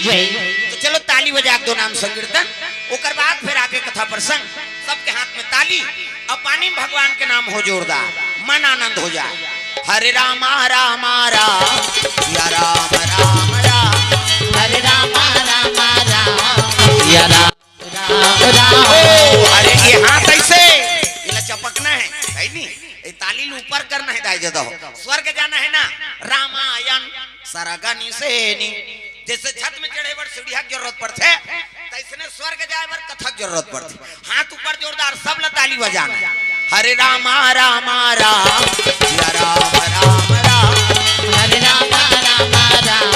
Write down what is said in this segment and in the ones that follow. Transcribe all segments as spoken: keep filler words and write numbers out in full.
तो चलो ताली बजा के दो नाम संकीर्तन, ओकर बाद फिर आके कथा प्रसंग। सबके हाथ में ताली, अब पानी में भगवान के नाम हो जोरदार, मन आनंद हो जाए। हरे रामा रामा राम, या राम राम राम। हरे रामा रामा राम, या राम राम राम। ओ, अरे ये हाथ ऐसे, इला चपकना है, है नी? ये ताली ल ऊपर करना है, दाई जदा हो। स्वर्ग जाना है ना, रामायण सरगनी सेनी। जैसे छत में चढ़े बर सीढ़िया के जरूरत पड़थे, तैसने स्वर्ग जाए बर कथा के जरूरत पड़थे। हाथ ऊपर जोरदार, सब ला ताली बजाना। हरे रामा रामा राम, या राम राम राम। हरे रामा रामा राम,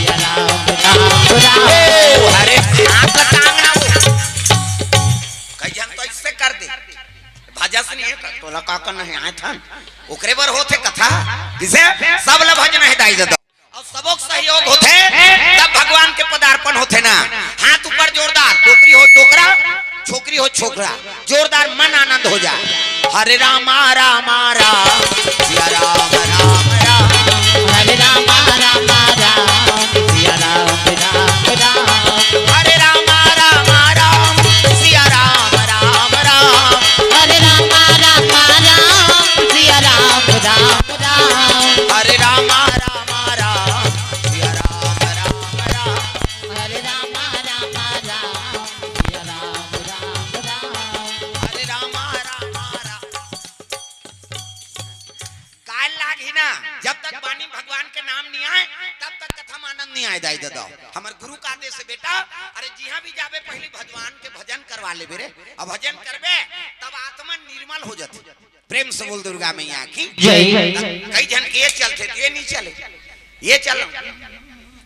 या राम राम राम। ओ, हरे हाथ ला टांगना वो। कई झन तो इससे कर दे। भजस नहीं है, तोला का करना है, आए थन। ओकरे बर होथे कथा, किसे? सब ला भजना है, दाई जदा। अउ सबो के सहयोग होथे, तब भगवान के पदार्पण होथे ना। हाथ ऊपर जोरदार, डोकरी हो डोकरा, छोकरी हो छोकरा, जोरदार मन आनंद हो जाए। हरे रामा रामा राम, या राम राम राम। हरे रामा रामा राम, या राम राम राम। हरे रामा रामा राम, या राम राम राम। हरे रामा रामा राम, या राम राम राम। हरे रामा रामा राम, या राम राम राम। हरे रामा रामा राम, या राम राम राम। हरे रामा रामा राम। काल लाग ही ना, जब तक बानी भगवान के नाम नहीं आए, तब तक कथा में आनंद नहीं आए, दाई ददा। हमर गुरु का आदेश है बेटा, अरे जिहाँ भी जाबे पहली भगवान के भजन करवा लेबे रे, अब भजन करबे तब आत्मा निर्मल हो जाथे। प्रेम से बोल दुर्गा मैया की जय। कई झन के ये चलथे, ये नहीं चले, ये चल।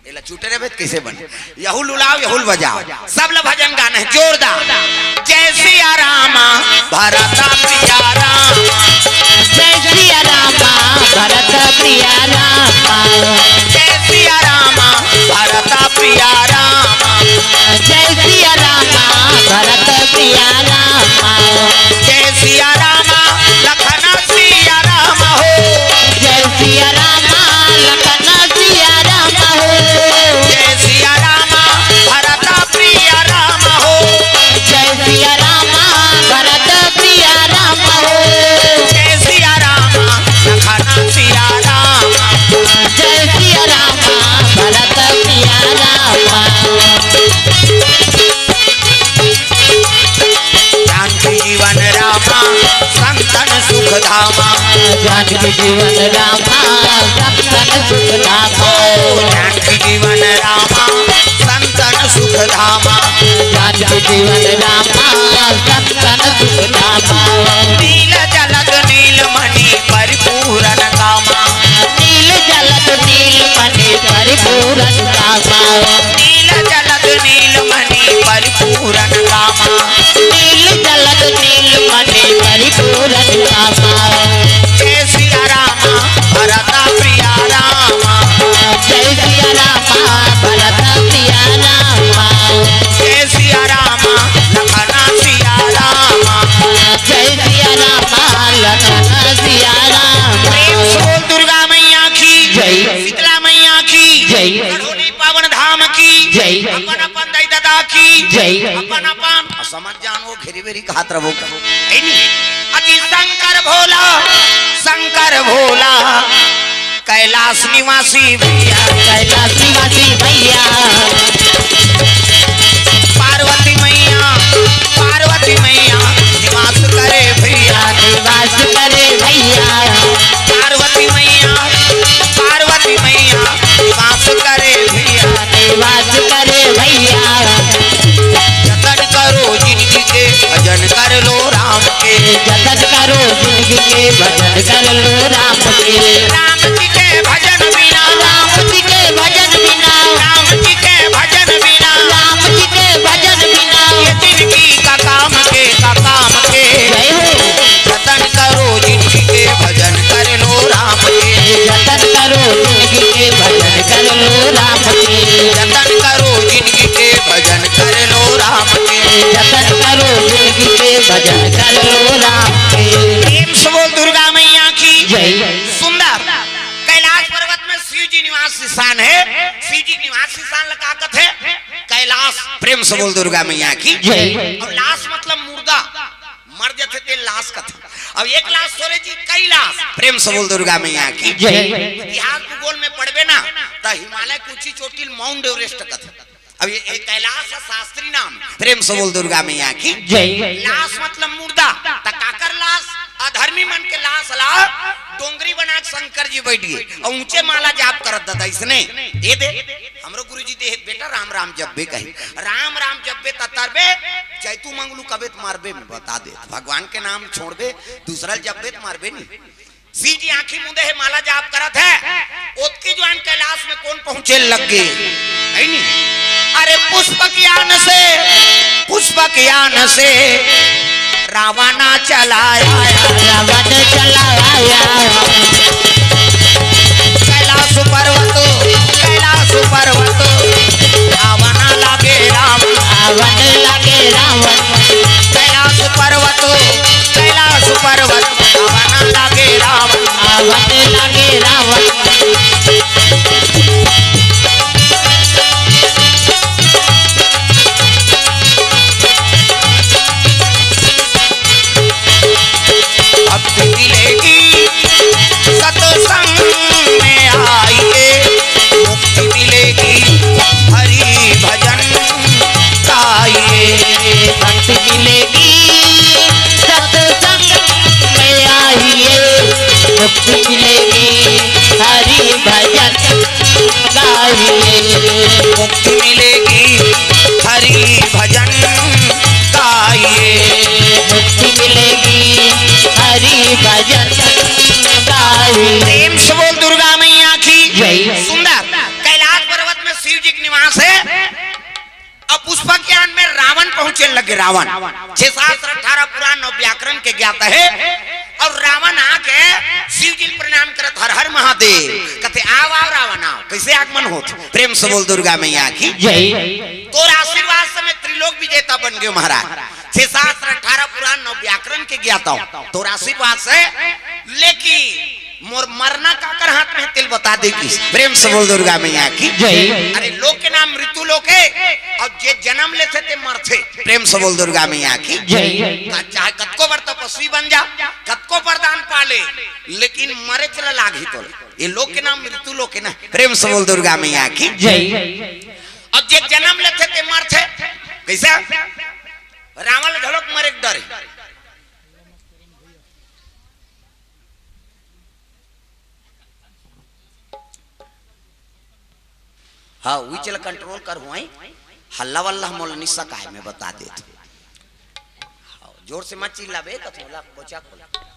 एला चूटे रहबे त कइसे बने? यहुल उलाओ, यहुल बजाओ, सब ला भजन गाना है जोरदार। जय सिया रामा, भरता प्रिया रामा। जय सिया रामा, भरता प्रिया रामा। जय सिया रामा, भरता प्रिया रामा। जय सिया रामा, भरता प्रिया रामा। जय सिया रामा, लखना सिया रामा हो। जय सिया रामा, लखना सिया रामा हो। जय सिया रामा, भरता प्रिया रामा हो। जय सिया रामा, भरता प्रिया रामा हो। जय सिया रामा, लखना सिया रामा। जय सिया रामा, भरता प्रिया रामा। जानकी जीवन रामा, संतन सुख धामा। जानकी जीवन रामा, संतन सुख धामा। ओ, जानकी जीवन रामा, संतन सुख धामा। जानकी जीवन रामा, संतन सुख धामा। नील जलद नील मणि परिपूरन कामा। नील जलद नील मणि परिपूरन कामा। नील जलद नील मणि परिपूरन कामा। नील जलद नील मणि परिपूरन कामा। जय सिया रामा, भरता प्रिया रामा। जय सिया रामा, भरता प्रिया रामा। जय सिया रामा, लखना सिया रामा। जय सिया रामा, लखना सिया रामा। प्रेम से बोल दुर्गा मैया की जय। शीतला मैया की जय। गढ़ोली पावन धाम की जय। अपन अपन दाई ददा की जय। अपन अपन समझ जानो, घेरी बेरी खात रहो। है नी? अति शंकर भोला, शंकर भोला, कैलाश निवासी भैया। कैलाश निवासी भैया। पार्वती मैया, पार्वती मैया निवास करे भैया। निवास करे भैया। पार्वती मैया, पार्वती मैया निवास करे भैया। निवास करे भैया। जतन करो जिनगी के, भजन कर लो राम के। जतन करो जिनगी के, भजन कर लो राम के। राम जी के भजन बिना, राम जी के भजन बिना, राम जी के भजन बिना, राम जी के भजन बिना, ये जिनगी का काम के, का काम के। जय हो। जतन करो जिनगी के, भजन कर लो राम के। जतन करो जिनगी के, भजन कर लो राम के। जतन करो जिनगी के, भजन कर लो राम के। जतन करो जिनगी के, भजन कर लो राम के। प्रेम से बोल दुर्गा मैया की जय। सुंदर कैलाश पर्वत में शिव जी निवास स्थान है। जी के निवास स्थान ला का कथे? कैलाश। प्रेम से बोल दुर्गा मैया की जय। अउ लाश मतलब मुर्दा, मर जथे ते लाश कथे। अब एक लाश थोरे जी, कई लाश। प्रेम से बोल दुर्गा मैया की जय। इतिहास भूगोल में पढ़बे ना, त हिमालय के ऊंची चोटी ल माउंट एवरेस्ट कथे। अब ये, ये कैलाश है शास्त्री नाम। प्रेम से बोल दुर्गा मैया की जय। लाश मतलब मुर्दा, त काकर लाश? अधर्मी मन के लाश ला डोंगरी बना के शंकर जी बैठ गए अउ ऊंचे माला जाप करत ददा इसने। ये दे, हमरो गुरुजी दे, "बेटा राम राम जब्बे कही, राम राम जब्बे त तरबे, जैतू मंगलू कबे त मरबे में बता दे, भगवान के नाम छोड़बे, दूसरा ल जब्बे त मरबे नहीं।" शिव जी आंखी मूंदे हे, माला जाप करत हे, ओतकी जुवान कैलाश में कोन पहुंचे लग गे, है नी? अरे पुष्पक यान से, पुष्पक यान से रावण चला आया, रावण चला आया। कैलाश पर्वत, कैलाश पर्वत, आवन लागे रावण, आवन लागे रावण। कैलाश पर्वत, कैलाश पर्वत, आवन लागे रावण, आवन लागे रावण। भक्ति मिलेगी सत्संग में आइए, मुक्ति मिलेगी हरि भजन गाइए। भक्ति मिलेगी सत्संग में आइए, मुक्ति मिलेगी हरि भजन गाइए। मुक्ति मिलेगी हरि भजन गाइए। मुक्ति मिलेगी हरि भजन गाइए। प्रेम से बोल दुर्गा मैया की जय। सुंदर। कैलाश पर्वत में शिव जी के निवास है। अब पुष्पक यान में रावण पहुंचे लगे, रावण। छह शास्त्र, अठारह पुराण, नौ व्याकरण के ज्ञाता है। अउ रावण आके शिव जी ल प्रणाम करत, "हर हर महादेव।" कथे, "आव, आव रावण, आव।" कैसे आगमन होत? प्रेम से बोल दुर्गा मैया की जय। तोर आशीर्वाद से मैं त्रिलोक विजेता बन गयो महाराज। छह शास्त्र, अठारह पुराण, नौ व्याकरण के ज्ञाता हूँ। तोर आशीर्वाद से, लेकिन मोर मरना काकर हाथ में तेल बता दे किस। प्रेम से बोल दुर्गा मैया की जय। अरे लोक के नाम मृत्यु लोक है, अउ जे जन्म लेथे ते मरथे। प्रेम से बोल दुर्गा मैया की जय। का चाहे कतको बड़ तपस्वी बन जा, कतको वरदान पा ले, लेकिन मरे चला लागही तोला। ये लोक के नाम मृत्यु लोक है ना। प्रेम से बोल दुर्गा मैया की जय। अउ जे जन्म लेथे ते मरथे। कैसे? रावण घलोक मरे के डर है। हाँ, उही चला कंट्रोल कर हुआई। हल्ला वल्ला मोला नि सकाय, मैं बता देत हूँ। हाँ, जोर से मत चिल्लाबे, कथोला कोचा खोला।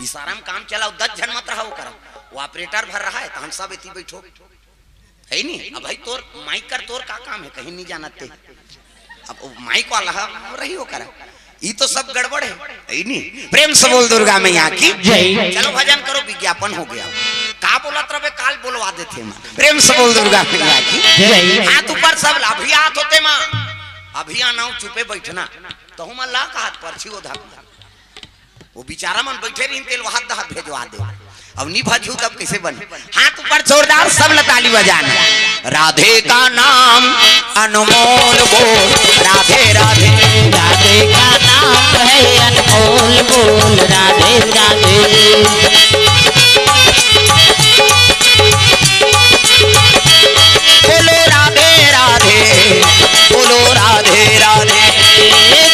इशारा में काम चलाओ, दस झन मत रहा ओकरा। वो ऑपरेटर भर रहा है, तहन सब एती बैठो। है नी? अब भाई तोर माइक कर, तोर का काम है, कहीं नहीं जाना ते। अब वो माइक वाला है, वो रही ओकरा। ई तो सब गड़बड़ है, है नी? प्रेम से बोल दुर्गा मैया की जय। चलो भजन करो, विज्ञापन हो गया। का बोलत रहे, काल बोलवा देथे मैं। प्रेम से बोल दुर्गा मैया की जय। हाथ ऊपर सब ला, अभी हाथ होते माँ, अभी आना हूँ, चुपे बैठना। तो हम ला का हाथ पर छी, वो धाक मार। वो बेचारा मन बैठे रहिन, तेल वहां दहा भेजवा दे। अब नी भजू तब कैसे बने? हाथ ऊपर जोरदार, सब ला ताली बजाना। राधे का नाम अनमोल बोल, राधे राधे। राधे का नाम है अनमोल बोल, राधे राधे। बोलो राधे राधे, बोलो राधे राधे।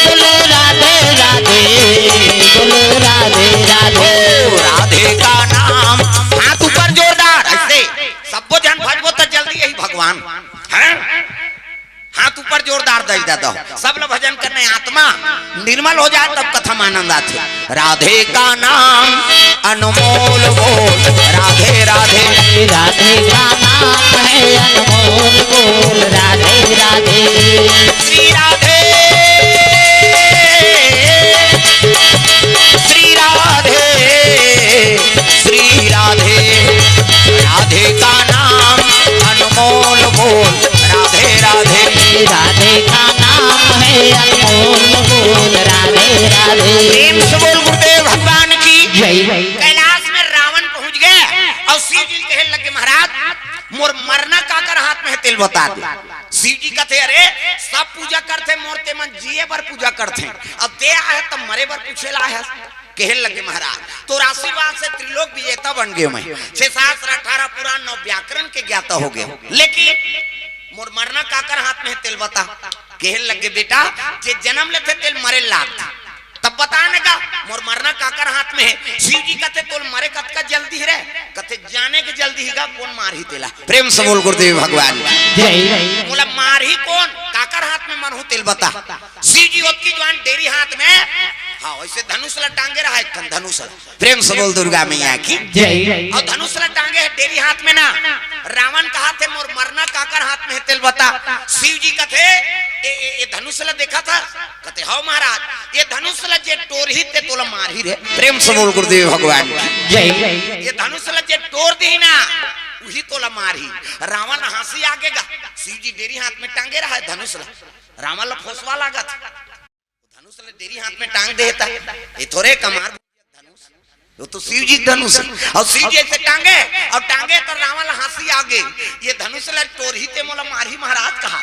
बोलो राधे राधे, बोलो राधे राधे। ओ राधे का नाम। हाथ ऊपर जोरदार, ऐसे। सबो झन भजबो त जल्दी यही भगवान। हैं? हाथ ऊपर जोरदार दई दे दो। सब लोग भजन करने, आत्मा निर्मल हो जाए तब कथा में आनंद आथे। राधे का नाम अनमोल बोल, राधे राधे। राधे का नाम है अनमोल बोल, राधे राधे। श्री राधे, श्री राधे, श्री राधे। राधे का नाम अनमोल बोल, राधे राधे। राधे का नाम है अनमोल बोल, राधे राधे। प्रेम से बोल गुरुदेव भगवान की जय। कैलाश में रावण पहुंच गए अउ शिव जी कहे लगे, महाराज, मोर मरना काकर हाथ में है, तेल बता दे। शिव जी कथे, "अरे, सब पूजा करथे, मोर ते मन जिए बर पूजा करथे, अब ते आहे त मरे बर पूछे ला आहे?" कहे लगे, "महाराज, तोर आशीर्वाद से त्रिलोक विजेता बन गयो मैं, छह शास्त्र, अठारह पुराण, नौ व्याकरण के ज्ञाता हो गयो, लेकिन मोर मरना काकर हाथ में हे तेल बता।" कहे लगे, "बेटा, जे जन्म लेथे तेल मरे लागथे, तब बता ने गा, मोर मरना काकर हाथ में हे?" शिव जी कथे, "तोल मरे कतका जल्दी हे रे?" कथे, "जाने के जल्दी हे गा, कोन मारही तेला?" प्रेम से बोल गुरुदेव भगवान की। जय। "मोला मारही कोन, काकर हाथ में मरहूं तेल बता।" शिव जी ओतकी जुवार डेरी हाथ में, हाँ, वैसे धनुष ला टांगे रहा, एक ठन धनुष ला। प्रेम से बोल दुर्गा मैया की। जय। अउ धनुष ला टांगे हे डेरी हाथ में ना। रावण कहाथे, "मोर मरना काकर हाथ में हे तेल बता।" शिव जी कथे, "ए, ए, ए धनुष ला देखथस?" कथे, "हव महाराज, ए धनुष ला जे टोरही ते तोला मारही रे।" प्रेम से बोल गुरुदेव भगवान की। जय। "ए धनुष ला जे टोर दिही ना, उही तोला मारही।" रावण हंसी आगे गा। शिव जी डेरी हाथ में टांगे रहा हे धनुष ला। रावण ला फोसवा लागत। धनुष ला डेरी हाथ में टांग देता, ये थोरे कमार धनुष, वो तो शिव जी के धनुष हे। अउ शिव जी ऐसे टांगे, अउ टांगे त रावण ला हंसी आगे, "ये धनुष ला टोरही ते मोला मारही महाराज" कहा।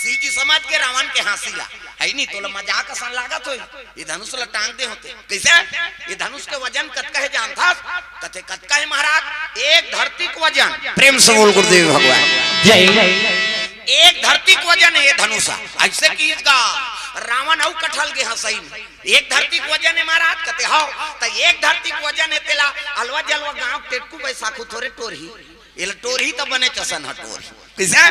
शिव जी समझ के रावण के हंसी ला, "हे नहीं, तोला मजाक असन लागत होही, ये धनुष ला टांग दे होते।" "कइसे? ये धनुष के वजन कतका हे जानथस?" कथे, "कतका हे महाराज?" "एक धरती के वजन।" प्रेम से बोल गुरुदेव भगवान। जय। "एक धरती के वजन हे ये धनुष।" ऐसे किहिस गा, रावण अउ कठल गे हंसई में। "एक धरती के वजन हे महाराज?" कथे, "हव।" "त एक धरती के वजन हे, तेला अलवा जलवा गांव टेटकू बैसाखू थोरे टोरही, एला टोरही त बने चसन ह टोरही।" कइसे?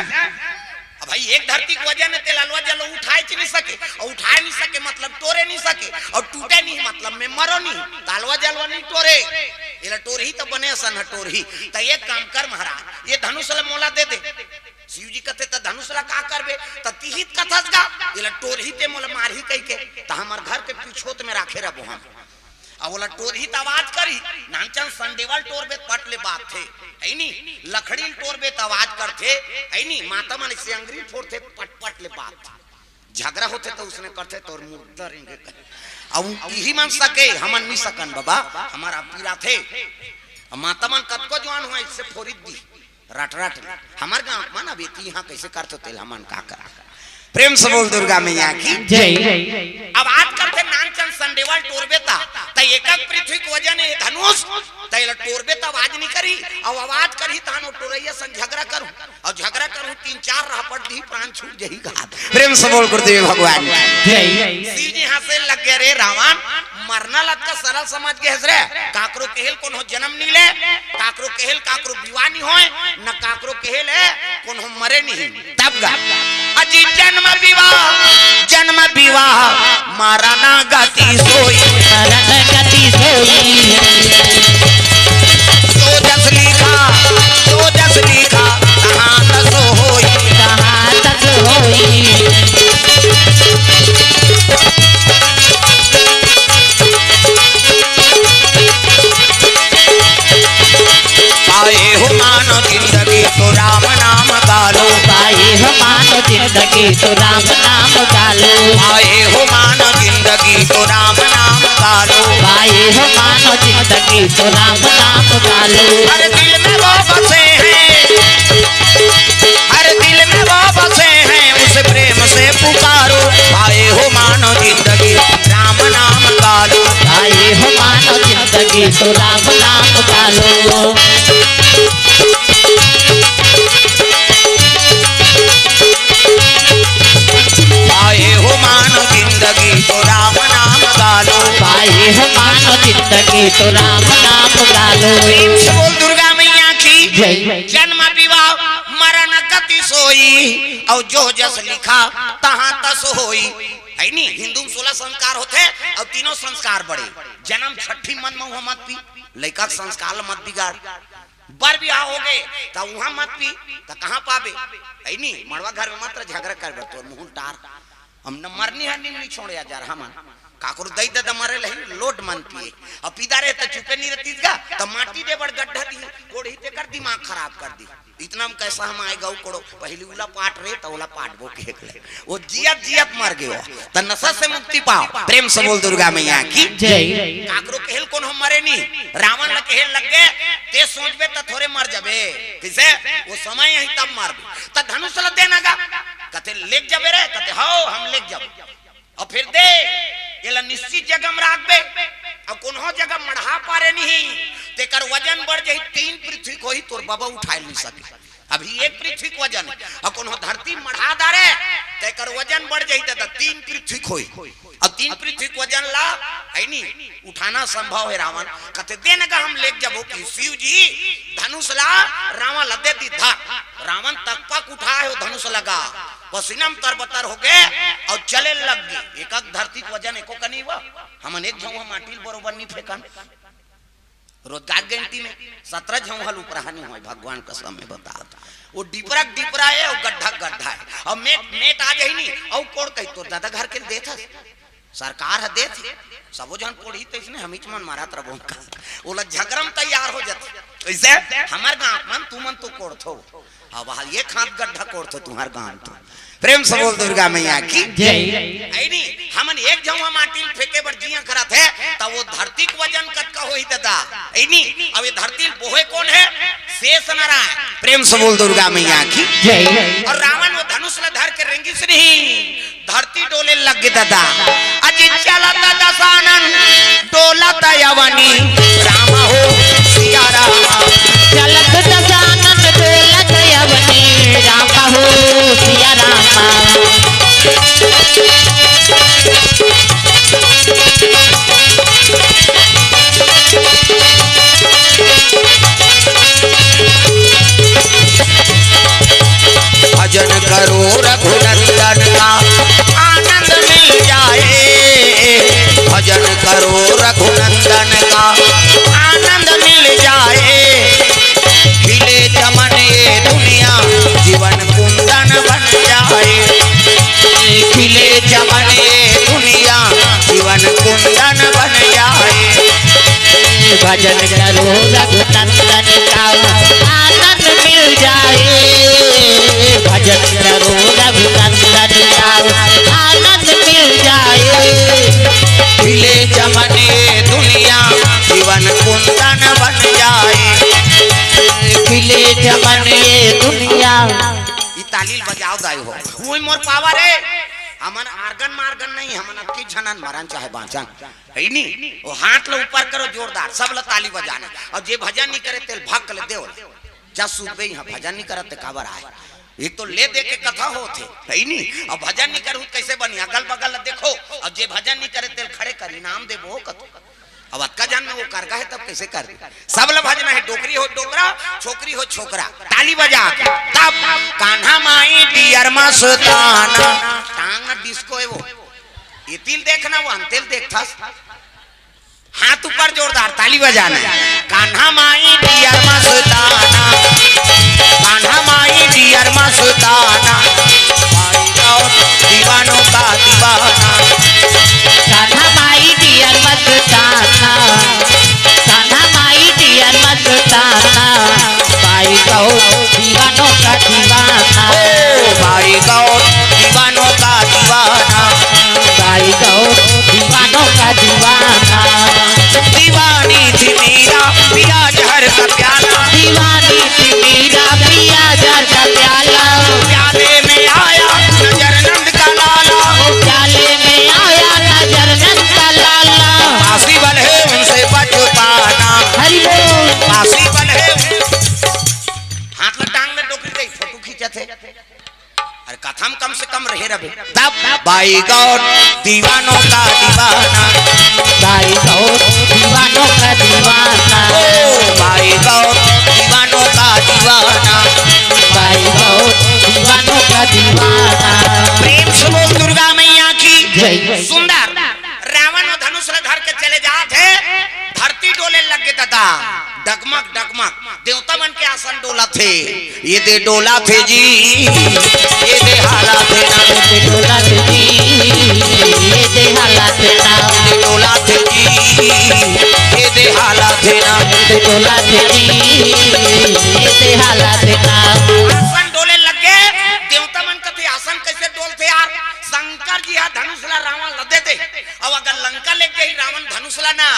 अब भाई, एक धरती के वजन हे, तेला अलवा जलवा उठाए च नहीं सके, अउ उठाए नहीं सके मतलब टोरे नहीं सके, अउ टूटे नहीं मतलब में मरो नहीं, त अलवा जलवा नहीं टोरे, एला टोरही त बने असन ह टोरही। "त एक काम कर महाराज, ये धनुष ला मोला दे दे।" शिव जी कथे, "त धनुष ला का करबे?" "त तिही त कथस गा, एला टोरही ते मोला मारही कहिके, त हमर घर के पिछोत में राखे रबो हम। अब ओला टोरही त आवाज करही, नानचन संडेवल टोरबे त पट ले बात थे, हे नी? लकड़ी ल टोरबे त आवाज करथे, हे नी? माता मन से अंगरी फोरथे, पट पट ले बात थे। झगरा होथे त उसने करथे, तोर मुर्दा रेंगे कहे। अब इही मन सके, हमन नहीं सकन बाबा, हमर पीरा थे।" अब माता मन कतको जुवार होय, इससे फोरित दी। रट रट ले। हमर गांव मन अब एती इहां कइसे करथो तेल हमन का कर। प्रेम से बोल दुर्गा मैया की। जय। अब आवाज करथे नानचन संडेवल टोरबे ता, त एकक पृथ्वी के वजन हे धनुष, त एला टोरबे त आवाज नहीं करी, अउ आवाज करही तहान ओ टोरैया संग झगरा करू, अउ झगरा करू तीन चार रहपट दी प्राण छूट जही घात। प्रेम से बोल गुरुदेव भगवान। जय। शिव जी हंसे लग गए, "रे रावण, मरना लतका सरल समझ गए हस रे, काकरो केहेल कोनो जन्म नहीं ले, काकरो केहेल काकरो विवाह नहीं होय, न काकरो केहेल कोनो मरे नहीं।" तब गा, "अजी जन्म विवाह, जन्म विवाह, मरना गति सोई।" मरना गति सोई। "जो जस लिखा, जो जस लिखा, कहाँ तस होई।" कहाँ तस होई। पाए हो मानव जिंदगी तो राम नाम गालो। पाए हो मानव जिंदगी तो राम नाम गालो। पाए हो मानव जिंदगी तो राम नाम गालो। पाए हो मानव जिंदगी तो राम नाम गालो। हर दिल में वो बसे हैं, हर दिल में वो बसे हैं, उसे प्रेम से पुकारो। पाए हो मानव जिंदगी राम नाम गालो। पाए हो मानव जिंदगी तो राम नाम गालो। पाए हो मानव जिंदगी तो राम नाम गालो। पाए हो मानव जिंदगी तो राम नाम गालो। प्रेम से बोल दुर्गा मैया की। जय। जन्म विवाह मरण गति सोई, अउ जो जस लिखा तहाँ तस होई। है नी, हिंदू में सोलह संस्कार होथे, अउ तीनों संस्कार बड़े। जन्म छठी मन में उहाँ मत पी, लइका के संस्कार ल मत बिगाड़। बर बिहाव हो गए, त उहाँ मत पी, त कहाँ पाबे? है नी, मड़वा घर में मत रह, झगरा कर बर तोर मुँह टार। हम न मरनी है, निमनी छोड़े आ जा रहा मन। काकरो दई ददा मरे लही, लोट मन पिए। अब पीदा रहे त चुपे नहीं रहती गा, त माटी दे बड़ गड्ढा दी, कोढ़ी ते कर दिमाग खराब कर दी। इतना में कैसा हम आए गऊ कोड़ो, पहली उला पाट रहे, त ओला पाटबो के ले। वो जियत जियत मर गयो, त नशा से मुक्ति पाओ। प्रेम से बोल दुर्गा मैया की। जय। काकरो केहेल कोनो मरे नी, रावण ल केहेल लग गए, ते सोचबे त थोरे मर जाबे। कैसे? वो समय यही तब मरबे। त धनुष लेग जबे रे, कथे, "हव, हम लेग जब।" अउ फेर दे, एला निश्चित जगह म राखबे, अउ कोनो जगह मढ़ा पारे नहीं, तेकर वजन बढ़ जाही, तीन पृथ्वी के होही, तोर बबा उठाए नहीं सके। अभी एक पृथ्वी के वजन हे, अउ कोनो धरती मढ़ा डारे, तेकर वजन बढ़ जाही, त तीन पृथ्वी के होही। अउ तीन पृथ्वी के वजन ला, है नी, उठाना संभव हे रावण। कथे, "दे न गा, हम लेग जबो।" कि शिव जी धनुष ला रावण ला दे दी धर। रावण तक पक उठाए हो धनुष लगा, पसीना म तरबतर हो गे अउ चले लग गे। एक धरती के वजन एको कनी हुआ, हमन एक झउहा माटी ल बरोबर नी फेंकन। रोजगार गैंती में सतरा झउहा ल उपराहा नी होय, भगवान कसम में बता। वो डिपरा के डिपरा हे, वो गड्ढा के गड्ढा हे। अउ मेट, मेट आ जाही नी, अउ कोड़ कही तोर दादा घर के देत हस, सरकार ह देत हे, सबो झन कोड़ही तइसने हमीच मन मारत रबो का। ओला झगरा म तैयार हो जाथे। कइसे? हमर गांव मन, तुमन तो कोड़थो। अब वहाँ एक हाथ गड्ढा कोड़थो तुंहर गांव तो। प्रेम से बोल दुर्गा मैया की। जय। ऐ नी, हमन एक झउहा माटी ल फेंके बर जिया करत हे, त वो धरती के वजन कतका होही दादा? ऐ नी, अब ये धरती ल बोहे कोन हे? शेष नारायण। प्रेम से बोल दुर्गा मैया की। जय। अउ रावण वो धनुष ल धर के रेंगिस नहीं, धरती डोले लग गे दादा। अजी चलत दशानन डोलत अवनी, राम हो सिया राम। चलत दशानन डोलत अवनी, राम हो सिया राम। भजन करो रघुनंदन का आनंद मिल जाए, भजन करो रघुनंदन का आनंद मिल जाए। खिले चमन ये दुनिया जीवन कुंदन बन जाए, खिले चमन ये दुनिया जीवन कुंदन बन जाए। भजन करो रघुनंदन का आनंद मिल जाए, भजन करो रघुनंदन का आनंद मिल जाए। खिले चमन ये दुनिया जीवन कुंदन बन जाए, खिले चमन ये दुनिया। ई ताली ल बजाव दाई हो, हुई मोर पावर हे। हमन आर्गन मार्गन नहीं, हमन अक्की झनन मरन चाहे बाँचन। है नी? वो हाथ ल ऊपर करो जोरदार, सब ल ताली बजाना। अउ जे भजन नहीं करे तेल भक ले देव। जा सुबह यहाँ भजन नहीं करत ते काबर आए? ये तो ले दे के कथा होत हे, है नी? अउ भजन नहीं करू त कइसे बनी? अगल बगल ल देखो, अउ जे भजन नहीं करे तेल खड़े कर, इनाम देबो कतो। अब अतका जन में वो करगा हे तब कइसे कर दे? सब ल भजना हे, डोकरी हो डोकरा, छोकरी हो छोकरा। ताली बजा के तब कान्हा माई डियर मस्ताना। टांग न डिस्को हे वो। ये तिल देखना, वो अंतेल देखथस। हाथ ऊपर जोरदार, ताली बजाना। कान्हा माई डियर मस्ताना, कान्हा माई डियर मस्ताना, भाई गौर दीवानों का दीवाना। कान्हा माई डियर मस्ताना, कान्हा माई डियर मस्ताना, भाई गौर दीवानों का दीवाना। ओ भाई गौर दीवानों का दीवाना। भाई गौर दीवानों का दीवाना। दीवानी थी मीरा, पिया जहर का प्याला। दीवानी थी मीरा, पिया जहर का प्याला। प्याले में आया नजर नंद का लाला। प्याले में आया नजर नंद का लाला। पासी बल है उनसे बच पाना। हरि बोल। पासी बल है। हाथ में टांग में डोकरी दे, फोटो खींचत हे। अरे कथा म कम से कम रहे रबे। तब भाई गौर दीवानों का दीवाना। भाई गौर दीवानों का दीवाना। ओ भाई गौर दीवानों का दीवाना। भाई गौर दीवानों का दीवाना। प्रेम से बोल दुर्गा मैया की जय। सुंदर। रावण वो धनुष ल धर के चले जात हे, धरती डोले लग गे दादा। डगमग डगमग देवता मन के आसन डोलत हे। ये दे डोलत हे जी, ये दे हालत हे ना। ये दे डोलत हे जी, ये दे हालत हे ना। ये दे डोलत हे जी, ये दे हालत हे ना। ये दे डोलत हे जी, ये दे हालत हे ना। आसन डोले लग गे, देवता मन कथे आसन कइसे डोलथे यार? शंकर जी हा धनुष ला रावण ला दे दे, अउ अगर लंका लेग जाही रावण धनुष सुला ना,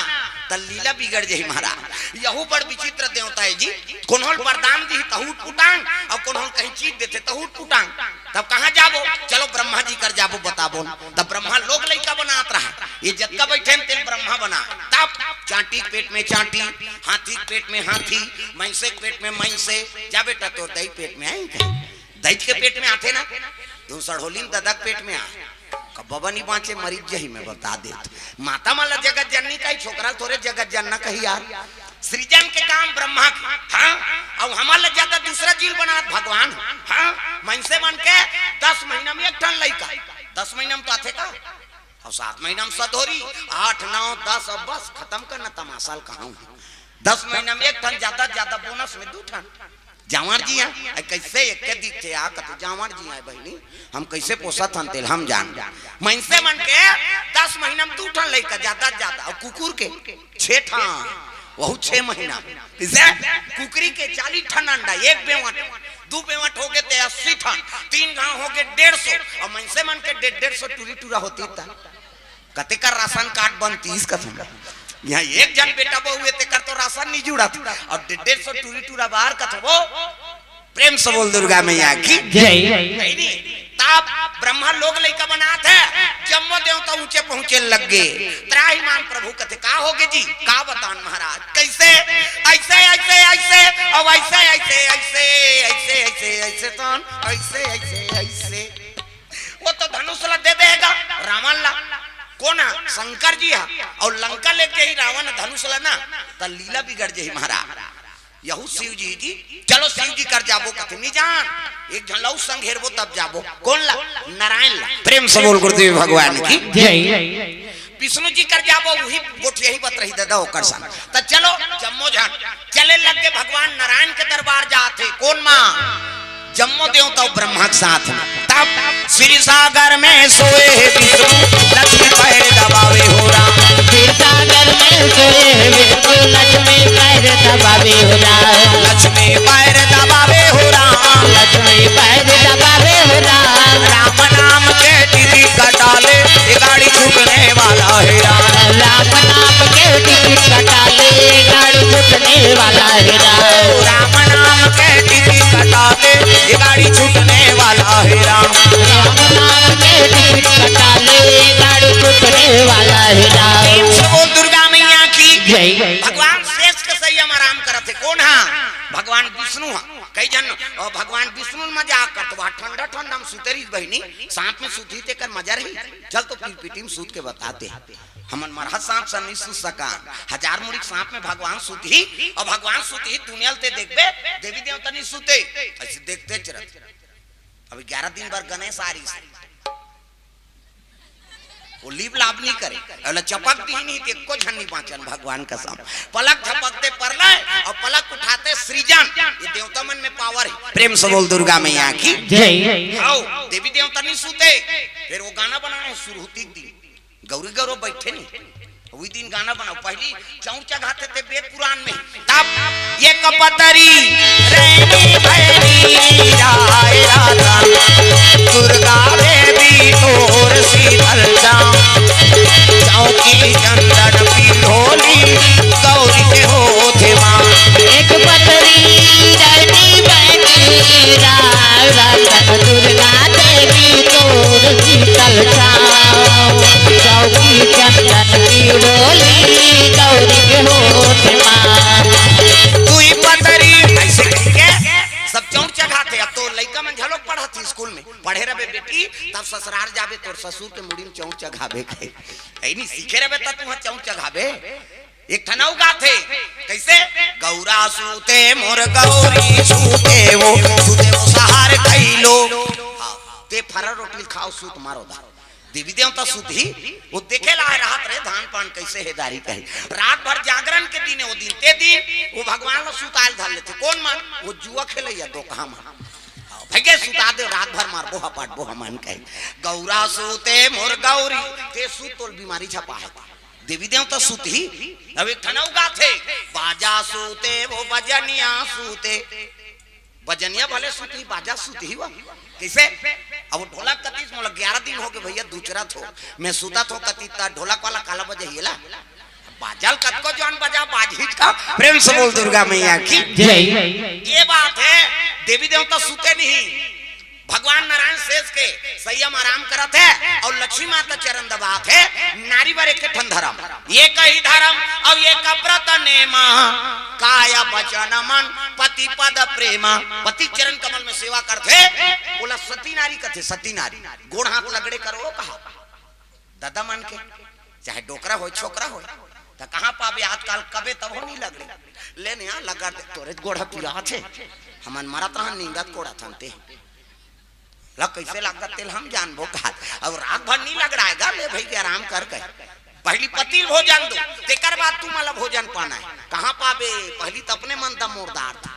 त लीला बिगड़ जाही महाराज। यहू बड़ विचित्र देवता हे जी। कोन्होल वरदान दिही तहू उटपुटांग, अउ कोन्होल कहीं चीज देथे तहू उटपुटांग। तब कहाँ जाबो? चलो ब्रह्मा जी कर जाबो, बताबो। तब ब्रह्मा लोग लइका बनात रहा, ये जतका बइठे हे तेन ब्रह्मा बना। तब चांटी के पेट में चांटी, हाथी के पेट में हाथी, मइसे के पेट में मइसे। जा बेटा, तोर दई पेट में आही कहीं। दई के पेट में आथे ना, तू सड़होली में ददा के पेट में आ। कब बबा नहीं बाँचे, मरीज जही में बता देत। माता मन ला जगत जननी कही, छोकरा ल थोरे जगत जनना कही यार। सृजन के काम ब्रह्मा के, हाँ? अउ हमर ला ज्यादा दूसरा जीव बनात भगवान, हाँ? मइसे मन के दस महीना में एक ठन लइका, दस महीना में तो आथे का? अउ सात महीना में सधोरी, आठ, नौ, दस, अब बस खतम करना तमाशा ल कहाऊँ। दस महीना में एक ठन, ज्यादा से ज्यादा बोनस में दू ठन। जांवर जी आय, अइ कइसे एक के दिखथे आ, कथे जांवर जी आय बहिनी, हम कइसे पोसत हन तेला हम जान। मइनसे मन के दस महीना में दू ठन लइका, ज्यादा से ज्यादा, अउ कुकुर के छे ठन, वहू छे महीना में। कइसे? कुकरी के चालीस ठन अंडा, एक बेवट, दू बेवट होगे ते अस्सी ठन, तीन घांव होगे डेढ़ सौ, अउ मइनसे मन के डेढ़ डेढ़ सौ टूरी टूरा होतिस त कतेक कर राशन कार्ड बनतिस कथन। इहाँ एक झन बेटा बहू हे, तेकर तो राशन नइ जुड़त। अउ डेढ़ डेढ़ सौ टूरी टूरा बाहर कथन वो। प्रेम से बोल दुर्गा मैया की। जय। हे नी? तब ब्रह्मा लोग लइका बनात हे, जम्मो देवता ऊंचे पहुंचे लग गे। त्राहिमाम प्रभु कथे, का होगे जी? का बतान महाराज? कइसे? अइसे, अइसे, अइसे, अउ अइसे, अइसे, अइसे, अइसे, अइसे, अइसे, तन, अइसे, अइसे, अइसे। वो तो धनुष ला दे देगा रावण ला। कोन हा? शंकर जी हा। अउ लंका लेके ही रावण धनुष ला ना, त लीला बिगड़ जाही महाराज। यहू शिव जी जी, चलो शिव जी कर जाबो कथे, नहीं जान, एक झन ला अउ संग हेरबो तब जाबो। कोन ला? नारायण ला। प्रेम से बोल गुरुदेव भगवान की। जय। विष्णु जी कर जाबो, उही गोठियाही बत रही दादा ओकर संग। त चलो जम्मो झन चले लग गे, भगवान नारायण के दरबार जात हे। कोन मा? जम्मो देवता अउ ब्रह्मा के साथ में। तब क्षीर सागर में सोए हे विष्णु, लक्ष्मी पैर दबावे हो राम। क्षीर सागर में सोए हे विष्णु, लक्ष्मी पैर दबावे हो राम। लक्ष्मी पैर दबावे हो राम। लक्ष्मी पैर दबावे हो राम। राम नाम के टिकट कटा ले, ये गाड़ी छूटने वाला है राम। राम नाम के टिकट कटा ले, गाड़ी छूटने वाला है राम। राम नाम के टिकट कटा ले, ये गाड़ी छूटने वाला है राम। राम नाम के टिकट कटा ले, गाड़ी छूटने वाला है राम। प्रेम से बोल दुर्गा मैया की। जय। भगवान शेष के सैया में आराम करत हे। कोन हा? भगवान विष्णु हा। कई झन, अ, भगवान विष्णु ल मजाक करत, वहाँ ठंडा ठंडा में सुते रही बहिनी, साथ में सुती तेकर मजा रही। चल तो पीर पीटी में सूत के बताते हैं। हमन मरहा सांप सन नहीं सूत सकान। हजार मुड़ी के सांप में भगवान सूतही, अउ भगवान सूतही दुनिया ल ते देखबे, देवी देवता नहीं सूते। अइसे देखते चरत। अब ग्यारह दिन बर गणेश आ रहिस। वो लीप लाप नहीं करे, अउ चपक दिही नहीं, ते एको झन नहीं बाँचन भगवान कसम। पलक झपकते परलय, अउ पलक उठाते सृजन। ये देवता मन में पावर हे। प्रेम से बोल दुर्गा मैया की। जय। हव, देवी देवता नहीं सूते। फिर वो गाना बनाए हे सुरहुती के दिन। गौरी गौरव बइठे नहीं। उही दिन गाना बनाओ। पहिली चौंक चघाथे ते वेद पुराण में। तब एक पतरी रैनी भैनी राय रातन, दुर्गा देवी तोर शीतल छाँव। चौकी चंदन पिंडोली गौरी के होथे माँ। एक पतरी रैनी भैनी राय रातन, दुर्गा देवी तोर शीतल छाँव। चौकी चंदन की डोली गौरी के होत माँ। दुई पतरी अइसे कहिके सब चौंक चघाथे। अब तो लइका मन घलो पढ़त हे स्कूल में, पढ़े रहे बेटी, तब ससुरार जाबे तोर ससुर के मुड़ी में चौंक चघाबे कहे। अइ नहीं सीखे रहे त तुँहर चौंक चघाबे। एक ठन अउ गाथे, कइसे? गौरा सूते मोर गौरी सूते वो, सूते वो सहार कइलो। हाँ, ते फरा रोटी खाव सूत मारो दा। देवी देवता सूतही, वो देखे ला हे रहत रहे धान पान कइसे हे दारी कहे। रात भर जागरण के दिन हे, वो दिन ते दिन, वो भगवान ला सुताय ल धर लेथे। कोन मन? वो जुआ खेलइया दोकहा मन। भइगे सुता दे, रात भर मारबो हपाटबो हमन कहे। गौरा सूते मोर गौरी, ते सूत तोल बीमारी झपा हे। देवी देवता सूतही। अब एक ठन अउ गाथे, बाजा सूते वो बजनिया सूते। बजनिया भले सूतही, बाजा सूतही वो। कइसे? अब वो ढोलक कतिस, मोला ग्यारह दिन होगे भइया, दूचरत हों। मैं सुतत हों कतिस त ढोलक वाला काला बजही एला। बाजल कतको जौन बजा बाजही का। प्रेम से बोल दुर्गा मैया की। जय। ये बात है, देवी देवता सुते नहीं, भगवान नारायण शेष के सैया म आराम करत हे अउ लक्ष्मी माता चरण दबात हे। नारी बर एक ठन धरम, ये कही धरम, अउ ये कपरत नेमा, काय बचन मन पति पद प्रेमा। पति चरण कमल में सेवा करथे, ओला सती नारी कथे, सती नारी। गोड़ हाथ लगड़े करो कहा ददा मन के, चाहे डोकरा होय, छोकरा होय, त कहाँ पाबे आजकल, कबे तभो नहीं लगड़े। ले ने आ, लगड़ दे, तोरे गोड़ ह पिरात हे, हमन मरत रहन, नींदत कोड़त हन ते। ला कइसे लागत तेल हम जानबो का। अब रात भर नहीं लगड़ाएगा, ले भाई के आराम कर के। पहली पति ल भोजन दो, तेकर बाद तू मला भोजन पाना है। कहाँ पाबे, पहली त अपने मन दा मोरदार था।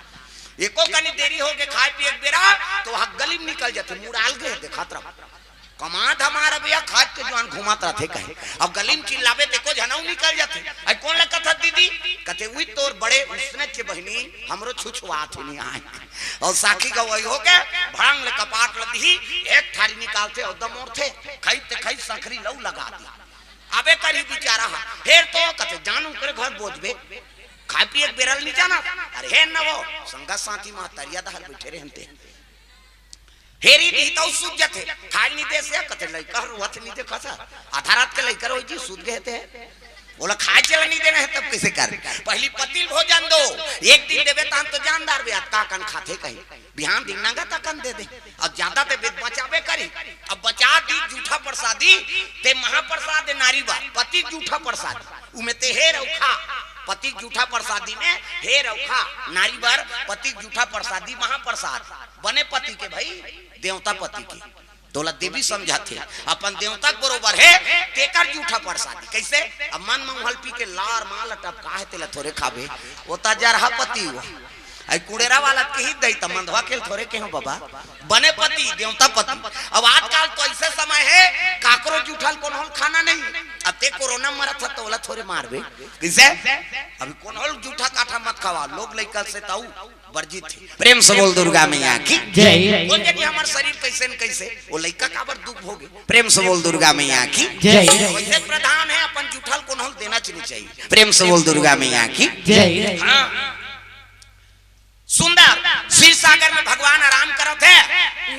एको कनी देरी हो के खाए पिए के बेरा, तो वहाँ गली में निकल जाते, मुड़ाल गए, देखत रहो। कमा धमार भैया खाद के जुआन घुमात रथे कहे। अब गली में चिल्लाबे ते को झनऊ निकल जाथे। "अई कोन ला कथत दीदी?" कथे, "उई तोर बड़े उसने के बहिनी, हमरो छुछुआत ही नहीं आए।" अउ साखी गवई हो के भड़ंग ले कपाट ल दिही, एक थारी निकालथे अउ दमोरथे, खई ते खई संखरी लऊ लगा दी। अबे करही बिचारा हा, हेर तो कथे, "जान ओकरे घर बोझबे, खाए पिए के बेरा ल नहीं जाना।" अरे हे न वो, संगत साथी महतरिया दहर बैठे रहते। हेरी दिही तऊ सूत जथे। खाए नहीं दे से कथे लइका रोवत नहीं देखा था। आधा रात के लइका रोई जी सूत गए थे। बोला खाए चला नहीं देना है तब कैसे कर? पहली पति ल भोजन दो। एक दिन देबे तहन तो जानदार बे, अतका कन खाथे कहीं। बिहान दिन नंगा तकन दे दे। अब ज्यादा ते बेद बचाबे करी। अब बचा दी जूठा प्रसादी, ते महाप्रसाद दे नारी बार, पति जूठा प्रसाद। उमे ते हे रउखा, पति जूठा प्रसादी में हे रउखा, नारी बार, पति जूठा प्रसादी महाप्रसाद। बने पति के भाई, देवता पति के। तोला देवी समझाथे, अपन देवता के बरोबर हे, तेकर जूठा प्रसादी। कैसे? अब मन मंगल पी के लार माल टपका है, तेला थोरे खाबे, वो ता जरहा पति हुआ। आई कुड़ेरा वाला के ही दई त मंदवा के थोरे के हो बाबा, बने पति, देवता पति। अब आजकल तो ऐसे समय है, काकरो जूठा ल कोनो ल खाना नहीं। अब ते कोरोना मरत ह, तोला थोरे मारबे। कैसे? अभी कोनो ल जूठा काठा मत खावा, लोग लइका से ताऊ वर्जित है। प्रेम से बोल दुर्गा मैया की। जय। बोल के जी हमार शरीर कैसे न कैसे, वो लइका काबर दुख भोगे। प्रेम से बोल दुर्गा मैया की। जय। वैसे प्रधान है, अपन जूठा ल कोनो ल देना चाहिए, चाहिए। प्रेम से बोल दुर्गा मैया की। जय। हाँ। सुंदर क्षीर सागर में भगवान आराम करत हे,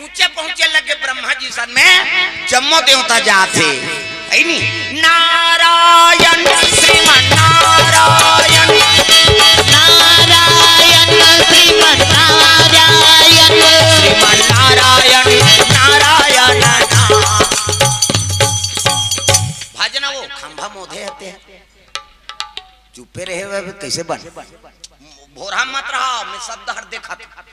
ऊंचे पहुंचे लगे ब्रह्मा जी सन में जम्मो देवता जात हे। है नी? नारायण श्रीमन नारायण, नारायण श्रीमन नारायण, श्रीमन नारायण, नारायण नाम। भजना वो खंभा मोधे हते हैं। चुप्पे रहे हुए भी कैसे बन? भोरा मत रहा, मैं सब डहर देखत हूँ।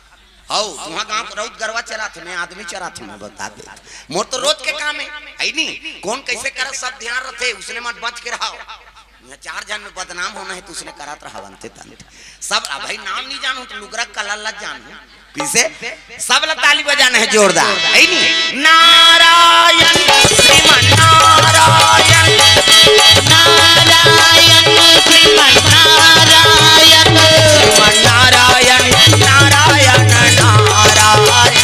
हौ, तुहा गांव के रउत गरवा चरात हूँ, मैं आदमी चरात हूँ, मैं बता दे। मोर तो रोज के काम है, है नी? कौन कैसे करत, सब ध्यान रथे, उसने मत बच के रहा। यहाँ चार जन में बदनाम होना है, तो उसने करत रहा बनते तन। सब, अब भाई नाम नहीं जानू, तो लुगरा कलर ला जानू। कैसे? सब ला ताली बजाना है जोरदार। है नी? नारायण श्रीमन नारायण, नारायण श्रीमन नारायण, श्रीमन नारायण, नारायण, नारायण।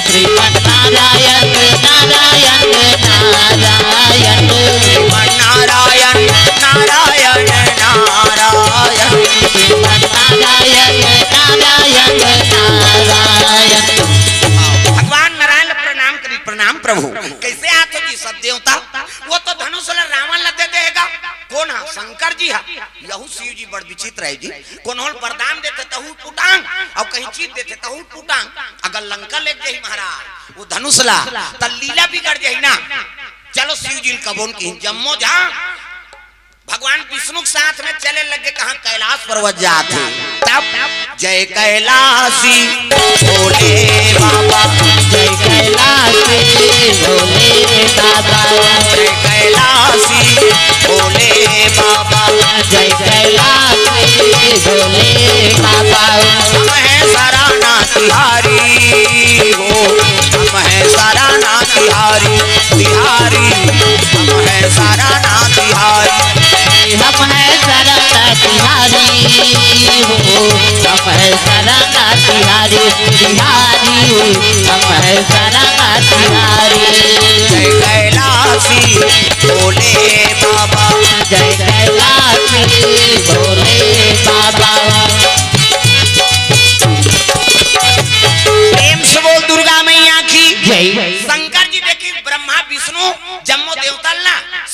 श्रीमन नारायण, नारायण, नारायण। श्रीमन नारायण, नारायण, नारायण। श्रीमन नारायण, नारायण, नारायण। भगवान नारायण ला प्रणाम करी, प्रणाम प्रभु। कैसे आत हो जी सब देवता? वो तो धनुष ला रावण ला दे देगा। कौन हा? शंकर जी हा। यहू शिव जी बड़ विचित्र है जी। कोनो ल वरदान देथे तहू पुटांग, अउ कहीं चीज देथे तहू पुटांग। अगर लंका लेके जाही महाराज वो धनुष ला, त लीला बिगड़ जाही ना। चलो शिव जी ल कबोन की जम्मो जा भगवान विष्णु के साथ में चले लगे, कहाँ कैलाश पर्वत जात हे। तब जय कैलाशी भोले बाबा, जय कैलाशी भोले बाबा, जय कैलाशी भोले बाबा, जय कैलाशी भोले बाबा। हम हैं सराना तिहारी हो, हम हैं सराना तिहारी, तिहारी, हम हैं सराना तिहारी। हम हैं सराना तिहारी हो, हम हैं सराना तिहारी, तिहारी, हम हैं सराना तिहारी। जय कैलाशी भोले बाबा, जय कैलाशी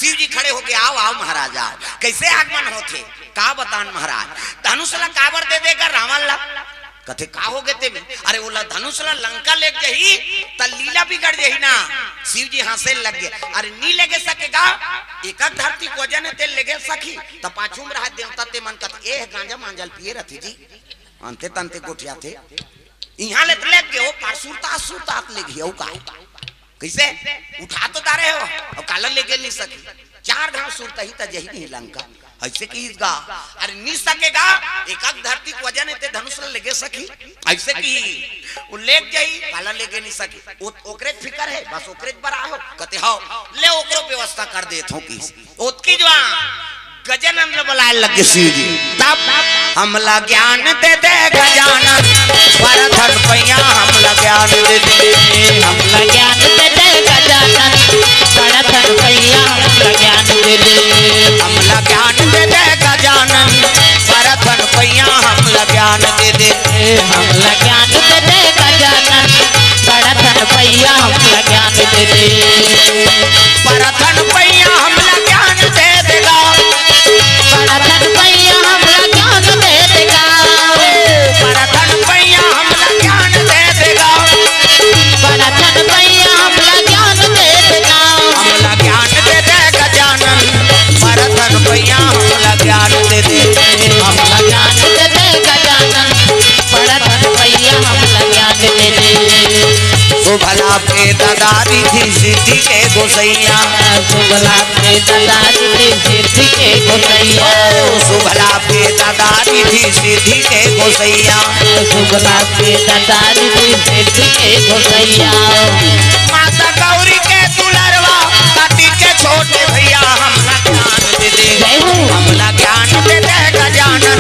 शिव जी खड़े होके, "आओ, आओ महाराज, आओ।" कैसे आगमन होथे, का बतान महाराज? धनुष ला काबर दे देगा रावण ला? कथे, "का हो गे ते में?" "अरे, ओला धनुष ला लंका लेग जही, त लीला बिगड़ जही ना।" शिव जी हंसे लग गे, "अरे, नी लेगे सकेगा, एकक धरती के वजन हे, ते लेगे सकही?" त पाछू में रहा देवता ते मन कथे, "एह गांजा मांजल पिए रथे जी, अंते तंते गोठियाथे, इहां ले त लेग गे, ओ पार सुरता सुरता लेग गे, ओ का?" कइसे? उठा तो डारे हो, अउ काला लेगे नी सकी। चार घांव सुरतही त जही नहीं लंका। अइसे किहिस गा, "अरे नी सकेगा, एकक धरती के वजन हे ते धनुष ल लेगे सकी।" अइसे किहिस, "ओ लेग जही, काला लेगे नी सकी।" ओ, ओकरे फिकर हे, बस ओकरे बर आए हो। कथे, "हव, ले ओकरो व्यवस्था कर देत हों" किहिस। ओतकी जुवार गजानन ल बलाए लगे शिव जी। तब, "हमला ज्ञान दे दे गजानन, परथन पैया हमला ज्ञान दे दे।" "हमला ज्ञान दे दे गजानन, परथन पैया हमला ज्ञान दे दे।" "हमला ज्ञान दे दे गजानन, परथन पैया हमला ज्ञान दे दे।" "हमला ज्ञान दे दे गजानन, परथन पैया हमला ज्ञान दे दे।" परथन पैया हमला ज्ञान दे देगा। परथन पैया हमला ज्ञान दे देगा। परथन पैया हमला ज्ञान दे देगा। परथन पैया हमला ज्ञान दे देगा। हमला ज्ञान दे दे गजानन, परथन पैया हमला ज्ञान दे दे। हमला ज्ञान दे दे गजानन, परथन पैया हमला ज्ञान दे दे। शुभ लाभ के दाता रिद्धि सिद्धि के गोसैया। शुभ लाभ के दाता रिद्धि सिद्धि के गोसैया। ओ, शुभ लाभ के दाता रिद्धि सिद्धि के गोसैया। शुभ लाभ के दाता रिद्धि सिद्धि के गोसैया। माता गौरी के दुलरवा, कार्तिक के छोटे भैया, हमला ज्ञान दे दे। जय हो। हमला ज्ञान दे दे गजानन,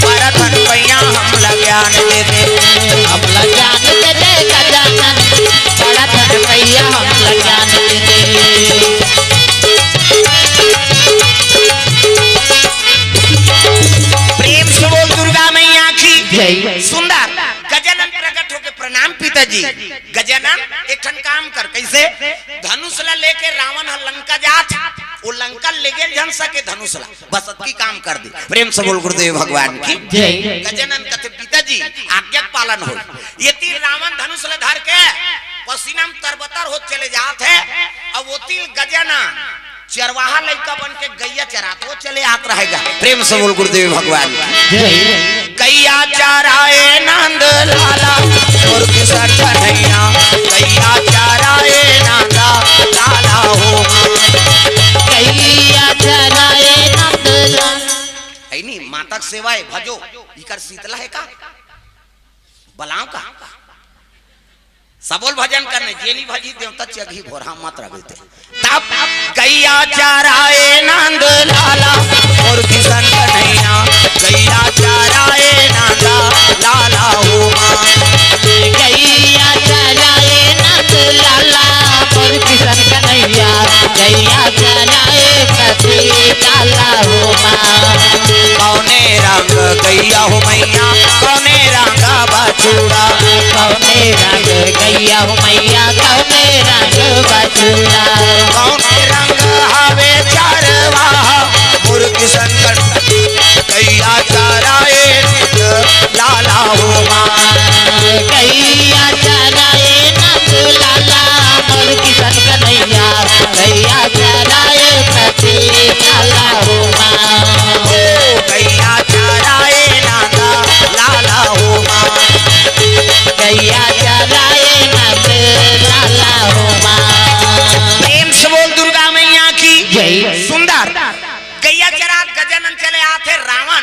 परथन पैया हमला ज्ञान दे दे। हमला ज्ञान दे दे गजानन, परथन पैया हमला ज्ञान दे दे। प्रेम से बोल दुर्गा मैया की जय। सुंदर गजानन प्रकट होके, "प्रणाम पिताजी।" "गजानन, एक ठन काम कर।" "कइसे?" "धनुष ला लेके रावण ह लंका जात, ओ लंका लेगे झन सके धनुष ला, बस अतकी काम कर दे।" प्रेम से बोल गुरुदेव भगवान की जय। गजानन कथे, "पिताजी, आज्ञा के पालन हो।" ये तीर रावण धनुष ला धर के पसीना में तरबतर होत चले जात हे। अब वो तीर गजानन चरवाहा लइका बन के गैया चरात वो चले आत रहेगा। प्रेम से बोल गुरुदेव भगवान की। जय। गैया चराए नंद लाला, मोर किशन कन्हैया। गैया चराए नंद लाला हो। गैया चराए नंद लाला। है नी, माता के सेवा हे, भजो। इकर शीतला हे का? बलाओ का? सबोल भजन करने, जेनी भजी देवता चघी भोरा मत रगते। तब गैया चराए नंद लाला, मोर किशन कन्हैया। गैया चराए नंद लाला हो माँ। गैया चराए नंद लाला, मोर किशन कन्हैया। गैया चराए कथी लाला हो माँ। कौने रंग गैया हो मैया, कौने रंग बछुड़ा। कौने रंग गैया हो मैया, कौने रंग बछुड़ा। कौने रंग हवे चरवाहा, मोर किशन कन्हैया। गैया चराए नंद लाला हो माँ। गैया चराए नंद लाला, मोर किशन कन्हैया। गैया चराए कथी लाला हो माँ। ओ गैया चराए नंद लाला हो माँ। गैया चराए नंद लाला हो माँ। प्रेम से बोल दुर्गा मैया की जय। सुंदर गैया चरात गजानन चले आथे, रावण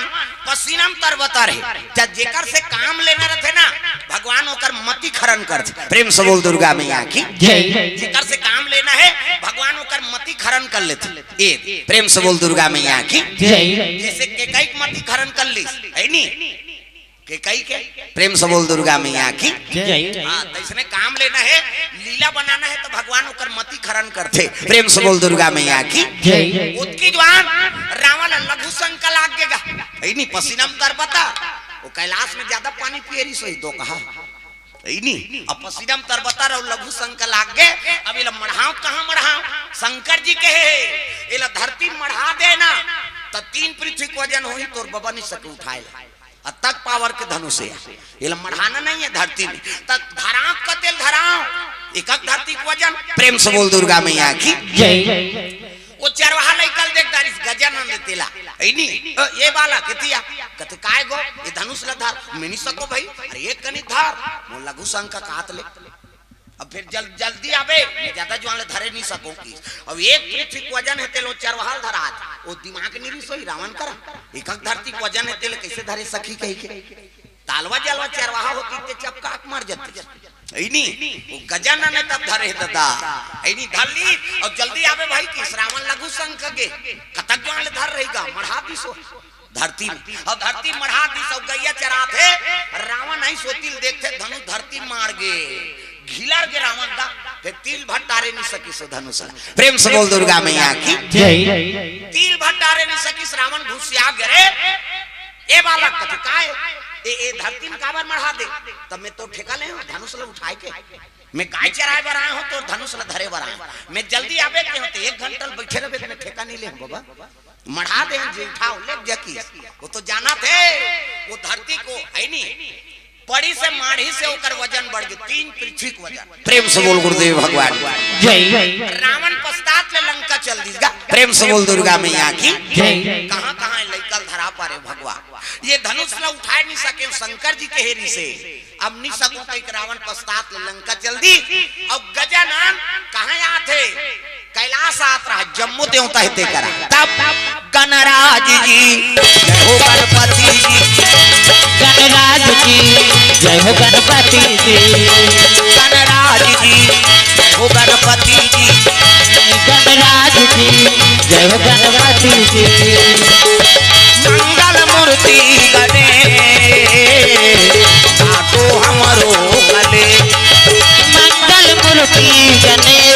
पसीना में तरबतर हे। त जेकर से काम लेना रथे ना, भगवान ओकर मति खरन करथे। प्रेम से बोल दुर्गा मैया की जय। जेकर से काम लेना हे, भगवान ओकर मति खरन कर लेथे। ए, प्रेम से बोल दुर्गा मैया की जय। जइसे केकई के मति खरन कर लिस, है नी? केकई के, प्रेम से बोल दुर्गा मैया की जय। हाँ, त इसने काम लेना हे, लीला बनाना हे, त भगवान ओकर मति खरन करथे। प्रेम से बोल दुर्गा मैया की जय। ओतकी जुवार रावण लघु शंका लाग गेगा, है नी? पसीना में तरबतर, ओ कैलाश में ज्यादा पानी पिए रहिस होही, दोकहा, है नी? अब पसीना में तरबतर अउ लघु शंका लाग गे, अब एला मढ़ाओ कहाँ मढ़ाओ? शंकर जी कहे हे, एला धरती मढ़ा दे ना, त तीन पृथ्वी के वजन होही, तोर बबा नहीं सके उठाए ला। अतक पावर के धनुष हे, एला मढ़ाना नहीं है धरती में। त धराव कतेल धराव, एकक धरती के वजन। प्रेम से बोल दुर्गा मैया की। जय। वो चरवाहा लइका ल देख डारिस, गजानन तेला। ऐ नी, अ, ये बालक, एतिया। कथे, "काय गो, ये धनुष ल धर।" "मैं नहीं सको भाई।" "अरे, एक कनी धर, मोर लघु शंख का हाथ ले।" अब फिर जल-, "जल्दी आबे, मैं ज्यादा जुआन ले धरे नहीं सको।" कि अब एक पृथ्वी के वजन हे, तेलो चरवाहा ल धरात। वो दिमाग नहीं रिस होही रावण करा। एकक धरती के वजन हे, तेले कैसे धरे सखी कही के। तालवा जलवा चरवाहा होती ते चपका के मर जाती। ऐ नी, वो गजानन हे तब धरे हे दादा। ऐ नी, धर ली, और जल्दी आबे भाई कि रावण लघु शंख गे। कतक जुआन ले धर रही गा, मढ़ा दिस हो धरती में। और धरती मढ़ा दिस, और गैया चरात हे। रावण ऐ सोतिल देखथे, धनुष धरती माढ़ गे। घिलर गे रावण दा, फिर तिल भर टारे नहीं सकिस हो धनुष ला। प्रेम से बोल दुर्गा मैया की। जय। तिल भर टारे नहीं सकिस, रावण घुसिया गे रे। ए बालक कथे, "काय? ए, ए धरती में काबर मढ़ा दे?" "तब मैं तो ठेका ले हूँ धनुष ल उठाए के। मैं गाय चराए बर आए हूँ, तो धनुष ल धरे बर आए हूँ। मैं जल्दी आबे के हूँ, तो एक घंटा ल बैठे रहबे, तो मैं ठेका नहीं ले हूँ बाबा। मढ़ा दे हूँ जी, उठाओ, ले जा किस।" वो तो जानथे, वो धरती को, ऐ नी, पड़ी से माढ़ी से ओकर वजन बढ़ गे, तीन पृथ्वी के वजन। प्रेम से बोल गुरुदेव भगवान। जय। रावण पश्चात ले लंका चल दिस गा। प्रेम से बोल दुर्गा मैया की। जय। कहाँ कहाँ लइका ल धरा पारे भगवान। ये धनुष ला उठाए नहीं सके, शंकर जी कहे रिसे, "अब नहीं सको" कहिके रावण पश्चात ले लंका चल दिस। और गजानन कहाँ आथे? कैलाश आत रहा, जम्मो देवता हे ते करा। तब गणराज जी जय हो गणपति जी। गणराज जी जय हो गणपति जी। गणराज जी जय हो गणपति जी। गणराज जी जय हो गणपति जी। मंगल मूर्ति गणेश, सातो हमरो कलेश। मंगल मूर्ति गणेश,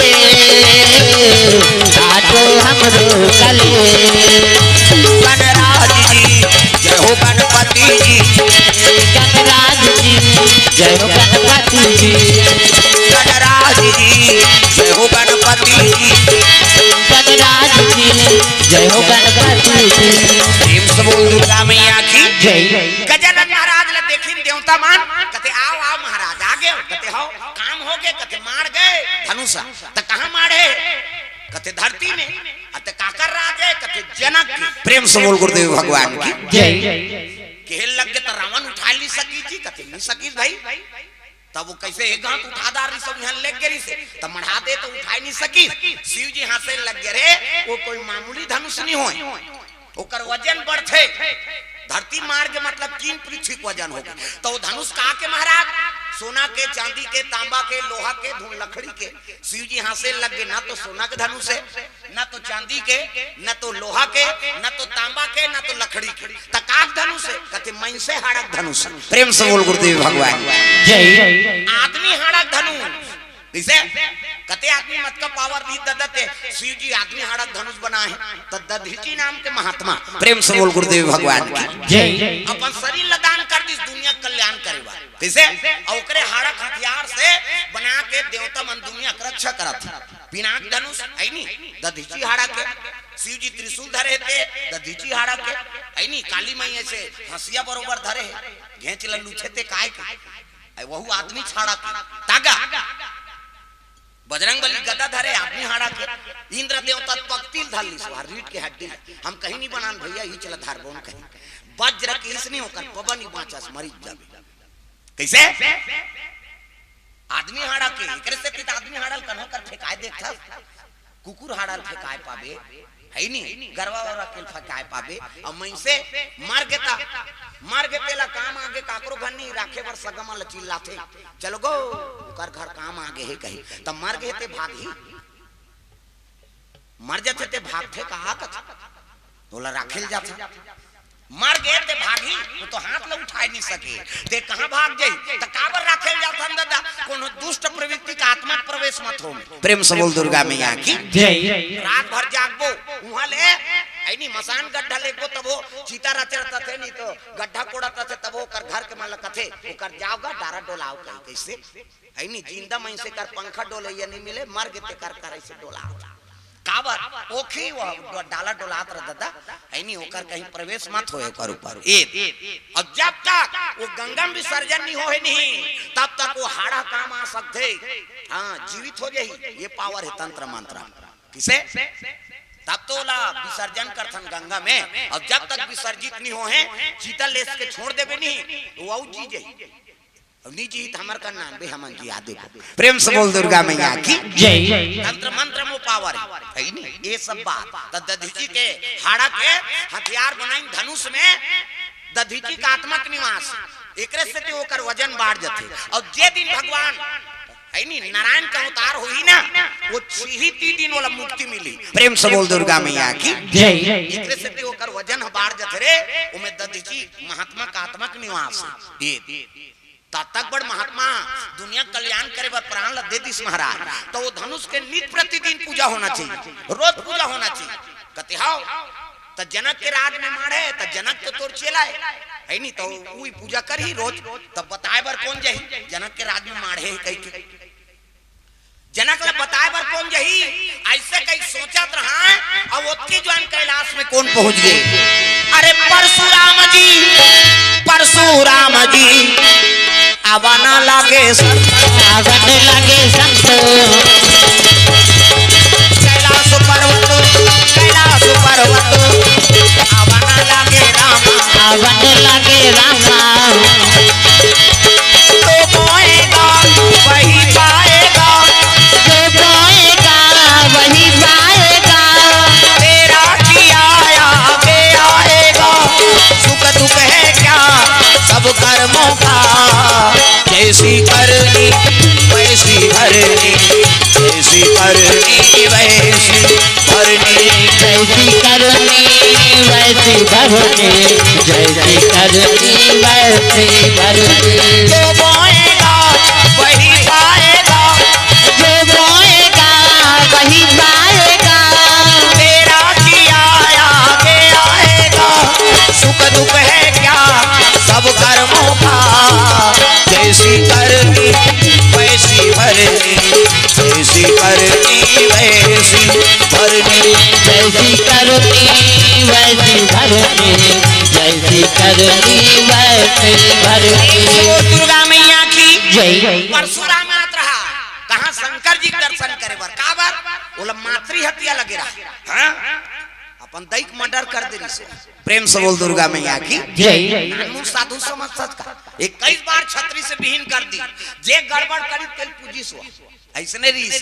सातो हमरो कलेश। गणराज जी जय हो गणपति जी। गणराज जी जय हो गणपति जी। गणराज जी जय हो गणपति जी। गणराज जी जय हो गणपति जी। प्रेम से बोल दुर्गा मैया की। जय। गजानन महाराज ला देखिन देवता मन, कथे, "आओ, आओ महाराज, आ गे।" कथे, "हव, काम हो गे?" कथे, "माढ़ गे धनुष।" "त कहाँ माढ़े?" कथे, "धरती में।" "अते काकर राज हे?" कथे, "जनक के।" प्रेम से बोल गुरुदेव भगवान की। जय। कहे लग गे, "त रावण उठा नहीं सकिस जी?" कथे, "नहीं सकिस भाई।" तब वो कैसे एक हाथ उठा डारिस, सब यहाँ लेग गे रिसे, तब मढ़ा दे तो उठाए नहीं सकिस। शिव जी हंसे लग गे, "रे, वो कोई मामूली धनुष नहीं होय, ओकर वजन बढ़थे।" धरती माढ़ गे मतलब तीन पृथ्वी के वजन हो गे। तो वो धनुष कहाँ के महाराज? सोना के, चांदी के, तांबा के, लोहा के, धुन लकड़ी के। शिव जी हंसे लग गे, "ना तो सोना के धनुष हे, ना तो चांदी के, ना तो लोहा के, ना तो तांबा के, ना तो लकड़ी के। त काक धनुष हे?" कथे, "मइनसे हाड़ा के धनुष हे।" प्रेम से बोल गुरुदेव भगवान। जय। आदमी हाड़ा के धनुष। कइसे? कथे आदमी मत का पावर दी ददते। शिव जी आदमी हाड़ा के धनुष बनाए हे। त दधीचि नाम के महात्मा। प्रेम से बोल गुरुदेव भगवान की। जय। अपन शरीर ल दान कर दिस दुनिया के कल्याण करे बर। कइसे? अउ ओकरे हाड़ा के हथियार से बना के देवता मन दुनिया के रक्षा करत हे। पिनाक धनुष, अइ नी, दधीचि हाड़ा के। शिव जी त्रिशूल धरे हे ते, दधीचि हाड़ा के। अइ नी, काली माई अइसे हंसिया बरोबर धरे हे। घेंच ल लूछे ते काय के? अइ वहू आदमी हाड़ा के। तागा। बजरंग बली गदा धरे आदमी हाड़ा के। इंद्र देवता पकतिल धर लिस, वह रीढ़ के हड्डी। हम कहीं नहीं बनान भइया, इही चला धरबोन कहीं। वज्र के इस नहीं होकर, पवन ही बाँचस, मरी जाबे। कइसे? आदमी हाड़ा के, एकरे सेती त आदमी हाड़ा ल कन्हो कर फेंकाय देखथस। कुकुर हाड़ा ल फेंकाय पाबे, हइ नी? गरवा वरवा के ल फेंकाय पाबे। अउ मइनसे मर गे त, मर गे तेला काम आगे काकरो घर नी राखे बर सगा मन ल चिल्लाथे, "चलो गो, ओकर घर काम आगे हे," कही। त मर गे ते भागही। मर जाथे ते भागथे कहा कथे? ओला राखे ल जाथे। मर गे ते भागही, वो तो हाथ ल उठाय नहीं सके। ते कहाँ भाग जाही? त काबर राखे ल जाथन दादा? कोनो दुष्ट प्रवृत्ति का आत्मा प्रवेश मत हो। प्रेम से बोल दुर्गा मैया की। जय। रात भर जागबो, उहाँ ले, अइ नी मसान गड्ढा लेगबो, तब वो चिता रचे रहता थे, नहीं तो गड्ढा कोड़त रथे, तब वो ओकर घर के मन ल कथे, ओकर जाव गा, डारा डोलाव कही, कइसे? हइ नी, जिंदा मइनसे कर पंखा डोलइया नहीं मिले, मर गे तेकर कर अइसे डोला। काबर? ओखी वो डाला डोलात रह ददा, है नी, ओकर कहीं प्रवेश मत होए ओकर ऊपर। ए, अब जब तक वो गंगा में विसर्जन नहीं होए नहीं, तब तक वो हाड़ा काम आ सकथे। हाँ, जीवित हो जाही। ये पावर है तंत्र मंत्र। किसे? तब तो ओला विसर्जन करथन गंगा में। अब जब तक विसर्जित नहीं होए, चीता लेस के छोड़ देबे नहीं, तो वो जी जाही। अब नहीं जी, तो हमर का नाम भी हमन जी आ देबो। प्रेम से बोल दुर्गा मैया की जय। तंत्र मंत्र में पावर है, है नी? ये सब बात। त दधीचि के हाड़ा के हथियार बनाइन धनुष में, दधीचि का आत्मा के निवास। एकरे सेती ओकर वजन बाढ़ जथे। और जे दिन भगवान, है नी, नारायण का अवतार होही ना, वो छिहिती दिन ओला मुक्ति मिली। प्रेम से बोल दुर्गा मैया की जय। एकरे सेती ओकर वजन ह बाढ़ जथे रे, ओमे दधीचि महात्मा का आत्मा के निवास है। ये तब तक बड़ महात्मा दुनिया कल्याण करे बर प्राण ल दे दिस महाराज, तो वो धनुष के नित प्रतिदिन पूजा होना चाहिए, रोज पूजा होना चाहिए। कते हव, त जनक के राज में माढ़े, त जनक तो तोर चेला है, है नी? तो उही पूजा करही रोज, तब बताए बर कौन जाही जनक के राज में माढ़े है कहि के? जनक ला बताए बर कौन जाही? ऐसे कहीं सोचत रहा, अब ओतके जुवान कैलाश में कौन पहुंच गए? अरे परशुराम जी, परशुराम जी, आवा ना लागे संत। आवा ना लागे संत। कैलाश पर्वत, कैलाश पर्वत, आवा ना लागे रामा। आवा ना लागे रामा। तो बोएगा वही पाएगा। जो बोएगा वही पाएगा। तेरा किया आगे आएगा। सुख दुख है क्या सब कर्मों का। जैसी करनी वैसी भरनी। जैसी करनी वैसी भरनी। जैसी करनी वैसी भरनी। जैसी करनी वैसी भरनी। जो बोएगा वही पाएगा। जो बोएगा वही पाएगा। तेरा किया आगे आएगा। सुख दुख है क्या सब कर्मों का। जैसी करनी वैसी भरनी। जैसी करनी वैसी भरनी। जैसी करनी वैसी भरनी। जैसी करनी वैसी भरनी। बोल दुर्गा मैया की जय। परशुराम आत रहा कहाँ? शंकर जी के दर्शन करे बर। काबर? ओला मातृ हत्या लगे रहा। हाँ? अपन दई के मर्डर कर दे रिहिस। प्रेम से बोल दुर्गा मैया की जय। नानमुन साधु समझ सच का? इक्कीस बार छतरी से विहीन कर दी। जे गड़बड़ करी तेल पूजी सो। ऐसने रिहिस।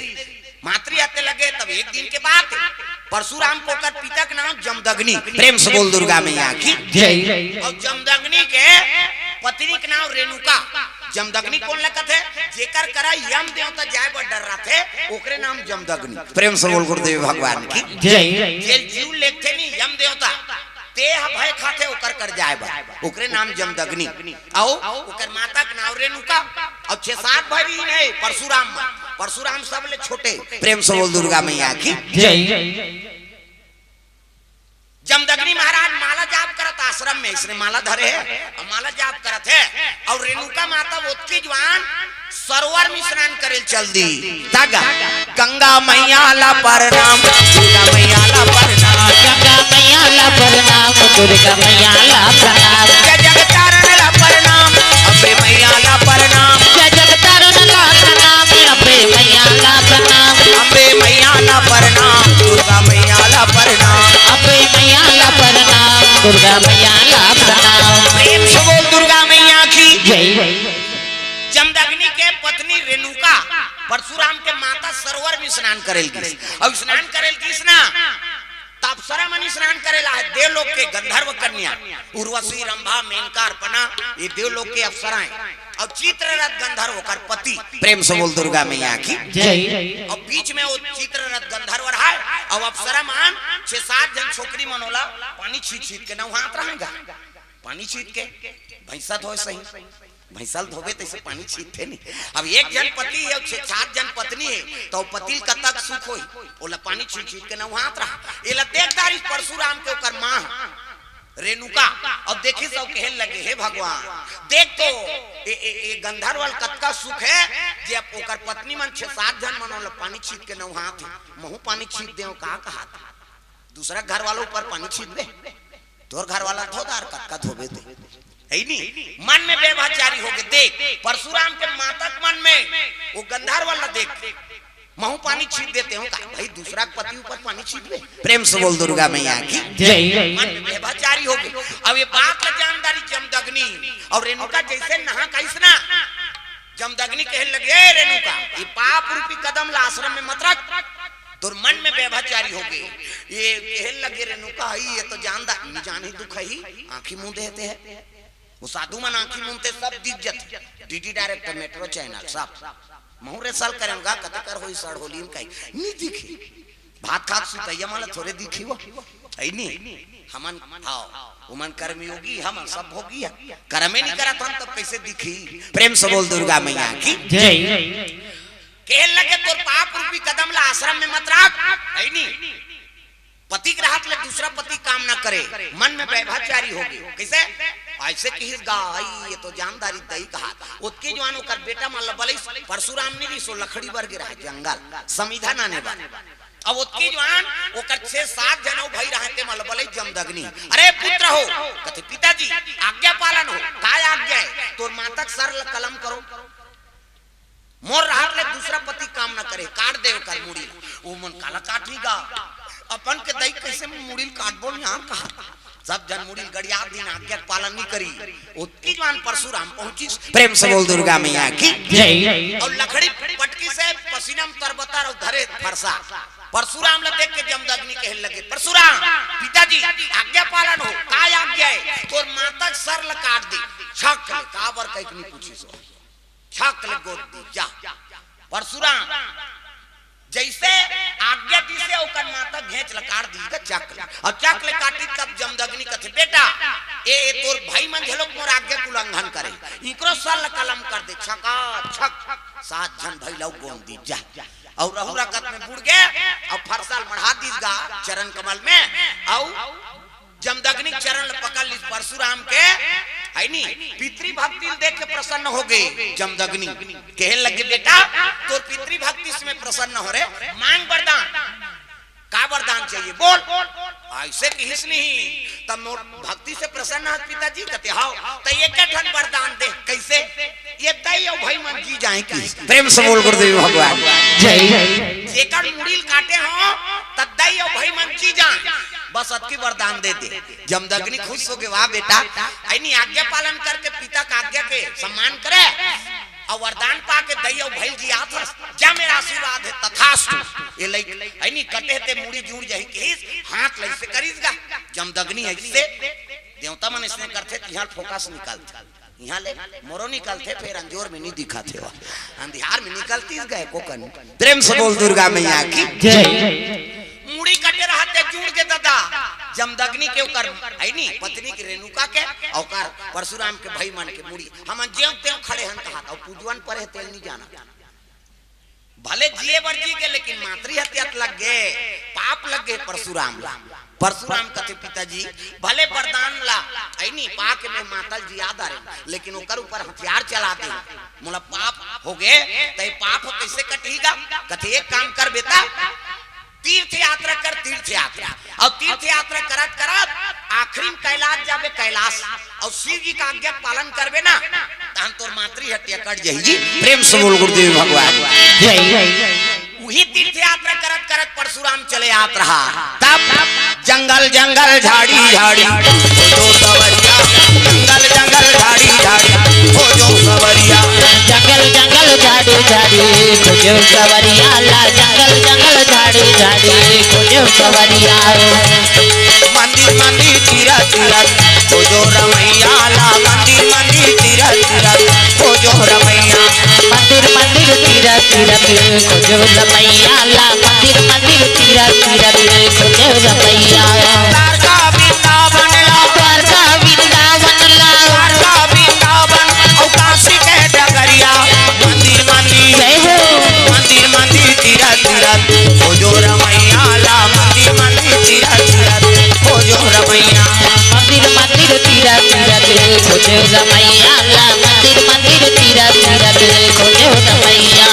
मातृ हत्या लगे तब एक दिन के बात। परशुराम के ओकर पिता के नाम जमदग्नि। प्रेम से बोल दुर्गा मैया की जय। और जमदग्नि के पत्नी के नाम रेणुका। जमदग्नि कोन ला कथे? जेकर करा यम देवता जाए बर डर रथे, ओकरे नाम जमदग्नि। प्रेम से बोल गुरुदेव भगवान की जय। जे जीव लेगथे नी यम देवता, ते ह भय खाथे ओकर कर जाए बर, ओकरे नाम जमदग्नि। अउ ओकर माता के नाम रेणुका। अउ छह सात भाई नहीं, परशुराम, परशुराम सबले छोटे। प्रेम से बोल दुर्गा मैया की जय। जमदग्नि महाराज माला जाप करत आश्रम में, इसने माला धरे है और माला जाप करत है। और रेणुका माता ओतकी जुवान सरोवर में स्नान करे चल दी। तागा गंगा मैया ला प्रणाम, दुर्गा मैया ला प्रणाम। गंगा मैया ला प्रणाम, दुर्गा मैया ला प्रणाम। जय जगतारण ला प्रणाम, अम्बे मैया ला प्रणाम। जय जगतारण ला प्रणाम, अम्बे मैया ला प्रणाम। अम्बे मैया ला प्रणाम, दुर्गा मैया ला प्रणाम। अम्बे मैया ला प्रणाम, दुर्गा मैया ला प्रणाम। प्रेम से बोल दुर्गा मैया की जय। जमदग्नि के पत्नी रेणुका परशुराम के माता सरोवर में स्नान करेल गिस। अब स्नान करेल गिस ना, त अप्सरा मन स्नान करेला है, देवलोक के गंधर्व कन्या उर्वशी, रंभा, मेनका, अर्पणा, ये देवलोक के अप्सराएं। और चित्ररथ गंधर्व ओकर पति। प्रेम से बोल दुर्गा मैया की जय। और बीच में वो चित्ररथ गंधर्व रहा है, और अप्सरा मन छह सात जन छोकरी मन ओला पानी छींच छींच के नहात रहेगा। पानी छींच के भैंसा धोए सही, भैंसा ल धोबे तैसे पानी छींचथे नहीं। अब एक जन पति है, छह सात जन पत्नी है, तो पति ल कतक सुख होई, ओला पानी छींच छींच के नहात रहा। एला देख डारिस परशुराम के ओकर माँ ह। रेणुका, अब देखिस अउ कहे लगे, "हे भगवान, देख तो, ए, ए, ए गंधर्व ल कतका सुख हे, जे अब ओकर पत्नी मन छह सात झन मन ओला पानी छीत के नउहात हे, महूं पानी छीत देंव का?" कहात हे। दूसरा घर वाला ऊपर पानी छीत दे, तोर घर वाला धोदार कतका धोबे ते, हे नी? मन में व्यभिचारी होगे। देख, परशुराम के मातक मन में वो गंधर्व ल देख, महूं पानी छीत देते हो का? भाई, दूसरा के पति ऊपर पानी छीत दे? प्रेम से बोल दुर्गा मैया की जय। मन में व्यभिचारी होगे। अब ये बात ल जान डारिस जमदग्नि अउ रेणुका, जइसे नहा कहिस ना, जमदग्नि कहे लगे, "ए रेणुका, ये पाप रूपी कदम ला आश्रम में मत रख, तोर मन में व्यभिचारी होगे।" ये कहे लगे रेणुका, "हई, ये तो जान डारिस, नी जान ही दुख ही, आंखी मूंद देते हे।" वो साधु मन आंखी मूंदते सब दिख जाथे। डीडी डायरेक्टर, मेट्रो चैनल सब। महूं rehearsal करेंव गा, कते कर होई सड़होली में कहीं। नी दिखी। भात खात सुतइया मन ल थोरे दिखी वो। हे नी? हमन, हाव, उमन कर्मयोगी, हमन सब भोगी हे। कर्मे नी करत हन, तब कइसे दिखी? प्रेम से बोल दुर्गा मैया की जय। कहे लगे, "तोर पाप रूपी कदम ला आश्रम में मत रख।" हे नी? पति के रहत ले दूसरा पति काम ना करे, मन में व्यभिचारी होगे। कइसे? अइसे किहिस गा, "हई, ये तो जान डारिस दई" कहात। ओतके जुवान ओकर बेटा मन ल बलइस, परशुराम नी रिहिस, लकड़ी बर गे रहय जंगल, समिधा नाने बर। अब ओतके जुवान ओकर छह सात झन अउ भाई रहय, ते मन ल बलइस जमदग्नि, "अरे पुत्र हो," कथे, "पिताजी, आज्ञा पालन हो।" "काय आज्ञा हे?" "तोर मातक सर ल कलम करो।" मोर रहत ले दूसरा पति काम न करे, काट दे ओकर मुड़ी। ओ मन काला काटही गा? अपन के दई कइसे मुड़ी ल काटबो यार कहा? सब झन मुड़ी ल गड़िया दिन आज्ञा के पालन नी करी। ओतकी जुवान परशुराम पहुंचिस। प्रेम से बोल दुर्गा मैया की जय। अउ लकड़ी पटकिस, पसीना में तरबतर अउ धरे फरसा। परशुराम ल देख के जमदग्नि कहे लगे, "परशुराम, पिताजी, आज्ञा पालन हो।" "काय आज्ञा हे?" "तोर मातक सर ल काट दे।" "छक ले, काबर कहिके नी पूछिस हो?" छक ले गोंद दीस जा। परशुराम जइसे आज्ञा दिसे, ओकर मातक घेंच ल काट दीस गा, छक ले। अउ छक ले काटिस तब जमदग्नि कथे, "बेटा, ए, ए तोर भाई मन घलोक मोर आज्ञा के उल्लंघन करे, इकरो सर ल कलम कर दे।" छका छक सात झन भाई ल अउ गोंद दीस जा। अउ रहू रकत में बुड़ गे, अउ फरसा ल मढ़ा दीस गा चरण कमल में, अउ जमदग्नि के चरण ल पकड़ लिस परशुराम के, हे नी, पितृभक्ति ल देख के प्रसन्न होगे जमदग्नि। कहे लगे, "बेटा, तोर पितृभक्ति से मैं प्रसन्न हों रे, मांग वरदान।" "का वरदान चाहिए, बोल।" अइसे किहिस नहीं, "तब मोर भक्ति से प्रसन्न हस पिताजी?" कथे, "हव।" "त एक ठन वरदान दे।" "कइसे?" "ये दई अउ भाई मन जी जाए।" किहिस। प्रेम से बोल गुरुदेव भगवान जय। "जेकर मुड़ी ल काटे हों, त दई अउ भाई मन जी जाए, बस अतकी वरदान दे दे।" जमदग्नि खुश होगे, "वाह बेटा, हे नी, आज्ञा पालन करके पिता के आज्ञा के सम्मान करे, अउ वरदान पाके दई अउ भाई ल जियात हस, जा मेरा आशीर्वाद हे, तथास्तु।" ये लइक, हे नी, कटे ते मुड़ी जुड़ जाही किहिस, हाथ ल अइसे करिस गा। जमदग्नि अइसे, देवता मन अइसने करथे, तिहां focus निकलथे। इहां ले मोरो निकलथे, फेर अंजोर में नी दिखत हे, अंधियार में निकलतिस गा एको कनी। प्रेम से बोल दुर्गा मैया की जय। मुड़ी कटे रहत ते जुड़ गे ददा, जमदग्नि के ओकर, हे नी, पत्नी के रेणुका के, ओकर परशुराम के भाई मन के मुड़ी, हमन जेव तेव खड़े हन कहात, अउ पूजवन परे तेल नी जाना। भले जिए बर जी गे, लेकिन मातृ हत्या लग गे, पाप लग गे परशुराम ला। परशुराम कथे, "पिताजी, भले वरदान ला, हे नी, पाके मैं माता ल जिया डारेंव, लेकिन ओकर ऊपर हथियार चला दे, मोला पाप होगे, त ये पाप ह कइसे कटही गा?" कथे, "एक काम कर बेटा, तीर्थ यात्रा कर, तीर्थ यात्रा।" अउ तीर्थ यात्रा करत करत आखिरी में कैलाश जाबे, कैलाश, अउ शिव जी के आज्ञा के पालन करबे ना, तहन तोर मातृ हत्या कट जाही जी। प्रेम से बोल गुरुदेव भगवान जय। उही तीर्थ यात्रा करत करत परशुराम चले आत रहा। तब जंगल जंगल झाड़ी झाड़ी खोजो सवरिया, जंगल जंगल झाड़ी झाड़ी खोजो सवरिया। जंगल जंगल झाड़ी झाड़ी खोजो सवरिया ला, जंगल जंगल झाड़ी झाड़ी खोजो सवरिया। मंदिर मंदिर तीरथ तीरथ खोजो रमैया ला, मंदिर मंदिर तीरथ तीरथ खोजो रमैया। मंदिर मंदिर तीरथ तीरथ खोजो रमैया ला, मंदिर मंदिर तीरथ तीरथ खोजो रमैया। द्वारका वृंदावन ला, द्वारका वृंदावन ला, द्वारका वृंदावन अउ काशी के डगरिया। मंदिर मंदिर जय हो। मंदिर मंदिर तीरथ तीरथ खोजो रमैया ला, मंदिर मंदिर तीरथ तीरथ खोजो रमैया। मंदिर देव रमैया ला मंदिर मंदिर तीरथ तीरथ खोजे हो रमैया।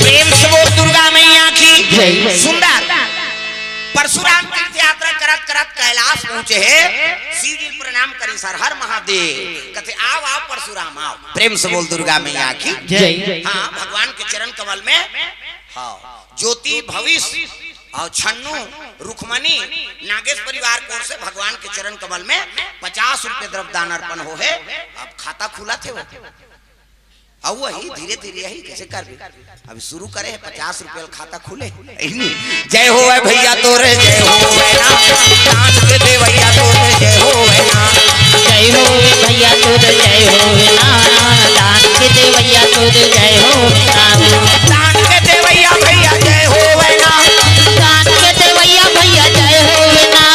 प्रेम से बोल दुर्गा मैया की जय। सुंदर। परशुराम तीर्थ यात्रा करत करत कैलाश पहुंचे हे, शिव जी प्रणाम करी, सर हर महादेव। कथे, "आव, आव परशुराम, आव।" प्रेम से बोल दुर्गा मैया की जय। हाँ, भगवान के चरण कमल में, हाँ, ज्योति भविष्य और छन्नू, रुक्मणी, नागेश परिवार की ओर से भगवान के चरण कमल में पचास रुपये द्रव्य दान अर्पण हो हे। अब खाता खुला थे वो। अउ वही धीरे धीरे यही कैसे करबे? अभी शुरू करे हे, पचास रुपये वाला खाता खुले। यही नहीं। जय होवे भैया तोरे, जय होवे ना। दान के देवैया तोरे, जय होवे ना। जय होवे भैया तोरे, जय होवे ना। दान के देवैया तोरे, जय होवे ना। दान के देवैया भैया, जय होवे ना। दान के देवैया भैया, जय होवे ना।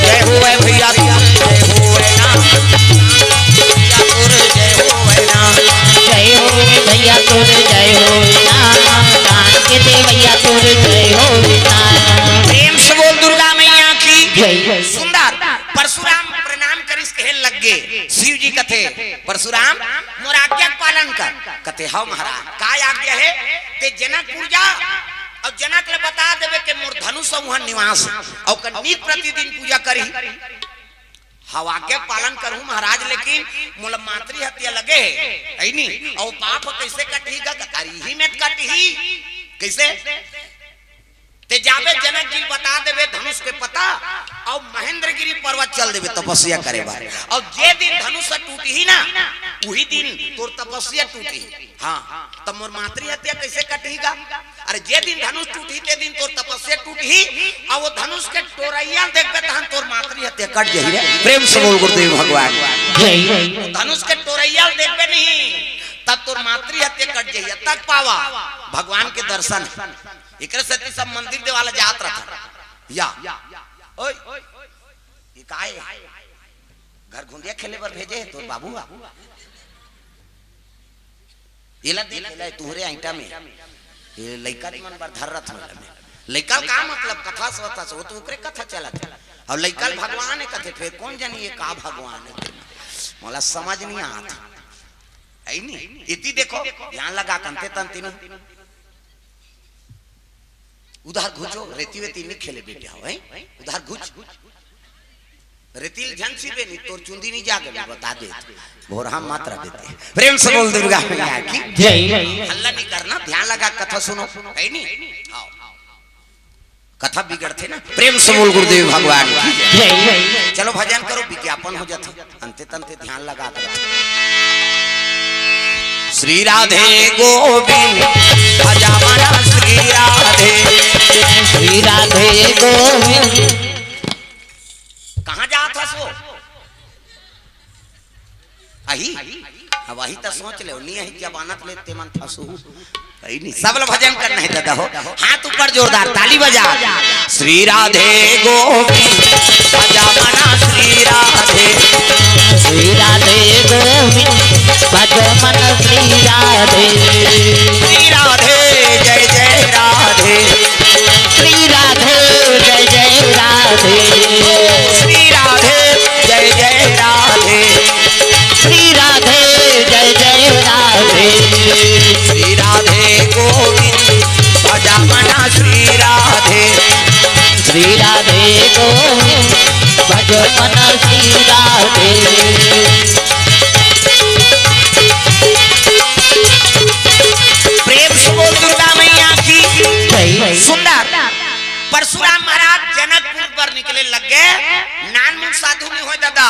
जय होवे भैया तोरे, जय होवे ना। भैया तोरे, जय होवे ना। जय होवे भैया तोरे, जय होवे ना। दान के देवैया तोरे, जय होवे ना। प्रेम से बोल दुर्गा मैया की जय। सुंदर। परशुराम प्रणाम करिस, कहे लग गे, शिव जी कथे, "परशुराम, मोर आज्ञा के पालन कर।" कथे, "हव महाराज, का आज्ञा हे?" "ते जनकपुर जा अउ जनक ले बता देबे के मोर धनुष उहाँ निवास हे, अउ ओकर नित प्रतिदिन पूजा करही।" "हव, आज्ञा के पालन करहूँ महाराज, लेकिन मोला मातृ हत्या लगे हे, है नी? अउ पाप कैसे कटही गा?" "अरे इही में कटही।" "कैसे?" "ते जाबे जनक जी ल बता देबे धनुष के पता, अउ महेंद्रगिरी पर्वत चल देबे तपस्या करे बर, अउ जे दिन धनुष टूटही ना, उही दिन तोर तपस्या टूटही।" "हाँ, त मोर मातृ हत्या कैसे कटही गा?" "अरे जे दिन धनुष टूटही ते दिन तोर तपस्या टूटही, अउ वो धनुष के टोरैया ल देखबे तहन तोर मातृ हत्या कट जही रे।" प्रेम से बोल गुरुदेव भगवान। जय। "वो धनुष के टोरैया ल देखबे नहीं, तब तोर मातृ हत्या कट जही।" तक पावा भगवान के दर्शन। एकरे सेती सब मंदिर देवाला जात रहिथे। या। ओए, ये काय हे? घर घुंदिया खेले बर भेजे हे तोर बाबू हा? एला देख, एला तुहरे आइटा में। ये लइका मन बर धर रथ में। लइका ल का मतलब, कथा सवथा से, वो तो ओकरे कथा चलत हे। अउ लइका ल भगवान हे कथे, फेर कोन जनी ये का भगवान हे? मोला समझ नहीं आत। है नी? इति देखो, ध्यान लगा, कंते तंती नहीं। उधार घुचो, रेती वेती नहीं खेले बेटे हो, हैं? उधार घुच। रेती ल झन सीबे नहीं, तोर चुंदी नहीं जागे, मैं बता दे। भोरहा मात्रा देते। प्रेम से बोल दुर्गा मैया की जय। हल्ला नहीं करना, ध्यान लगा कथा सुनो, है नी? आओ। कथा बिगड़थे ना। प्रेम से बोल गुरुदेव भगवान की जय। जय। चलो भजन करो, विज्ञापन हो जाथे। अंते तंते ध्यान लगा कर। श्री राधे गोविंद भजा मन श्री राधे। श्री राधे गोविंद। कहाँ जात हस वो? अही? अब अही त सोच ले, नहीं अही जमानत ले ते मन फंसू। अही नहीं, सब ल भजन करना हे दादा हो। हाथ ऊपर जोरदार, ताली बजा। श्री राधे गोविंद, भजा मना श्री राधे। श्री राधे गोविंद, भजा मना श्री राधे। श्री राधे, जय जय राधे। श्री राधे, जय जय राधे। श्री राधे, जय जय राधे। श्री राधे, जय जय राधे। श्री राधे गोविंद, भजा मना श्री राधे। श्री राधे गोविंद, भजा मना श्री राधे। प्रेम से बोल दुर्गा मैया की जय। सुंदर। परशुराम महाराज जनकपुर बर निकले लग गे। नानमुन साधु नहीं होय दादा,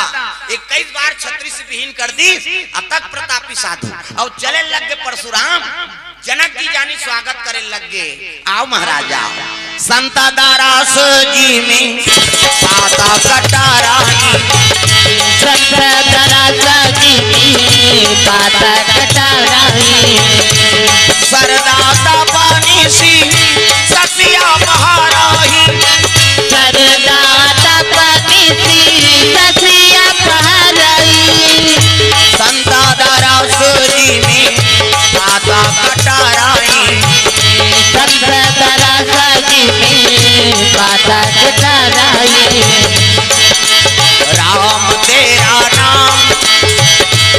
इक्कीस बार छत्री से विहीन कर दी, अतक प्रतापी साधु। अउ चले लग गे परशुराम, जनक जी जानी स्वागत करे लग गे। आओ महाराज आओ। संत दरस जिमि पाता कटाराई। संत दरस जिमि पाता कटाराई। सरदा तपनिसि ससिया पहाराई। सरदा तपनिसि ससिया पहाराई। संत दरस जिमि पाता कटाराई। संत दरस जिमि राम तेरा नाम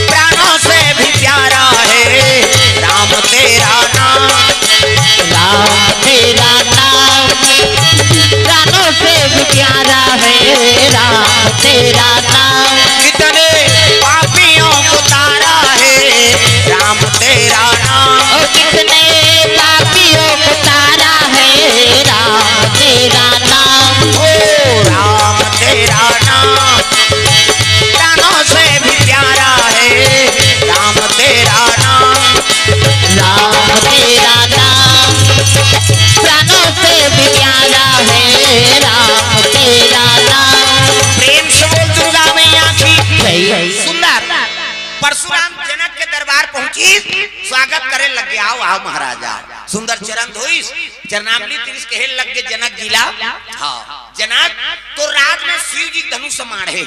प्राणों से भी प्यारा है, राम तेरा नाम। राम तेरा नाम प्राणों से भी प्यारा है, राम तेरा नाम। कितने पापियों को तारा है, राम तेरा नाम। ओ, कितने पापियों को तारा है, राम तेरा नाम। ओ, राम तेरा नाम प्राणों से भी प्यारा है, राम तेरा नाम। राम तेरा नाम प्राणों से भी प्यारा है, राम तेरा नाम। प्रेम से बोल दुर्गा मैया की जय। सुंदर। परशुराम जनक के दरबार पहुंचिस, स्वागत करे लग गे, "आओ, आओ महाराज, आओ।" सुंदर चरण धोइस, चरणामृत तिरिस, कहे लग गे जनक जी ला, "हाँ जनक, तोर राज में शिव जी के धनुष माढ़े।"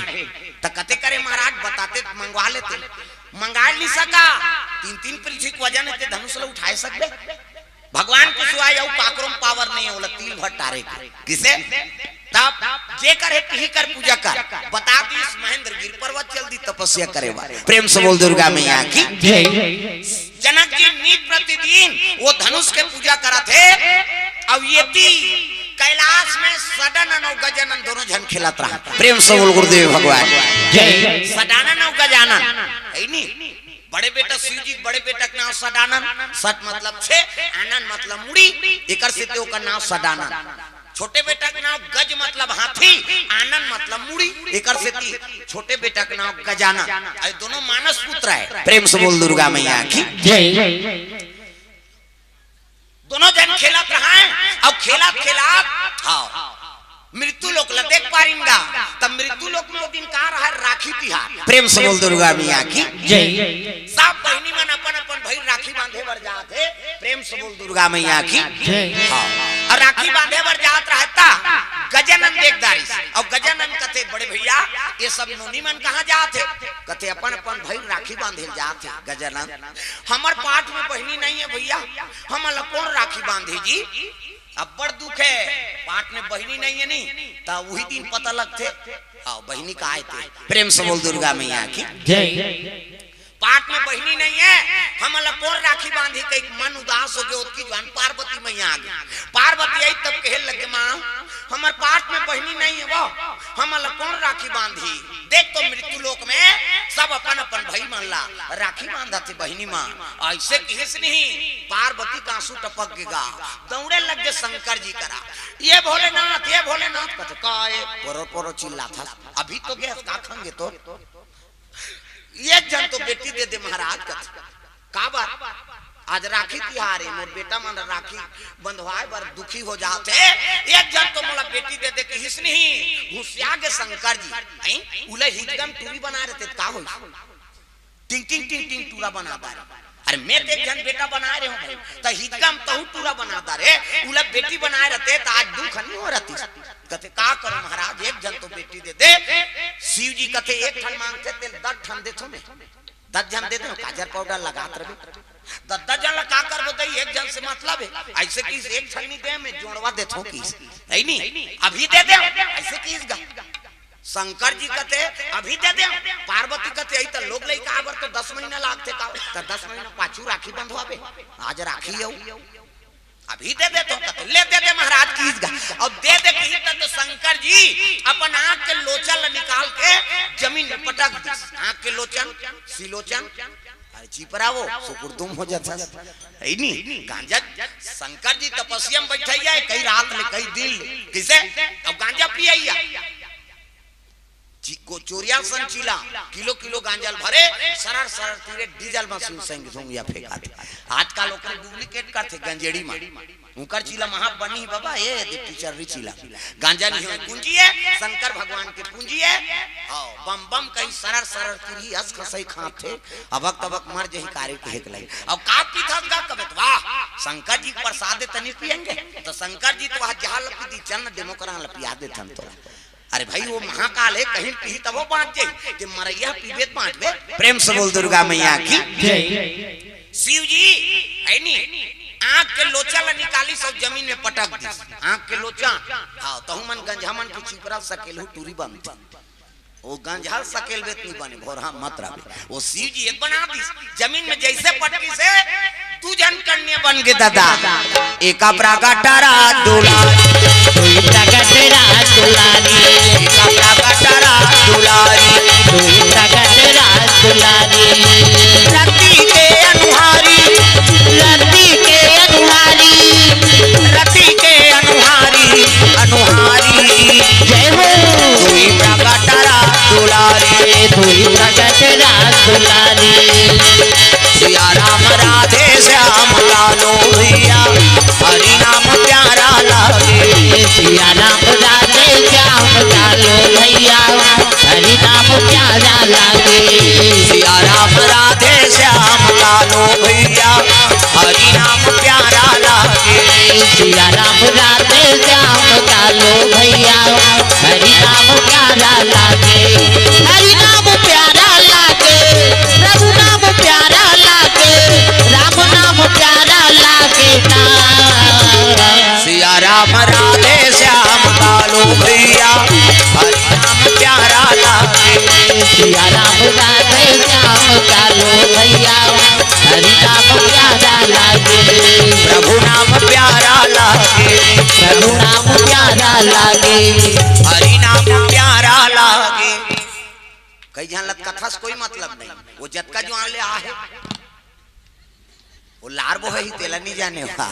त कथे, "करे महाराज, बताते त मंगवा लेते।" मंगाय नइ सका, तीन तीन पृथ्वी के वजन हे, ते धनुष ल उठाय सकबे? भगवान कुशवाहा अउ काकरो म पावर नइ हे, ओला तिल भर टारे के। किसे? तब जेकर हे तिही कर पूजा कर। बता दिस, महेंद्र गिर पर्वत चल दिस तपस्या करे बर। प्रेम से बोल दुर्गा मैया की। जय। जनक जी नित प्रतिदिन वो धनुष के पूजा करत हे, अउ एती कैलाश में सदानंद अउ गजानन दोनों झन खेलत रहा। प्रेम से बोल गुरुदेव भगवान। जय। सदानंद अउ गजानन, हे नी? बड़े बेटा शिव जी, बड़े बेटा के नाम सदानंद, सद मतलब छे, आनंद मतलब मुड़ी, एकर सेती ओकर नाम सदानंद। छोटे बेटा के नाम गज मतलब हाथी, आनंद मतलब मुड़ी, एकर सेती छोटे बेटा के नाम गजानन। अउ दोनों मानस पुत्र हे। प्रेम से बोल दुर्गा मैया की। जय। दोनों झन खेलत रहा हे, अउ खेलत खेलत, हाँ, मृत्यु लोक ल देख पारिन गा। तब मृत्यु लोक में वो दिन का रहा, राखी तिहार। प्रेम से बोल दुर्गा मैया की। जय। सब बहिनी मन अपन अपन भाई राखी बांधे बर जात हे। प्रेम से बोल दुर्गा मैया की। जय। हाँ। अउ राखी बांधे बर जात रहा त गजानन देख डारिस, अउ गजानन कथे, "बड़े भैया, ये सब नोनी मन कहाँ जात हे?" कथे, "अपन अपन भाई राखी बांधे जात हे गजानन।" "हमर पाट में बहिनी नइ हे भैया, हमन ला कोन राखी बांधही जी? अब्बड़ दुख हे, पाट में बहिनी नइ हे नी, त उही दिन पता लगथे, हाँ, बहिनी काय हे ते।" प्रेम से बोल दुर्गा मैया की। जय। पाट में बहिनी नइ हे, हमन ला कोन राखी बांधही कहिके मन उदास होगे, ओतकी जुवार पार्वती मैया आगे। पार्वती आइस तब कहे लगे, "माँ, हमर पाट में बहिनी नइ हे वो, हमन ला कोन राखी बांधही?" देख तो मृत्यु लोक में सब अपन अपन भाई मन ला राखी बांधत हे बहिनी मन। अइसे किहिस नहीं, पार्वती के आंसू टपक गे गा, दौड़े लग गे शंकर जी करा, "ये भोलेनाथ, ये भोलेनाथ," कथे, "का ए पोरो पोरो चिल्लाथस? अभी तो गे हस, का खंगे तोर? एक झन तो बेटी दे दे महाराज," कथे, "काबर?" "आज राखी तिहार हे, मोर बेटा मन राखी बंधवाय बर दुखी हो जात हे, एक झन तो मोला बेटी दे दे किहिस नहीं।" घुसिया गे शंकर जी, हैं? उला हिजगा म टूरी बनाय रहते त का होइस? टिंग टिंग टिंग टिंग टूरा बना डारे। अरे मैं तो एक झन बेटा बनाय रहेंव भाई, त हिजगा म तहूं टूरा बना डारे, उला बेटी बनाय रहते त आज दुख नइ हो रहतिस। कथे, "का करों महाराज, एक झन तो बेटी दे दे।" शिव जी कथे, "एक ठन मांगथे तेला दस ठन देथों मैं।" दस झन दे दे, काजर पाउडर लगात रहिबे। दस दस झन ला का करबो दई, एक झन से मतलब हे। अइसे किहिस, "एक झन नइ दे, मैं जोड़वा देथों," किहिस। हे नी? "अभी दे दे," अइसे किहिस गा। शंकर जी कथे, "अभी दे दे।" पार्वती कथे, "अई त लोग लइका आय बर तो दस महीना लागथे का? त दस महीना पाछू राखी बंधवाबे, आज राखी अउ।" "अभी दे दे," तो कथे, "ले दे दे महाराज," किहिस गा। अउ दे दे किहिस त शंकर जी अपन आंख के लोचन ल निकाल के जमीन में पटक दिस। आंख के लोचन, सिलोचन, अरे चिपरावो, सुकुरदुम हो जाथस। हे नी? गांजा, शंकर जी तपस्या में बइठइया हे, कई रात ले, कई दिन ले। किसे? अब गांजा पियइया। ची-, को चोरिया सन चीला, किलो किलो गांजा ल भरे, सरर सरर तीरे डीजल मशीन संग धुंगिया फेंकाथे। आजकल ओकरे duplicate करथे गंजेड़ी म। उंकर चीला महा बनी बाबा, ए दे टीचर री चीला। गांजा नइ होय, पूंजी हे, शंकर भगवान के पूंजी हे। हव, बम बम कही सरर सरर तीरही, अस खसई खाथे, अबक तबक मर जही कारे के हेक लई। अब का पीथस गा कबे त, वाह, शंकर जी के प्रसाद हे त नइ पियेंगे। त शंकर जी त वह जहर ल पी दी, चल न डेमोकरहा ल पिया देथन तो। अरे भाई, वो महाकाल हे, कहीं पीही तभो बांच जाही, ते मरइया पीबे त बांचबे। प्रेम से बोल दुर्गा मैया की। जय। शिव जी, हे नी? आंख के लोचा ला निकालिस अउ जमीन में पटक दिस। आंख के लोचा, हाँ, तहू मन गंजहा मन के चिपरा सकेलहू टूरी बनथे। वो गंजहा सकेल बेत नहीं बने, भोरहा मत रहे। वो शिव जी एक बना दिस, जमीन में जैसे पटकिस, दू झन कन्या बन गे दादा। एका प्रगट रात दुलारी, दुई प्रगट रात दुलारी, एका प्रगट रात दुलारी, दुई प्रगट रात दुलारी। रति के अनुहारी, रति के अनुहारी, रति के अनुहारी, अनुहारी। जय हो। दुई प्रगट रात दुलारी, दुई प्रगट रात दुलारी। सिया राम राधे श्याम लालो भैया, हरि नाम प्यारा लागे। सिया राम राधे श्याम लालो भैया, हरि नाम प्यारा लागे। सिया राम राधे श्याम लालो भैया, हरि नाम प्यारा लागे। सिया राम राधे श्याम लालो भैया, हरि नाम प्यारा लागे। हरि नाम प्यारा लागे, प्रभु नाम प्यारा लागे, राम नाम प्यारा लागे ना। सिया राम राधे श्याम लालो भैया, हरि नाम प्यारा लागे। सिया राम राधे श्याम लालो भैया, हरि नाम प्यारा लागे। प्रभु नाम प्यारा लागे, प्रभु नाम प्यारा लागे। हरि नाम प्यारा लागे। कई झन लत कथा से कोई मतलब नहीं, वो जतका जुआन ले आहे, वो लार बो है ही, तेला नहीं जाने हुआ।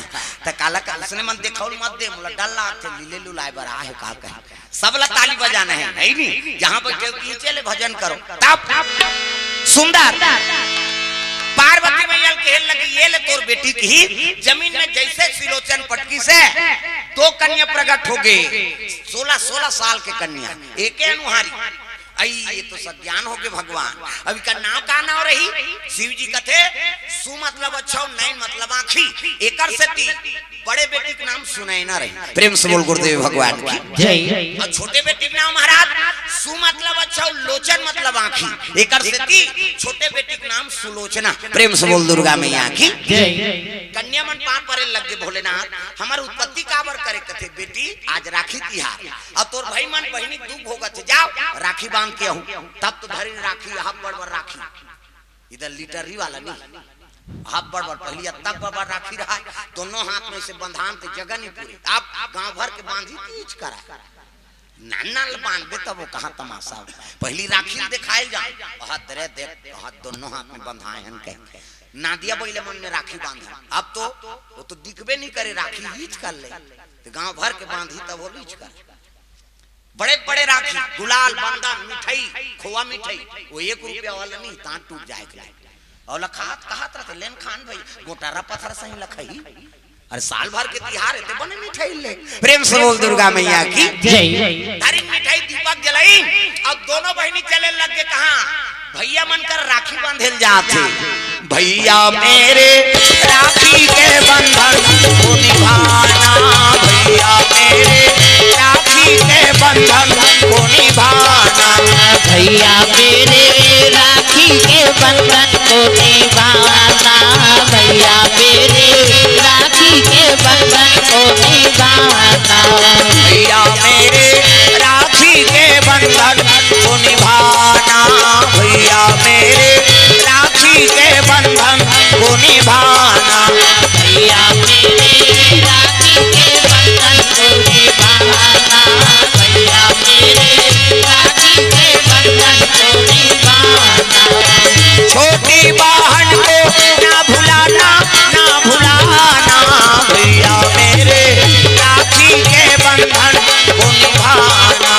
त काला का उसने मन देखाउल मत दे, मोला डर लागथे, लीले लुलाए बर आहे का कहे। सब ला ताली बजाना है, है नी? जहाँ बैठे हो, नीचे ले भजन करो। तब सुंदर पार्वती मैया ल कहे लगी, ये ले तोर बेटी की, जमीन में जैसे सिलोचन पटकिस, दो कन्या प्रगट हो गए, सोलह, सोलह साल के कन्या, एके अनुहारी। आई, ये तो सज्ञान हो गए भगवान। अब इका नाम का नाम रही? शिव जी कथे, सु मतलब अच्छा, नैन मतलब आँखी। एकर सेती बड़े बेटी के नाम सुनैना रही। प्रेम से बोल गुरुदेव भगवान की। जय। और छोटे बेटी के नाम महाराज, सु मतलब अच्छा, लोचन मतलब आँखी। एकर सेती छोटे बेटी के नाम सुलोचना। प्रेम से बोल दुर्गा मैया की। जय। कन्या मन पाँव परे लग गे, भोलेनाथ, हमर उत्पत्ति काबर करे कथे? बेटी, आज राखी तिहार, अब तोर भाई मन बहिनी के दुख भोगत हे, जाओ राखी बांध के आहू। तब तो धरिन राखी, हाथ बड़ बड़ राखी, इधर लिटरी वाला नहीं, हाथ बड़ बड़, पहली तब बड़ बड़ राखी रहा, दोनों हाथ में से बंधान ते जगह नहीं पूरे। अब गांव भर के बांधी तीज करा, नान नान ल बांधबे तब वो कहाँ तमाशा। पहली राखी ल दिखाए जा, हाथ दरे देख, हाथ दोनों हाथ में बंधाए हन कह, नादिया बइले मन में राखी बांधन। अब तो वो तो दिखबे नहीं करे, राखी हीच कर ले, तो गांव भर के बांधी तब वो लीच कर। बड़े बड़े राखी, गुलाल, बंदन, मिठाई, खोवा मिठाई, वो एक रुपया वाला नहीं, तान टूट जाए के। और लखात कहत रहते, "लेन खान भाई, गोटारा पत्थर सही लखही।" अरे साल भर के तिहार है, ते बने मिठाई ले। प्रेम से बोल दुर्गा मैया की। जय। धरिन मिठाई, दीपक जलाई, अब दोनों बहिनी चले लग गे कहाँ? भैया मन कर राखी बांधे ल जात हे। भैया मेरे राखी के बंधन को निभाना, भैया मेरे राखी के बंधन को निभाना। भैया मेरे राखी के बंधन को निभाना, भैया मेरे राखी के बंधन को निभाना। भैया मेरे राखी के बंधन को निभाना, भैया मेरे राखी के बंधन को निभाना। भैया मेरे राखी के बंधन को निभाना, भैया मेरे राखी के बंधन को निभाना। छोटी बहन को ना भुलाना, ना भुलाना, भैया मेरे राखी के बंधन को निभाना।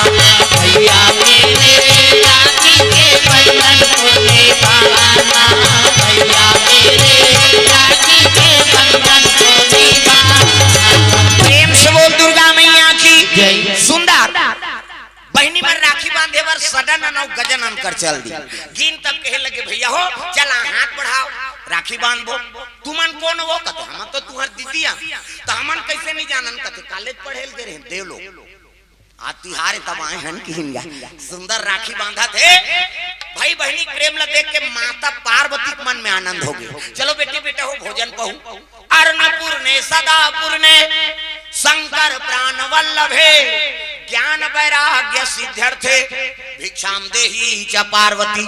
भैया मेरे राखी के बंधन को निभाना, भैया मेरे राखी के बंधन को निभाना। प्रेम से बोल दुर्गा मैया की। जय। सुंदर बहिनी मन राखी बांधे बर सडन अनौ गजन अनकर चल दी। गिन तब कहे लगे, "भैया हो, चला हाथ बढ़ाओ, राखी बांधबो।" "तुमन कोन हो?" कथे, "हमन तो तुहर दीदी हन।" "तो हमन कैसे नहीं जानन?" कथे, "कालेज पढ़े ल गे रहे देव लोग।" आज तिहार हे तब आए हन किहिन गा। सुंदर राखी बांधत हे। भाई बहिनी के प्रेम ला देख के माता पार्वती के मन में आनंद हो गे। "चलो बेटी बेटा हो, भोजन पहू।" अन्नपूर्णे सदा पूर्णे शंकर प्राण वल्लभे ज्ञान वैराग्य सिद्ध्यर्थे भिक्षाम देही च पार्वती।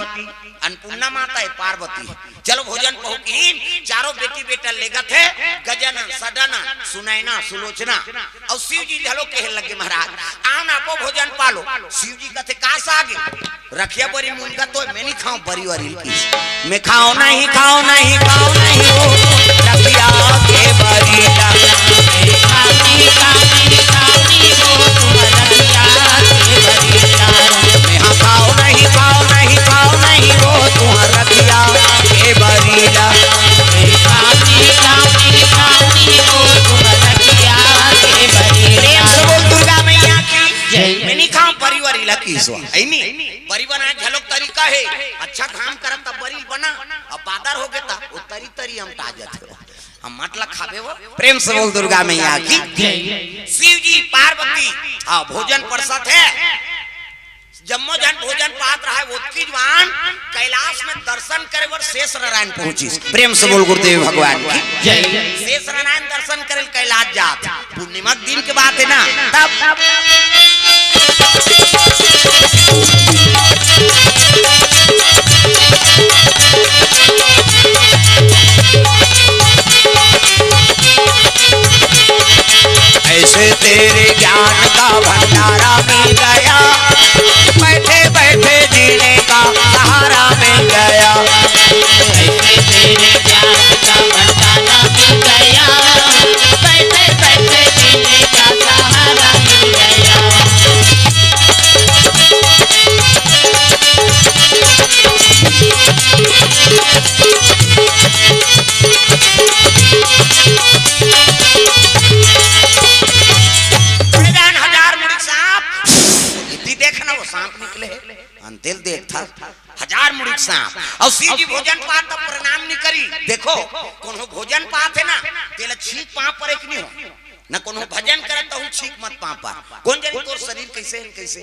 अन्नपूर्णा माता हे पार्वती। चलो भोजन पहुँच ही, चारों बेटी बेटा लेगत हे, गजानन, सडानन, सुनैना, सुलोचना। अउ शिव जी घलो कहे लगे, महाराज, आओ ना आपो भोजन पालो। शिव जी कथे, का सागे? रखिया बरी मुनगा तो मैं नहीं खाऊं, बरी वरी की। मैं खाओ नहीं, खाओ नहीं, खाओ नहीं वो रखिया के बरी। मैं हाँ खाओ नहीं, खाओ नहीं, खाओ नहीं वो तुम रखिया के बरी। प्रेम से बोल दुर्गा मैया की। जय। मैं नहीं खाऊं बरी वरी ला की सो। ऐ नहीं। बरी बनाए घलोक तरीका हे। अच्छा काम करत तब बरी बना। अब बादर हो गए ता, वो तरी तरी हम टा जाते हो। हम मत ला खाबे वो। प्रेम से बोल दुर्गा मैया की। जय। शिव जी पार्वती, हाँ, भोजन परसत हे। जम्मो झन भोजन पात रहय, ओतकी जुवार कैलाश में दर्शन करे बर शेष नारायण पहुंचिस। प्रेम से बोल गुरुदेव भगवान की। जय। शेष नारायण दर्शन करे कैलाश जात। पूर्णिमा के दिन के बात हे ना, तब ऐसे तेरे ज्ञान का भंडारा मिल गया, बैठे बैठे जीने का सहारा मिल गया। ऐसे तेरे ज्ञान का भंडारा मिल गया, बैठे बैठे जीने का सहारा मिल गया। बड़े जान हजार मुड़ी सांप। इतनी देख ना, वो सांप निकले हे। अंतेल देख था, हजार मुड़ी सांप। अउ शिव जी भोजन पात त प्रणाम नहीं करी। देखो, कोनो भोजन पात हे ना, तेला छींक पाँव परे कि नहीं हो? न कोनो भजन करे तहू छींक मत पाँव पर। कोन जनी तोर शरीर कैसे हे, कैसे?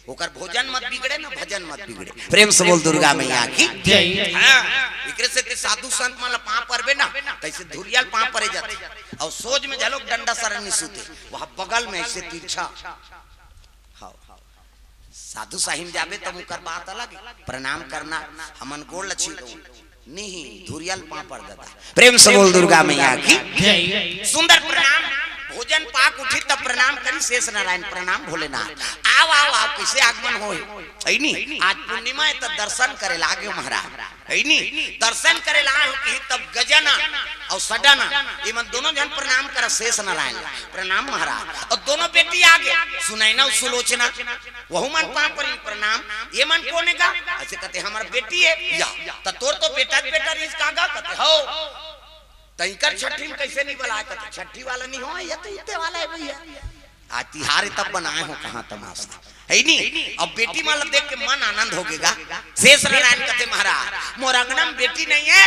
ओकर भोजन मत बिगड़े ना, भजन मत बिगड़े। प्रेम से बोल दुर्गा मैया की। जय। हाँ, एकरे से ते साधु संत मन ला पाँव परबे ना, तैसे धुरिया ल पाँव परे जाथे। अउ सोज में घलोक डंडा सरन नहीं सूते, वह बगल में ऐसे तिरछा। हाँ। साधु साहिब जाबे तब ओकर बात अलग हे। प्रणाम करना, हमन गोड़ ल छू नहीं, धुरिया ल पाँव पर देता। प्रेम से बोल दुर्गा मैया की। जय। सुंदर प्रणाम। भोजन पाक उठी तब प्रणाम करी, शेष नारायण प्रणाम भोलेनाथ। आओ, आओ, आओ, कैसे आगमन होय? है नी? आज पूर्णिमा हे त दर्शन करे लागे महाराज। है नी? दर्शन करे ला हो कि तब गजानन अउ सडानन, ये मन दोनों झन प्रणाम करा शेष नारायण ला। प्रणाम महाराज। अउ दोनों बेटी आगे, सुनैना अउ सुलोचना। वहू मन पाँव परी प्रणाम। ये मन कोन हे गा? अइसे कथे, हमर बेटी हे। या, त तोर तो बेटा बेटा रिहिस का गा? कथे, हव। त इकर छट्ठी में कैसे नहीं बलाय? कथे, छट्ठी वाला नहीं हो, ये तो इत्ते वाला हे भैया। आज तिहार हे तब बनाए हो कहाँ तमाशा। है नी? अब बेटी मन ला देख के मन आनंद हो गे गा। शेष नारायण कथे, महाराज, मोर अंगना में बेटी नहीं हे,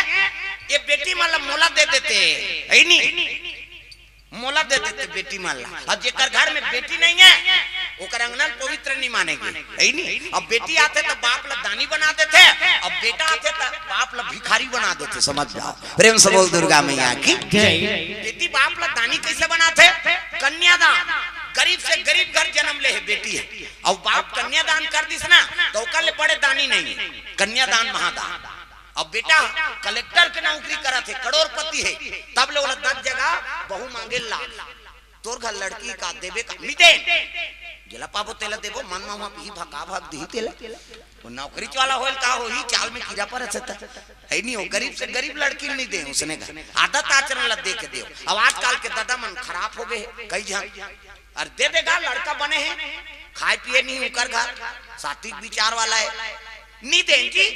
ये बेटी मन ला मोला दे देते। है नी? मोला दे देते बेटी मन ला। अब जेकर घर में बेटी नहीं हे, ओकर अंगना ल पवित्र नहीं माने गे। है नी? अब बेटी आथे त बाप ला दानी बना देथे, अब बेटा आथे त बाप ला भिखारी बना देथे। समझ जाओ। प्रेम से बोल दुर्गा मैया की। जय। बेटी बाप ला दानी कैसे बनाथे? कन्यादान। गरीब से गरीब घर जन्म ले हे बेटी हे, अउ बाप कन्यादान कर दिस ना, त ओकर ले बड़े दानी नहीं हे। कन्यादान महादान। अब बेटा कलेक्टर के नौकरी करत हे, करोड़पति हे, तब ले ओला दस जगह बहू मांगे लाग। तोर घर लड़की का देबे का? मिते। जेला पाबो तेला देबो, मन मा वहाँ पीही भका भक दिही तेला। वो नौकरी वाला होल का होही, चाल में कीड़ा परत हे त। है नी, वो गरीब से गरीब लड़की नहीं दे, उसने घर आदत आचरण ला दे के दे। अब आजकल के दादा मन खराब हो गए हे, कई झन। अरे दे देगा, लड़का बने हे, खाए पिए नहीं, ओकर घर सात्विक विचार वाला हे, नहीं दे जी।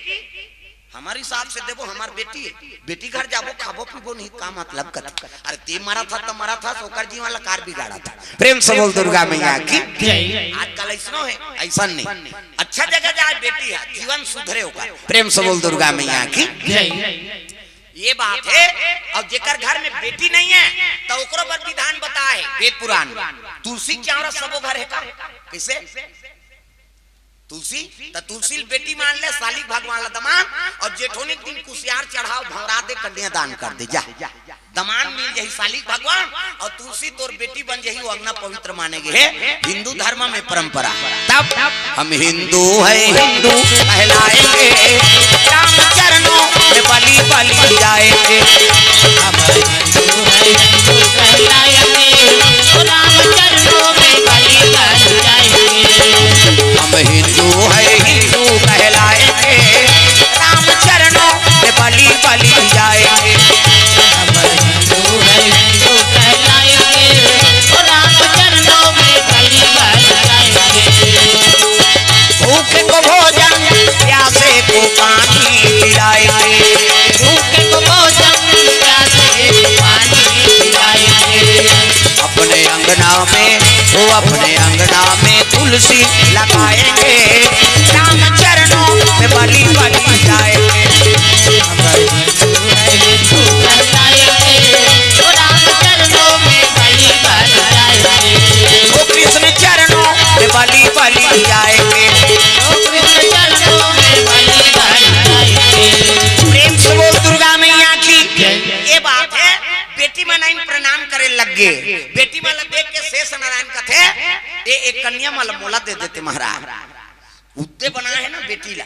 हमर हिसाब से देबो, हमर बेटी हे, बेटी घर जाबो, खाबो पीबो नहीं, का मतलब कथे? अरे ते मरत हस त मरत हस, ओकर जीवन ला काबर बिगाड़त हस? प्रेम से बोल दुर्गा मैया की। जय। आजकल ऐसनो हे, ऐसन नहीं। अच्छा जगह जाए बेटी हे, जीवन सुधरे ओकर। प्रेम से बोल दुर्गा मैया की। जय। ये बात हे। अउ जेकर घर में बेटी नहीं हे, त ओकरो बर विधान बताए हे वेद पुराण में। तुलसी के चांवरा सबो घर हे का? कैसे? तुलसी, त तुलसी ल बेटी मान ले, साली भगवान ला दमान, अउ जेठोनी के दिन कुसियार चढ़ाव, भंवरा दे, कन्यादान कर दे, जा। तमान मिल जाही सालिक भगवान, अउ तुलसी तोर बेटी बन जाही, वो अंगना पवित्र माने गे हे। हिंदू धर्म में परंपरा। तब हम हिंदू है, हिंदू कहलाएंगे, राम चरणों में बलि बलि जाएंगे। हम हिंदू है, हिंदू कहलाएंगे, राम चरणों में बलि बलि जाएंगे। हम हिंदू है, हिंदू कहलाएंगे, राम चरणों में बलि बलि जाएंगे। हम हिंदू है, हिंदू कहलाएंगे, राम चरणों में बलि बलि जाएंगे। भूखे को भोजन, प्यासे को पानी पिलाएंगे। भूखे को भोजन, प्यासे को पानी पिलाएंगे। अपने अंगना में, वो अपने अंगना में तुलसी लगाएंगे, राम चरणों में बलि बलि जाएंगे। वो कृष्ण चरणों में बलि बलि जाएंगे। प्रेम से बोल दुर्गा मैया की। ये बात है, बेटी मन आइन प्रणाम करे लग गे। बेटी मन ला देख के शेष नारायण कथे, "ए, एक कन्या मन ला मोला दे देते महाराज।" उद्दे बनाए हे ना बेटी ला।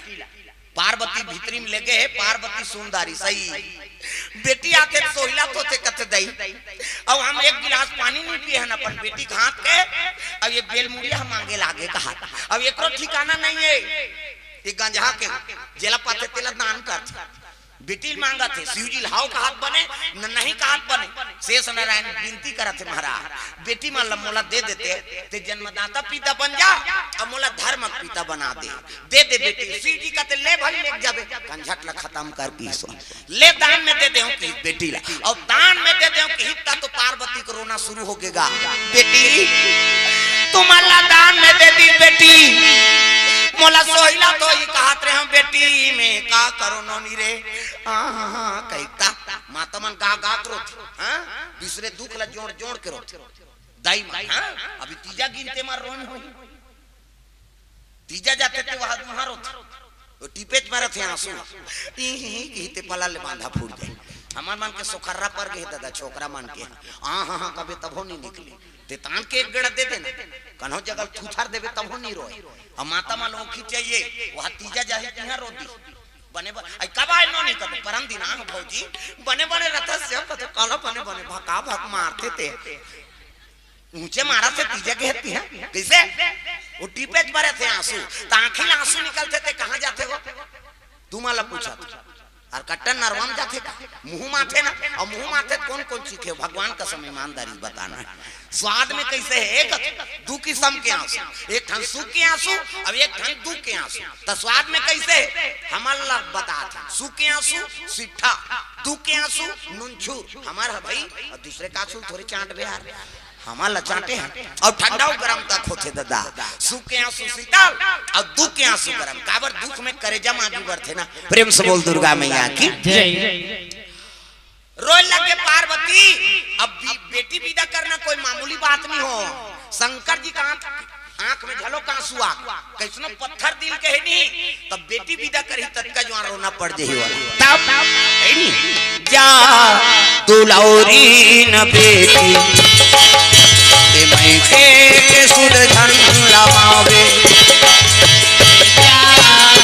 पार्वती भीतरी में लेगे हे, पार्वती सुंदरी सही। बेटी आथे त सोहिला तो थे कथे दई। अब हम एक गिलास पानी नहीं पिए हन अपन बेटी के हाथ के, अब ये बेलमुड़िया हम मांगे लागे कहा। अब एकरो ठिकाना नहीं है। ये गंजहा के जेला पाथे तेला दान करथे। बेटी ल मांगत हे, शिव जी ल हाव कहत बने, न नहीं कहत बने। शेष नारायण विनती करत हे, "महाराज, बेटी मन ल मोला दे देते, ते जन्मदाता पिता बन जा, अउ मोला धर्म पिता बना दे। दे दे बेटी।" शिव जी कहते, "ले भाई, ले जाबे।" कंझट ल खतम कर दी सो। "ले दान में दे दे हूँ कि बेटी ला।" अउ दान में दे दे हूँ कि हित्ता तो पार्वती को रोना शुरू हो गेगा, "बेटी, तुमन ला दान में दे दी बेटी, मोला सोहिला तो ही कहत रहे हूँ बेटी, मैं का करो नोनी रे।" हाँ, हाँ, हाँ, कहिता। माता मन गा गा के रोथे, हाँ? दूसरे दुख ला जोड़ जोड़ के रोथे। दाई मन, हाँ? अभी तीजा गिनते मार रोन होही। तीजा जाथे ते वहाँ, वहाँ रोथे। वो टिपेच मारत हे आंसू। ई ही ही कहिते पला ले बांधा फूट जाए। हमर मन के सोखर्रा पर गे दादा, छोकरा मन के। आ हाँ हाँ कबे तभो नहीं निकले। ते तान के एक बेड़ा दे देना। कन्हो जगह थुथर देबे तभो नहीं रोए। अब माता मन ओखी चाहिए, वहाँ तीजा जाही तिहाँ रो दी। बने बने, आई कब आए नो नहीं कबे, परम दिन आंग भौजी, बने बने रथस से कथे, "काला बने बने, भका भक मारथे ते।" ऊंचे मारा से तीजा के हत्ती है। कैसे? वो टिपेच भरे थे आंसू, त आंखी ले आंसू निकलथे ते कहाँ जाथे वो? तुमन ला पूछत। अउ कट्टन नरवा म जाथे का? मुंह माथे ना, अउ मुंह माथे त कौन कौन चीखे? भगवान कसम ईमानदारी बताना हे। स्वाद में कैसे हे? एक दू किसम के आंसू, एक ठन सुख के आंसू, अउ एक ठन दुख के आंसू। त स्वाद में कैसे हे? हमन ला बतात हे। सुख के आंसू सिट्ठा, दुख के आंसू नुनछूर। हमर ह भाई, अउ दूसरे का आंसू थोरे चांट बे यार। हमन ला चांटे हे, अउ ठंडा अउ गरम तक होथे दादा। सुख के आंसू शीतल, अउ दुख के आंसू गरम। काबर दुख में करेजा म आगी बरथे ना। प्रेम से बोल दुर्गा मैया की। जय। रोए लगे पार्वती। अब बी-, बेटी विदा करना कोई मामूली बात नहीं हो। शंकर जी का आंख, आंख में घलो का आंसू आ गे। कैसनो पत्थर दिल के हे नहीं, तब बेटी विदा करही, ततका जुआर रोना पड़ जही वाला। तब, हे नहीं? जा दुलौरी न बेटी, ते मइके के सुध झन लमावे। जा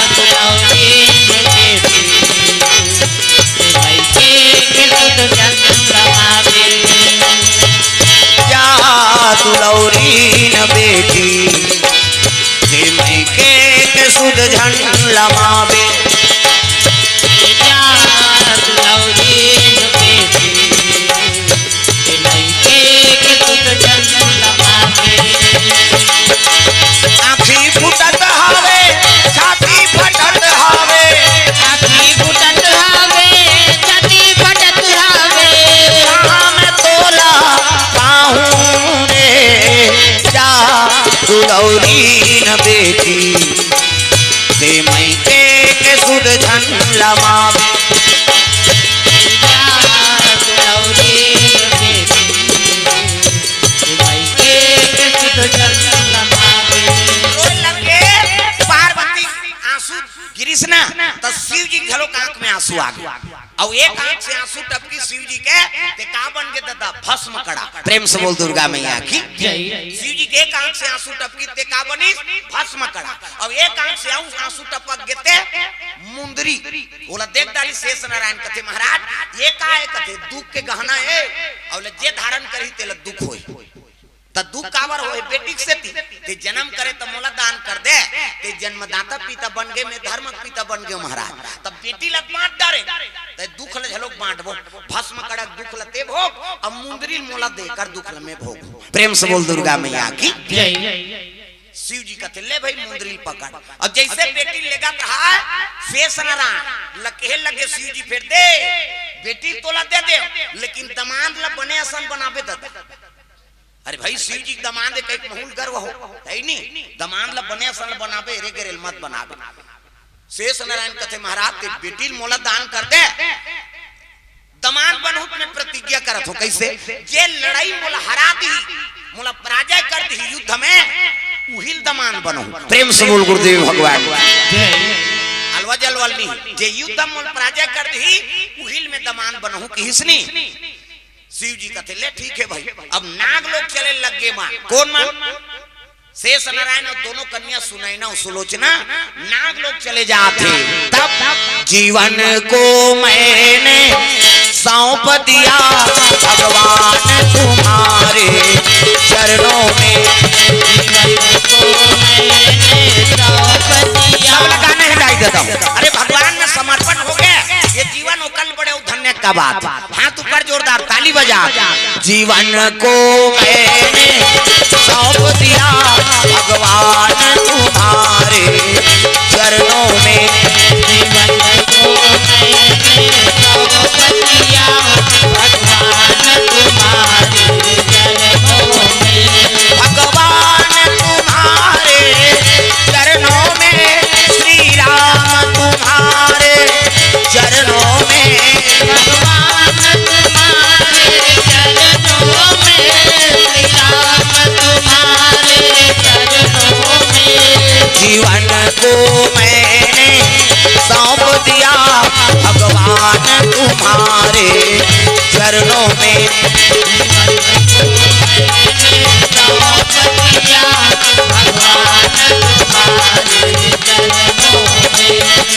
दुलौरी न बेटी, ते मइके के सुध झन लमावे। जा दुलौरी न बेटी, ते मइके के सुध झन लमावे। जा दुलौरी न बेटी, ते मइके के सुध झन लमावे। आँखी फूटत हवे, छाती फटत हवे। आँखी फूटत हवे, छाती फटत हवे। कहाँ मैं तोला पाहूँ रे, जा दुलौरी न बेटी, ते मइके के सुध झन लमावे। जा दुलौरी न बेटी, ते मइके के सुध झन लमावे। रोए लगे, पार्वती आंसू गिरिस ना, त शिव जी घलो के आंख में आंसू आ गे। अउ एक आंख से आंसू टपकी शिव जी के, ते का बन गे ददा? भस्म कड़ा। प्रेम से बोल दुर्गा मैया की। जय। शिव जी के एक आंख से आंसू टपकी, ते का बनिस? भस्म कड़ा। अउ एक आंख से आंसू, आंसू टपक गे ते मुंदरी। ओला देख डारिस शेष नारायण, कथे महाराज, ये का हे? कथे दुख के गहना हे, अउ ले जे धारण करही तेला दुख होही। त दुख काबर होय? बेटी के सेती। ते जन्म करे त मोला दान कर दे। ते जन्मदाता पिता बन गे, मैं धर्मक पिता बन गे महाराज। तब बेटी ला बांट डारे। ते दुख ल झलोक बांटबो। भस्म कड़क दुख ल ते भोग, अब मुंदरी ल मोला दे, कर दुख ल मैं भोग। प्रेम से बोल दुर्गा मैया की। जय। शिव जी कथे, ले भाई मुंदरी ल पकड़। अब जैसे बेटी लेगत रहा, शेष नारायण ल कहे लगे शिव जी, फेर दे, बेटी तोला दे दे, लेकिन दमांद ल बने असन बनाबे ददा। अरे भाई, शिव जी के दमांद हे, कहिके महूं ल गर्व हो, हे नी? दमांद ल बने असन ल बनाबे, एरे गेरे ल मत बनाबे। शेष नारायण कथे, महाराज, ते बेटी ल मोला दान कर दे, दमांद बनहूं त मैं प्रतिज्ञा करत हों। कइसे? जे लड़ई मोला हरा दिही, मोला पराजय कर दिही युद्ध में, उही ल दमांद बनहूं। प्रेम से बोल गुरुदेव भगवान। जय। अलवा जलवा ल नी, जे युद्ध में मोला पराजय कर दिही, उही ल मैं दमांद बनहूं, किहिस नी। शिव जी कथे, ले ठीक हे भाई। अब नाग लोग चले लग गे मन। कोन मन? शेष नारायण अउ दोनों कन्या सुनैना अउ सुलोचना नाग लोग चले जात हे। तब जीवन को मैंने सौंप दिया भगवान तुम्हारे चरणों में। जीवन को मैंने सौंप दिया। सब लगा नहीं जाए देता हूँ। अरे भगवान में समर्पण हो गया, ये जीवन ओकर बड़े धन्य का बात। हाथ ऊपर जोरदार ताली बजा। जीवन को मैंने सौंप दिया भगवान तुम्हारे चरणों में। जीवन को मैंने सौंप दिया भगवान तुम्हारे चरणों में। भगवान तुम्हारे चरणों में, श्री राम तुम्हारे चरणों में। भगवान तुम्हारे चरणों में, श्री राम तुम्हारे चरणों में। जीवन को मैंने सौंप दिया भगवान तुम्हारे चरणों में। जीवन को मैंने सौंप दिया भगवान तुम्हारे चरणों में।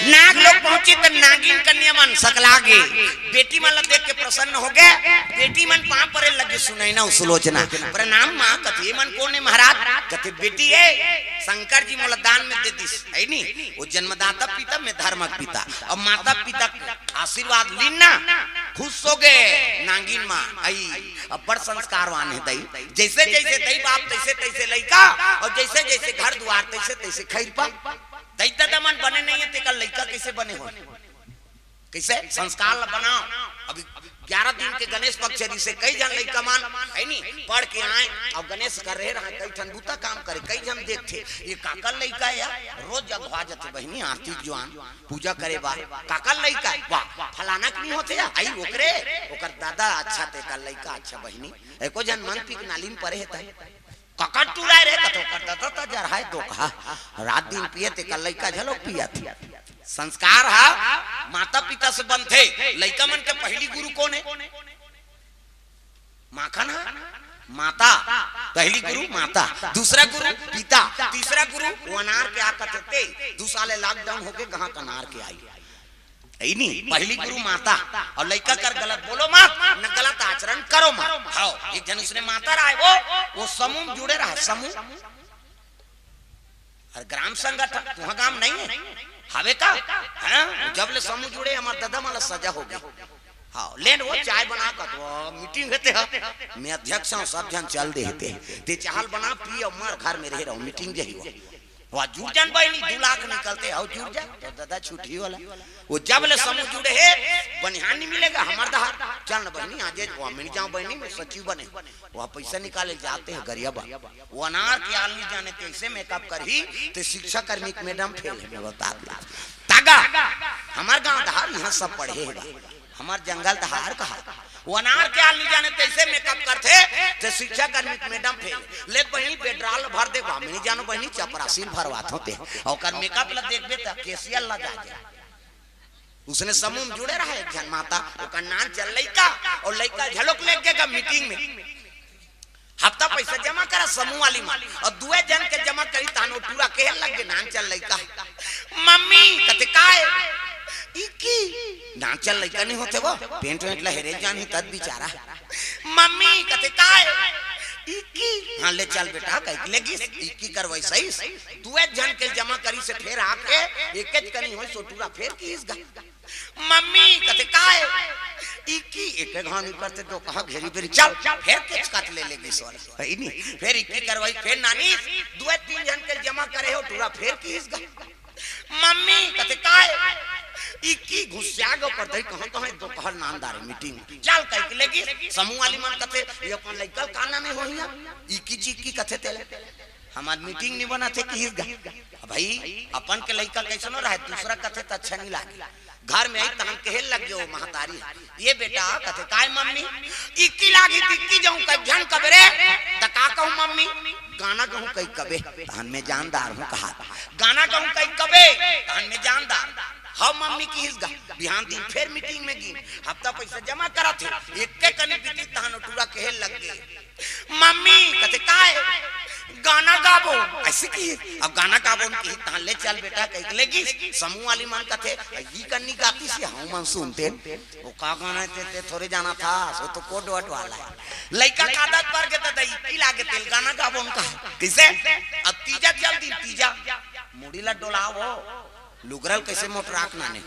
नाग लोग पहुंचे त नागिन कन्या मन सकला गे। बेटी मन ला देख के प्रसन्न हो गे। बेटी मन पांव परे लगे, सुनैना अउ सुलोचना। प्रणाम माँ। कथे, "ये मन कोन हे महाराज?" कथे, "बेटी हे, शंकर जी मोला दान में दे दिस, हे नी? वो जन्मदाता पिता, मैं धर्मक पिता।" अब माता पिता के आशीर्वाद लीन ना, खुश हो गे नागिन माँ। आई, अब्बड़ संस्कारवान हे दई। जैसे जैसे दई बाप, तैसे तैसे लइका, अउ जैसे जैसे घर दुआर, तैसे तैसे खैरपा। दई ददा मन बने नहीं हे, तेकर लइका कैसे बने हो? कैसे संस्कार ला बनाओ? अभी ग्यारह दिन के गणेश पक्ष रिसे, कई झन लइका मन, हे नी, पढ़ के आए अउ गणेश कर रहे रहा, कई ठन बुता काम करे, कई झन देखथे, ये काकर लइका हे यार? रोज अघवा जथे बहिनी, आरती जुआन, पूजा करे बा, काकर लइका हे? वाह, फलाना के नहीं होथे यार, आई ओकरे, ओकर दादा अच्छा, तेकर लइका अच्छा बहिनी। एको झन मन पी के नाली में परे हे त। ककर टूरा रे, कतो कर दता त जरहाय दोखा। रात दिन पिए, तेकर लइका झलोक पियत। संस्कार हा माता पिता से बनथे। लइका मन के पहली गुरु कोन हे? माखन हा माता। पहली गुरु माता, दूसरा गुरु पिता, तीसरा गुरु वो अनार के आ कथे ते। दू साल lockdown होके कहाँ का अनार के आई? हे नी, पहली गुरु माता। अउ लइका कर गलत बोलो मत, न गलत आचरण करो मत। हव, एक झन उसने माता रहा हे, वो, वो समूह में जुड़े रहा, समूह। अउ ग्राम संगठन, तुहा गांव नहीं हे? हवे का? हाँ, जब ले समूह जुड़े, हमर ददा मन ला सजा हो गे। हव, लेन वो चाय बना कर, वो meeting हे ते ह। मैं अध्यक्ष हूँ, सब झन चल दे हे ते। ते चाय ल बना, पी अउ मर, घर में रहे रहो, meeting जही हो। वह जुड़ जान बहिनी, दू लाख निकलथे, अउ जुड़ जा तो दादा छुट्टी वाला। वो जब ले समूह जुड़े हे, बनिहार नहीं मिलेगा हमर डहर। चल न बहिनी, आज वो मिल जाओ बहिनी, मैं सचिव बने। वह पैसा निकाले जाथे गरियाबंद। वो अनार के आलू जाने कैसे मेकअप करही, ते शिक्षा कर्मी के मैडम फेल हे, मैं बता दिया। तागा, हमर गांव डहर इहाँ सब पढ़े हे बा। हमर जंगल डहर कहा। वो अनार के आलू जाने कैसे मेकअप करथे, ते शिक्षा कर्मी के मैडम फेल। ले बहिनी, पेट्रोल भर दे बा, मैं नहीं जानो बहिनी, चपरासी ल भरवात होते। ओकर मेकअप ला देखबे त केसियल ला जा जा। उसने समूह में जुड़े रहा एक झन माता, ओकर नान चल लइका, अउ लइका झलोक लेगेगा मीटिंग में। हफ्ता पैसा जमा करा समूह वाली मन, अउ दुए झन के जमा करी, तहान ओ टूरा कहे लग गे, नान चल लइका। मम्मी, कथे काय? इक्की। नान चल लइका नहीं होथे वो, पेंट वेंट ला हेरे जान ही तद बिचारा। मम्मी, कथे काय? इक्की। हाँ, ले चल बेटा, कहिके लेगिस, इक्की करवाइस। दुए झन के जमा करिस, फेर आके एकेच कनी होइस ओ टूरा फेर किहिस गा। मम्मी, कथे काय? इक्की। एके घाव नहीं करते तो कहा घेरी बेरी, चल, फेर केचकत ले लेगिस। है नी? फेर इक्की करवाइस, फेर नानिस, दुए तीन झन के जमा करे हे ओ टूरा फेर किहिस गा। मम्मी, कथे काय? इक्की। घुसिया गे परथे, कहाँ कहाँ तो कहल नान डारे मीटिंग। चल कहिके लेगिस, समूह वाली मन कथे, ये अपन लइका ल का नाने होही? इक्की चिक्की कथे तेला। हमर मीटिंग नहीं बनाथे किहिस गा। अब भाई, अपन के लइका कैसनो रहे, दूसरा कथे त अच्छा नहीं लागे। घर में आई तहन कहे लग गे ओ महतारी, ये बेटा, कथे काय मम्मी? इक्की लागी त इक्की जाऊं कहि झन कबे रे, त का कहूं मम्मी? गाना गाऊं कहि कबे, तहन मैं जानदार हूं कहा। गाना गाऊं कहि कबे, तहन मैं जानदार। हव मम्मी किहिस गा। बिहान दिन फेर मीटिंग में गिन, हफ्ता पैसा जमा करत हे, एके कनी बीती तहन ओ टूरा कहे लग गे, मम्मी, कथे काय? गाना गाबो। ऐसे किहिस, अब गाना गाबो न किहिस, तहन ले चल बेटा कहिके लेगिस। समूह वाली मन कथे, ई कन्नी गातिस हे, हम मन सुनतेन। ओ का गाना हे ते, ते थोरे जानथस, ओ तो कोड वर्ड वाला हे। लइका के आदत पर गे दादा, इक्की लागे तेला गाना गाबो न कहा। कइसे? अब तीजा चल दिन, तीजा। मुड़ी ला डोलाव ओ, लुगरा ल कइसे मोटराक नाने।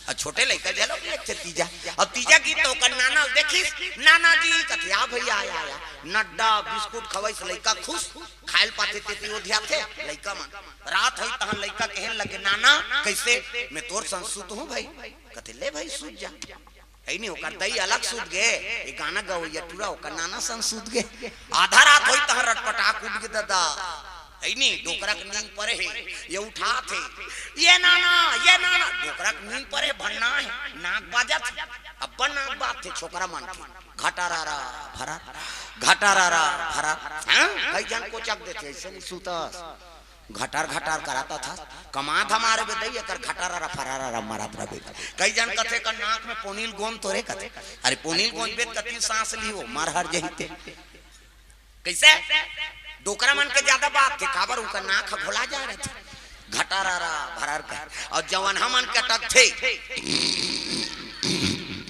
अउ छोटे लइका झलोक लेथे तीजा। अब तीजा गीत तो ओकर नाना ल देखिस, नाना जी कथे, आ भइया, आ, आ, आ। नड्डा, बिस्कुट खवाइस, लइका खुस, खाय ल पाथे तेती ओधियाथे, लइका मन। रात होइस तहन लइका कहे लगे, नाना, कइसे? मैं तोर संग सुतहूं भई। कथे, ले भई, सुत जा। है नी, ओकर दई अलग सुत गे, ये गाना गवइया टूरा ओकर नाना संग सुत गे। आधा रात होइस तहन रटपटाक उठ गे दादा। है नी, डोकरा के नींद परे हे, ये उठाथे, ये नाना, ये नाना, डोकरा के नींद परे हे, भन्ना हे, नाक बाजत हे, अब्बड़ नाक बाजथे छोकरा मन के, घटारारा भरा, घटारारा भरा, हाँ? कई झन कोचक देथे, अइसे नहीं सुतस। घटार घटार करात हस, कमा धमारे बे दई, एकर घटारारा फरारारा मारत रबे। कई झन कथे कर नाक में पोनील गोंद तोरे कथे। अरे पोनील गोंद बे कतिन सांस लिहो, मर हर जही ते। कइसे? डोकरा मन के जादा बात थे, काबर उनका नाक ह घोला जा रथे। घटारारा भरार कर। अउ जवनहा मन के अटकथे।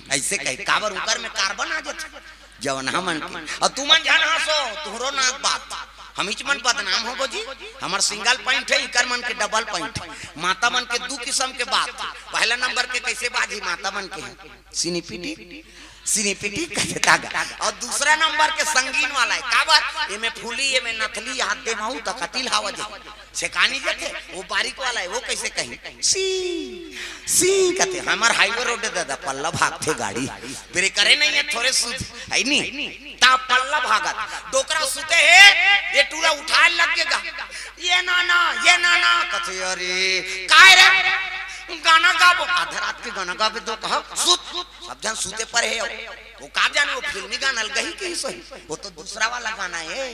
अइसे कहे, काबर उनकर में कार्बन आ जाथे। जवनहा मन के। अउ तुमन झन हंसो, तुहरो नाक बात। हमीच मन बदनाम होबो जी। हमर सिंगल पॉइंट हे, इकर मन के डबल पॉइंट हे। माता मन के दू किसम के बात। पहला नंबर के कइसे बाजी माता मन के हे? सिनीपिटी, सिनीपिटी कथे तागा। अउ दूसरा नंबर के संगीन वाला हे। काबर? एमे फूली, एमे नथली, हाथ दे महू त कतिल हवा जे। छेकानी जथे, वो बारीक वाला हे, वो कइसे कही? सी, सी कथे। हमर हाईवे रोड हे दादा, पल्ला भागथे गाड़ी। ब्रेकरे नहीं हे, थोरे सुध, है नी? ता पल्ला भागत। डोकरा सुते हे, ये टूरा उठाय लग गे गा। ये नाना, ये नाना, कथे, अरे, काय रे? गाना गाबो, आधा रात के गाना गाबे तो कहा, सुत, सुत। सब झन सुते परे हे। वो का जाने, वो फिल्मी गाना ल गही कि सही। वो तो दूसरा वाला गाना हे।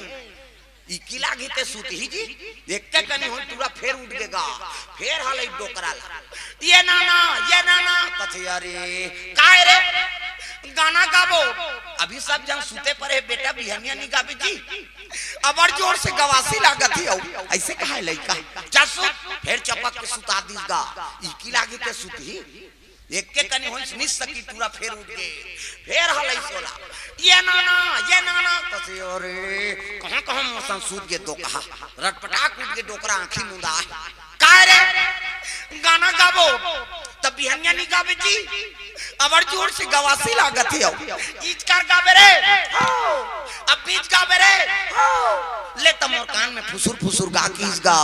इकी लागी ते सुतही जी, एके कनी होई टूरा फेर उठ गे गा, फेर हलई डोकरा ला। ये नाना, ये नाना, कथे, अरे, काय रे? गाना गाबो। अभी सब झन सुते परे हे बेटा, बिहनिया नी गाबे जी। अबड़ जोर से गवासी लागत हे, अउ अइसे कहा हे लइका। जा सुत, फेर चपक के सुता दिस गा। इकी लागी ते सुतही। एके कनी होइस निस सकी टूरा फेर उठ गे। फेर हलइस ओला। ये नाना, ये नाना, कथे, अरे, कहाँ, कहाँ मौसम सूत गे दो कहा। रटपटाक उठ गे डोकरा आँखी मुंदा हे। काय रे? गाना गाबो। तब बिहनिया नी गाबे जी। अबड़ जोर से गवासी लागत हे अउ। इचकार गाबे रे। हो। अब बीच गाबे रे। हो। ले त मोर कान में फुसुर फुसुर गा किस गा।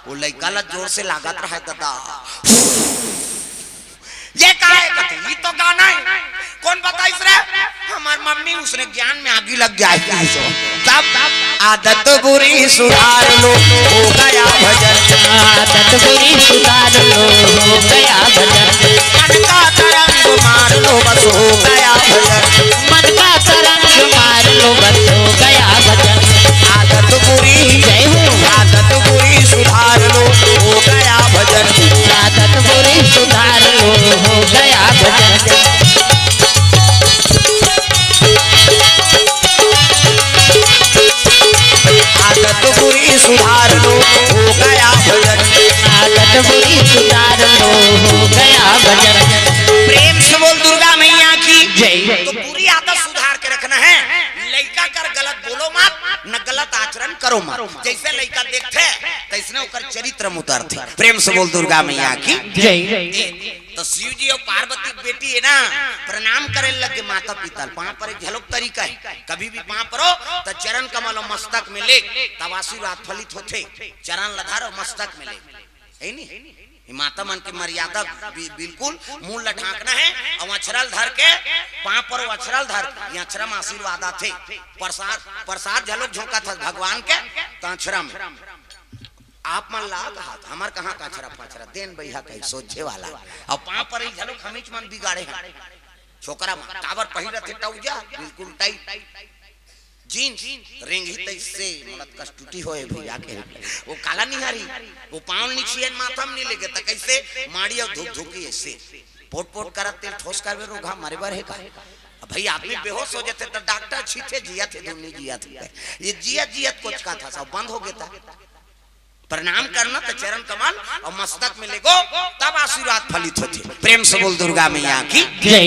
वो लइका ला जोर से लागत रहे दादा। ये का है कथे? ये तो गाना है। कौन बताइस रे? हमार मम्मी, उसने ज्ञान में आगी लग जाए किस। तब आदत बुरी सुधार लो, हो गया भजन। आदत बुरी सुधार लो, हो गया भजन। मन का तरंग मार लो, बस हो गया भजन। मन का तरंग मार लो, बस हो गया भजन। आदत बुरी, जय हो। आदत बुरी सुधार लो, हो गया भजन। आदत बुरी सुधार लो, हो गया भजन। आदत बुरी सुधार लो, हो गया भजन। आदत बुरी सुधार लो, हो गया भजन। प्रेम से बोल दुर्गा मैया की जय। तो बुरी आदत सुधार के रखना है। लइका कर गलत बोलो मत, न गलत आचरण करो मत। जैसे लइका देखथे, तैसने ओकर चरित्र में उतरथे। प्रेम से बोल दुर्गा मैया की जय। ए, तो शिव जी और पार्वती के बेटी है ना, प्रणाम करे लग गे माता पिता ल। पाँव परे एक झलक तरीका है। कभी भी पाँव परो तो चरण कमल और मस्तक में ले, तब आशीर्वाद फलित होथे। चरण ल धर और मस्तक में ले, है नी? ये माता मन के मर्यादा बि-, बिल्कुल मूल ल ढांकना है। और अछरा ल धर के, पाँव परो, अछरा ल धर के, ये अछरा में आशीर्वाद आथे। प्रसाद, प्रसाद झलक झोंकत हस भगवान के, तो अछरा में। आप मन ला कहा, हमर कहाँ का अछरा पछरा, देन बइहा कही सोझे वाला। अब पाँव परे झलक हमीच मन बिगाड़े हैं। छोकरा मन काबर पहिरत हे टउजा, बिल्कुल टाइट। जींस, रेंगही तइसे, मोला कस टूटी होए भैया के। वो काला निहारी, वो पाँव नी छुए, माथा में नी लेगे, त कइसे माड़ी अउ धुक धुकी ऐसे। पोट पोट करत तेल ठोस करबे, रोगहा मरे बर हे का? अब भाई, आदमी बेहोश हो जाथे त डॉक्टर छींचे, जियत हे धुन नी जियत हे। ये जियत जियत कोचकाथे, सब बंद हो गे त। प्रणाम करना त चरण कमल अउ मस्तक में लेगो, तब आशीर्वाद फलित होथे। प्रेम से बोल दुर्गा मैया की जय।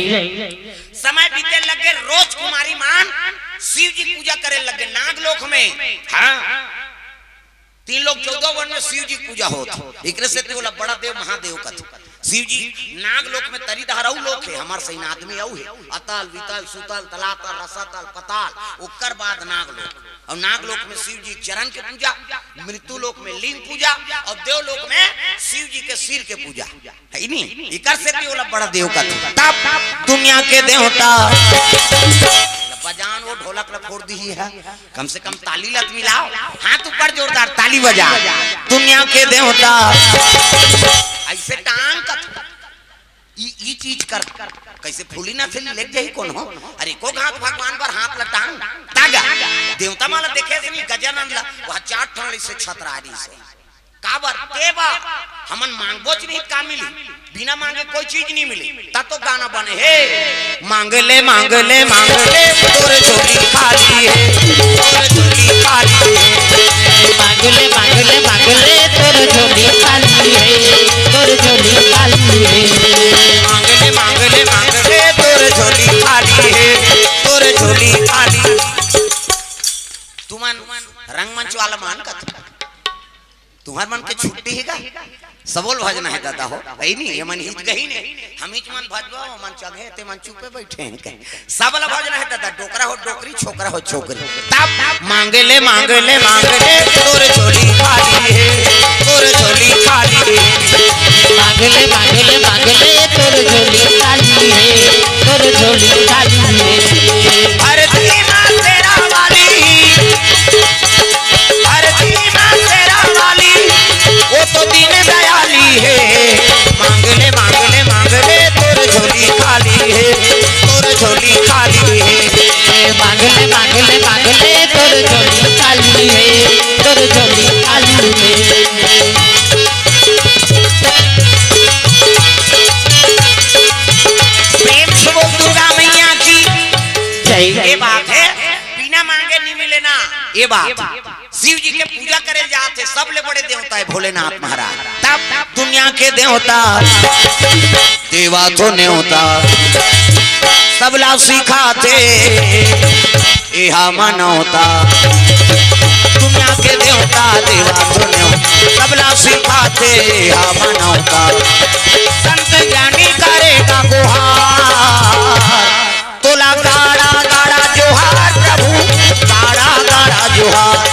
समय बीते लगे, रोज कुमारी मन शिव जी पूजा करे लगे नाग लोक में। हाँ, तीन लोक चौदह वन में शिव जी पूजा होत हे। एकरे सेती ओला बड़ा देव महादेव कथे। शिव जी नाग लोक में तरी डहर अउ लोक हे, हमर सही आदमी अउ हे। अतल, वितल, सुतल, तलातल, रसातल, पताल, ओकर बाद नाग लोक। अउ नाग लोक में शिव जी चरण के पूजा, मृत्यु लोक में लिंग पूजा, अउ देव लोक में शिव जी के सिर के पूजा। हे नी? एकर सेती ओला बड़ा देव कथे। तब दुनिया के देवता बजान वो ढोलक ला फोड़ दिही है। कम से कम ताली लत मिलाओ, हाथ ऊपर जोरदार ताली बजा। दुनिया के देवता ऐसे टांग कथे। ई, ई चीज कर, कइसे फूली ना थैली लेके जाही कोनो? अरे, को घात भगवान बर हाथ ल टांग, तागा। देवता मन ल देखे से नी, गजानन ला, वह चार ठन ले से छतरारी से। काबर? ते बर, हमन मांगबोच नहीं का मिली? बिना मांगे कोई चीज नहीं मिली। ता तो गाना बने हे, मांग ले, मांग ले, मांग ले, तोर झोली खाली हे, तोर झोली खाली हे। मांग ले, मांग ले, मांग ले, तोर झोली खाली हे, तोर झोली खाली हे। मांग ले, मांग ले, मांग ले, तोर झोली खाली हे, तोर झोली खाली। तुमन रंगमंच वाला मन कथे, तुहर मन के छुट्टी हे का? सबोल भजना हे दादा हो, हे नी, ये मन हिच गही ने, हमीच मन भजबो, मन चघे, ते मन चुपे बैठे हैं कहे। सबला भजना हे दादा, डोकरा हो डोकरी, छोकरा हो छोकरी। तब मांग ले, मांग ले, मांग ले, तोर झोली खाली हे, तोर झोली खाली हे। मांग ले, मांग ले, मांग ले, तोर झोली खाली हे, तोर झोली खाली हे। धरती माँ शेरा वाली, धरती माँ शेरा वाली, वो तो दीन दयाली हे। मांग ले, मांग ले, मांग ले, तोर झोली खाली हे, तोर झोली खाली हे। मांग ले, मांग ले, मांग ले, तोर झोली खाली हे, तोर झोली खाली हे। प्रेम से बोल दुर्गा मैया की जय। ये बात हे, बिना मांगे नहीं मिले ना, ये बात। शिव जी के पूजा करे जात हे, सबले बड़े देवता हे भोलेनाथ महाराज। तब दुनिया के देवता, देवा तो नेवता, सबला सिखाथे एहा मनौता। दुनिया के देवता, देवा तो नेवता, सबला सिखाथे एहा मनौता। संत ज्ञानी करेगा गुहार, तोला गाड़ा गाड़ा जोहार प्रभु, गाड़ा गाड़ा जोहार।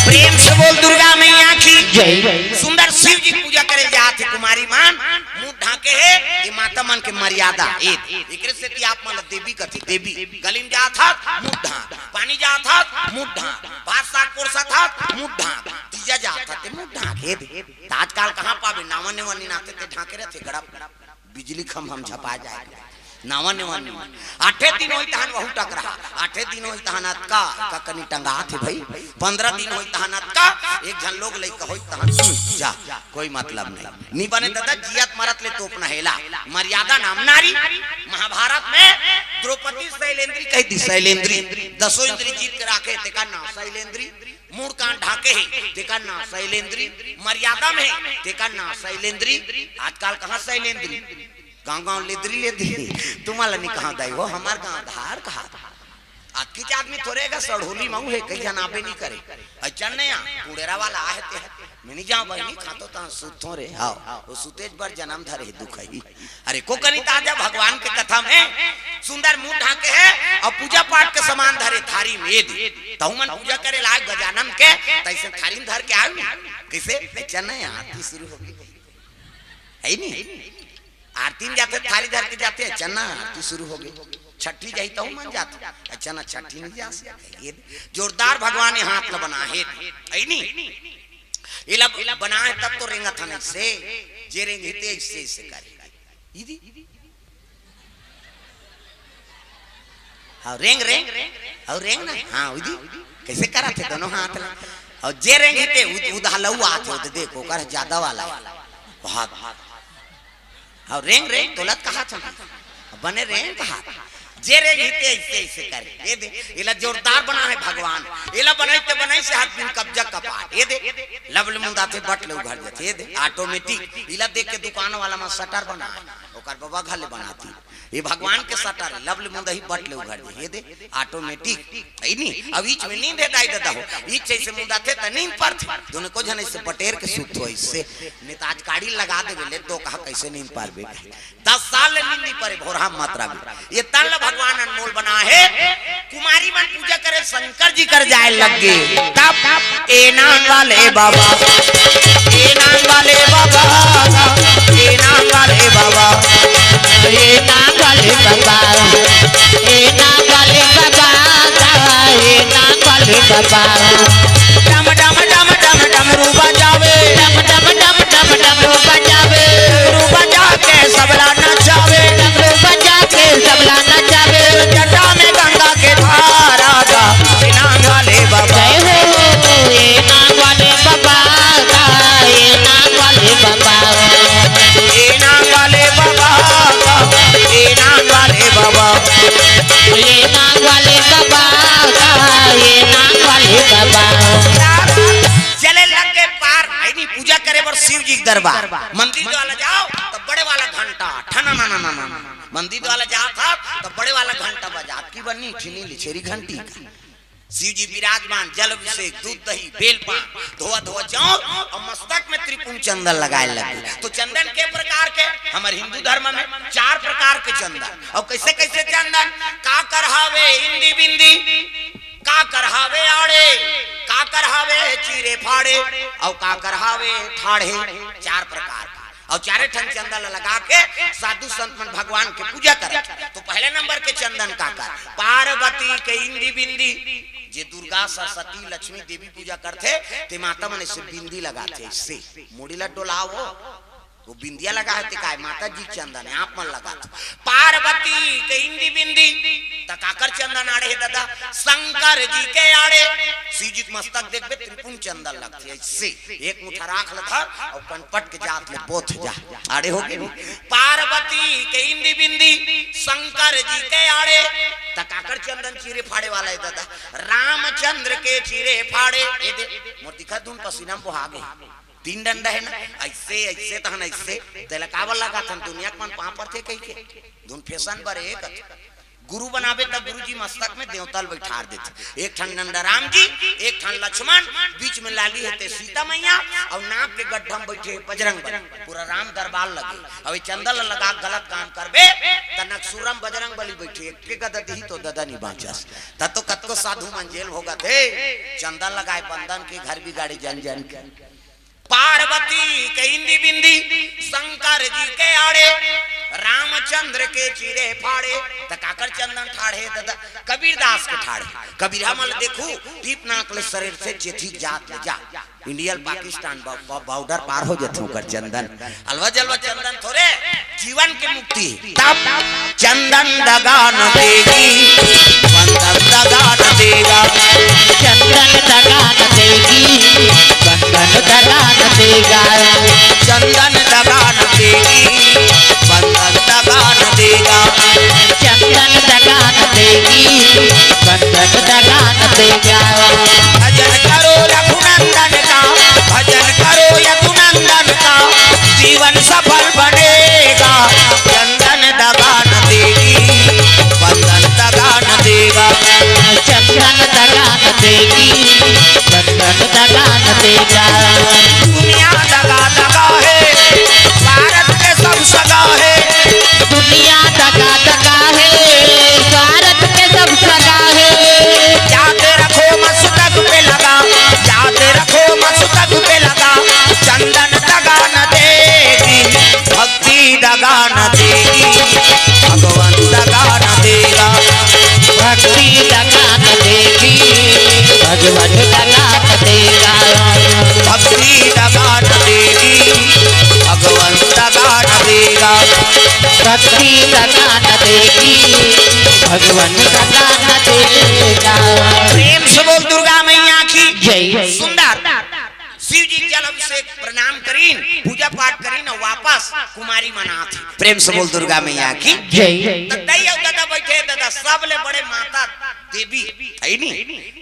प्रेम से बोल दुर्गा मैया की जय। सुंदर शिव जी पूजा करे जात हे कुमारी मन, मुंह ढांके हे, ये माता मन के मर्यादा। ए, एकरे सेती आप मन ला देवी कथे, देवी। गली में जात हत, मुंह ढांक, पानी जात हत, मुंह ढांक, भात साग परोसत हत, मुंह ढांक, तीजा जात हत, ते मुंह ढांक, हे दे। त आजकल कहाँ पाबे, नावा नेवा नी नाते ते ढांके रथे, गड़प, बिजली खंभा म झपा जाए। नावा नेवा नी। आठे दिन होई तहन वहू टकरा, आठे दिन होई तहन अतका, का कनी टंगात हे भाई। पंद्रह दिन होई तहन अतका, एक झन लोग लइका होई तहन सुई, जा, कोई मतलब नहीं। नी बने दादा, जियत मरत ले तोपना हेला। मर्यादा नाम नारी। महाभारत में द्रौपदी शैलेंद्री कहि दी, शैलेंद्री। दसों इंद्री जीत के राखे, तेकर नाम शैलेंद्री। मुड़ कान ढाके हे, तेकर नाम शैलेंद्री। मर्यादा में हे, तेकर नाम शैलेंद्री। आजकल कहाँ शैलेंद्री? गांव गांव लेदरी लेदरी। तुम्हारा नी कहाँ दाई हो, हमार गांव धार कहा था। अतकीच आदमी थोरे गा सड़ोली मऊ हे, कई झन आबे नी करे। अइचन नइ आ, कुड़ेरा वाला आहे ते। मैं नी जांव बहिनी, खातो तहां सुतथों रे। हाव, वो सुतेच बर जनम धरे हे दुखही। अरे को कनी ताजा भगवान के कथा में सुंदर मुंह ढांके हे अउ पूजा पाठ के सामान धरे थारी में, ए दे। तहु मन पूजा करे लाए गजानन के, तइसे थारी में धर के आए। कइसे? अइचन नइ आ, आरती शुरू हो गे। हे नी? आरती में जाथे, थारी धर के जाथे, अइचन आरती शुरू हो गे। छठी जाही तहु मन जाथे, अइचन छठी नइ जा सकय। ये दे, जोरदार भगवान ये हाथ ल बनाए हे, हे नी? ये ल बनाए हे तब तो रेंगत हन अइसे, जे रेंगही ते अइसे, अइसे करे। ये दे। हाव, रेंग, रेंग, हाव, रेंग ना, हाव, उदी, कइसे करत हे दोनों हाथ ला? अउ जे रेंगही ते उद-, उदहलऊ आथे, उद देखो, ओकर जादा वाला हे। हाव, हाव, रेंग, रेंग, तोला त कहाथंव, बने रेंग कहा। जे रेंगही ते अइसे, अइसे करे, ये दे, एला जोरदार बनाए हे भगवान, एला बनाइस ते बनाइस हे हाथ बिन कब्जा कपाट, ये दे, लबले मुंदाथे बट ले उघर जाथे, ये दे, automatic, एला देख के दुकान वाला मन शटर बनाए, ओकर बबा घर ले बनातिस। ये भगवान के शटर हे, लबले मुंदही बट ले उघर जाही, ये दे, automatic। हे नी? अब ईच में नींद हे दाई ददा हो। ईच अइसे मुंदाथे त नींद परथे। दोनों को झन अइसे बटेर के सुतथो अइसे। नइ त आज काड़ी लगा देबे ले तो कहा कइसे नींद परबे। दस साल ले नींद नइ परे भोरहा मात्रा में। ये तन ल भगवान अनमोल बनाए हे। कुमारी मन पूजा करे शंकर जी कर जाए लग गे। तब ए नांग वाले बाबा, ए नांग वाले बाबा, ए नांग वाले बाबा, ए नांग वाले बाबा, ए नांग वाले बाबा, ए नांग वाले बाबा। डम डम डम डम डमरू बजावे, डम डम डम डम डमरू बजावे, डमरू बजा के सबला नचावे, डमरू बजा के सबला नचावे। जटा में गंगा के धारा गा, ए नांग वाले बाबा। जय हो, ए नांग वाले बाबा गा, ए नांग वाले बाबा। ए नांग वाले बाबा गा, ए नांग वाले बाबा। ए नांग वाले बाबा गा, ए नांग वाले बाबा। चले लग गे पार, हे नी, पूजा करे बर शिव जी के दरबार। मंदिर वाला जाओ, त बड़े वाला घंटा, ठना ना ना ना ना ना। मंदिर वाला जात हस, त बड़े वाला घंटा बजात कि बनी, ठिनी लिछेरी घंटी। शिव जी विराजमान, जल अभिषेक, दूध दही, बेल पान, धोवा धोवा चाउर अउ मस्तक में त्रिपुंड चंदन लगाए लगे। तो चंदन के प्रकार के, हमर हिंदू धर्म में चार प्रकार के चंदन। अउ कइसे कइसे चंदन? काकर हावे इंदी बिंदी, काकर हावे आड़े, काकर हावे चीरे फाड़े, अउ काकर हावे ठाढ़े, चार प्रकार के। अउ चारे ठन चंदन ल लगा के साधु संत मन भगवान के पूजा करत। तो पहले नंबर के चंदन काकर, पार्वती के इंदी बिंदी, जे दुर्गा, सरस्वती, लक्ष्मी, देवी पूजा करथे, ते माता मन अइसे बिंदी लगाथे, अइसे मुड़ी ल डोलावो, वो बिंदिया लगा हे ते काय, माता जी चंदन हे, आप मन लगाथे। पार्वती के इंदी बिंदी, त काकर चंदन आड़े हे ददा? शंकर जी के आड़े। शिव जी के मस्तक देखबे, त्रिपुंड चंदन लगथे, अइसे एक मुठा राख ल धर अउ कनपट के जात ले बोथ जा, आड़े हो गे। पार्वती के इंदी बिंदी, शंकर जी के आड़े, त काकर चंदन चीरे फाड़े वाला हे ददा? रामचंद्र के चीरे फाड़े। ए दे, मोर दिखा दून पसीना में बोहा गे। तीन डंडा हे ना, अइसे, अइसे तहन अइसे, तेला काबर लगाथन? दुनिया के मन पाँव परथे कहिके। धुन फैशन बर एक गुरु बनाबे त गुरुजी मस्तक में देवता ल बइठार देथे। एक ठन डंडा राम जी, एक ठन लक्ष्मण, बीच में लाली हे ते सीता मैया, अउ नाक के गड्ढा में बइठे हे बजरंग बली। पूरा राम दरबार लगे। अब ये चंदा ल लगा के गलत काम करबे, त नकसूरम बजरंग बली बइठे, एक के गदा दिही तो ददा नहीं बाँचस। त तो कतको साधु मन जेल भोगत हे, चंदा लगाए बंदन के घर बिगाड़े जन जन के। पार्वती के इंदी बिंदी, शंकर जी के आड़े, रामचंद्र के चीरे फाड़े। त काकर चंदन ठाढ़े ददा? कबीरदास के ठाढ़े। कबीरा मन ल देखू, टीप नाक ले शरीर से चेथी जात ले जा। इंडिया ल पाकिस्तान बा-, बा-, बॉर्डर पार हो जाथे ओकर चंदन। अलवा जलवा चंदन थोरे, जीवन के मुक्ति। तब चंदन दगा न देगी, बंधन दगा न देगा। चंदन दगा न देगी, बंधन दगा न देगा। चंदन दगा न देगी, बंधन दगा न देगा। चंदन दगा न देगी, बंधन दगा न देगा। भजन करो रघुनंदन का, भजन करो यदुनंदन का, जीवन सफल बनेगा। चंदन दगा न देगी, बंधन दगा न देगा। चंदन दगा न देगी, बंधन दगा न देगा। दुनिया दगा दगा है, स्वार्थ के सब सगा है। दुनिया दगा दगा है, स्वार्थ के सब सगा है। याद रखो मस्तक पे लगा, याद रखो मस्तक पे लगा। चंदन दगा न देगी, भक्ति दगा न देगी, भगवान दगा न देगा। भक्ति दगा न देगी, भगवान दगा न देगा। भक्ति दगा न देगी, भगवान दगा न देगा। भक्ति दगा न देगी, भगवान दगा न देगा। प्रेम से बोल दुर्गा मैया की जय। सुंदर शिव जी के जल अभिषेक प्रणाम करीन, पूजा पाठ करीन अउ वापस कुमारी मन आथे। प्रेम से बोल दुर्गा मैया की जय। त दई अउ ददा बइठे, ददा सबले बड़े माता देवी हे नी,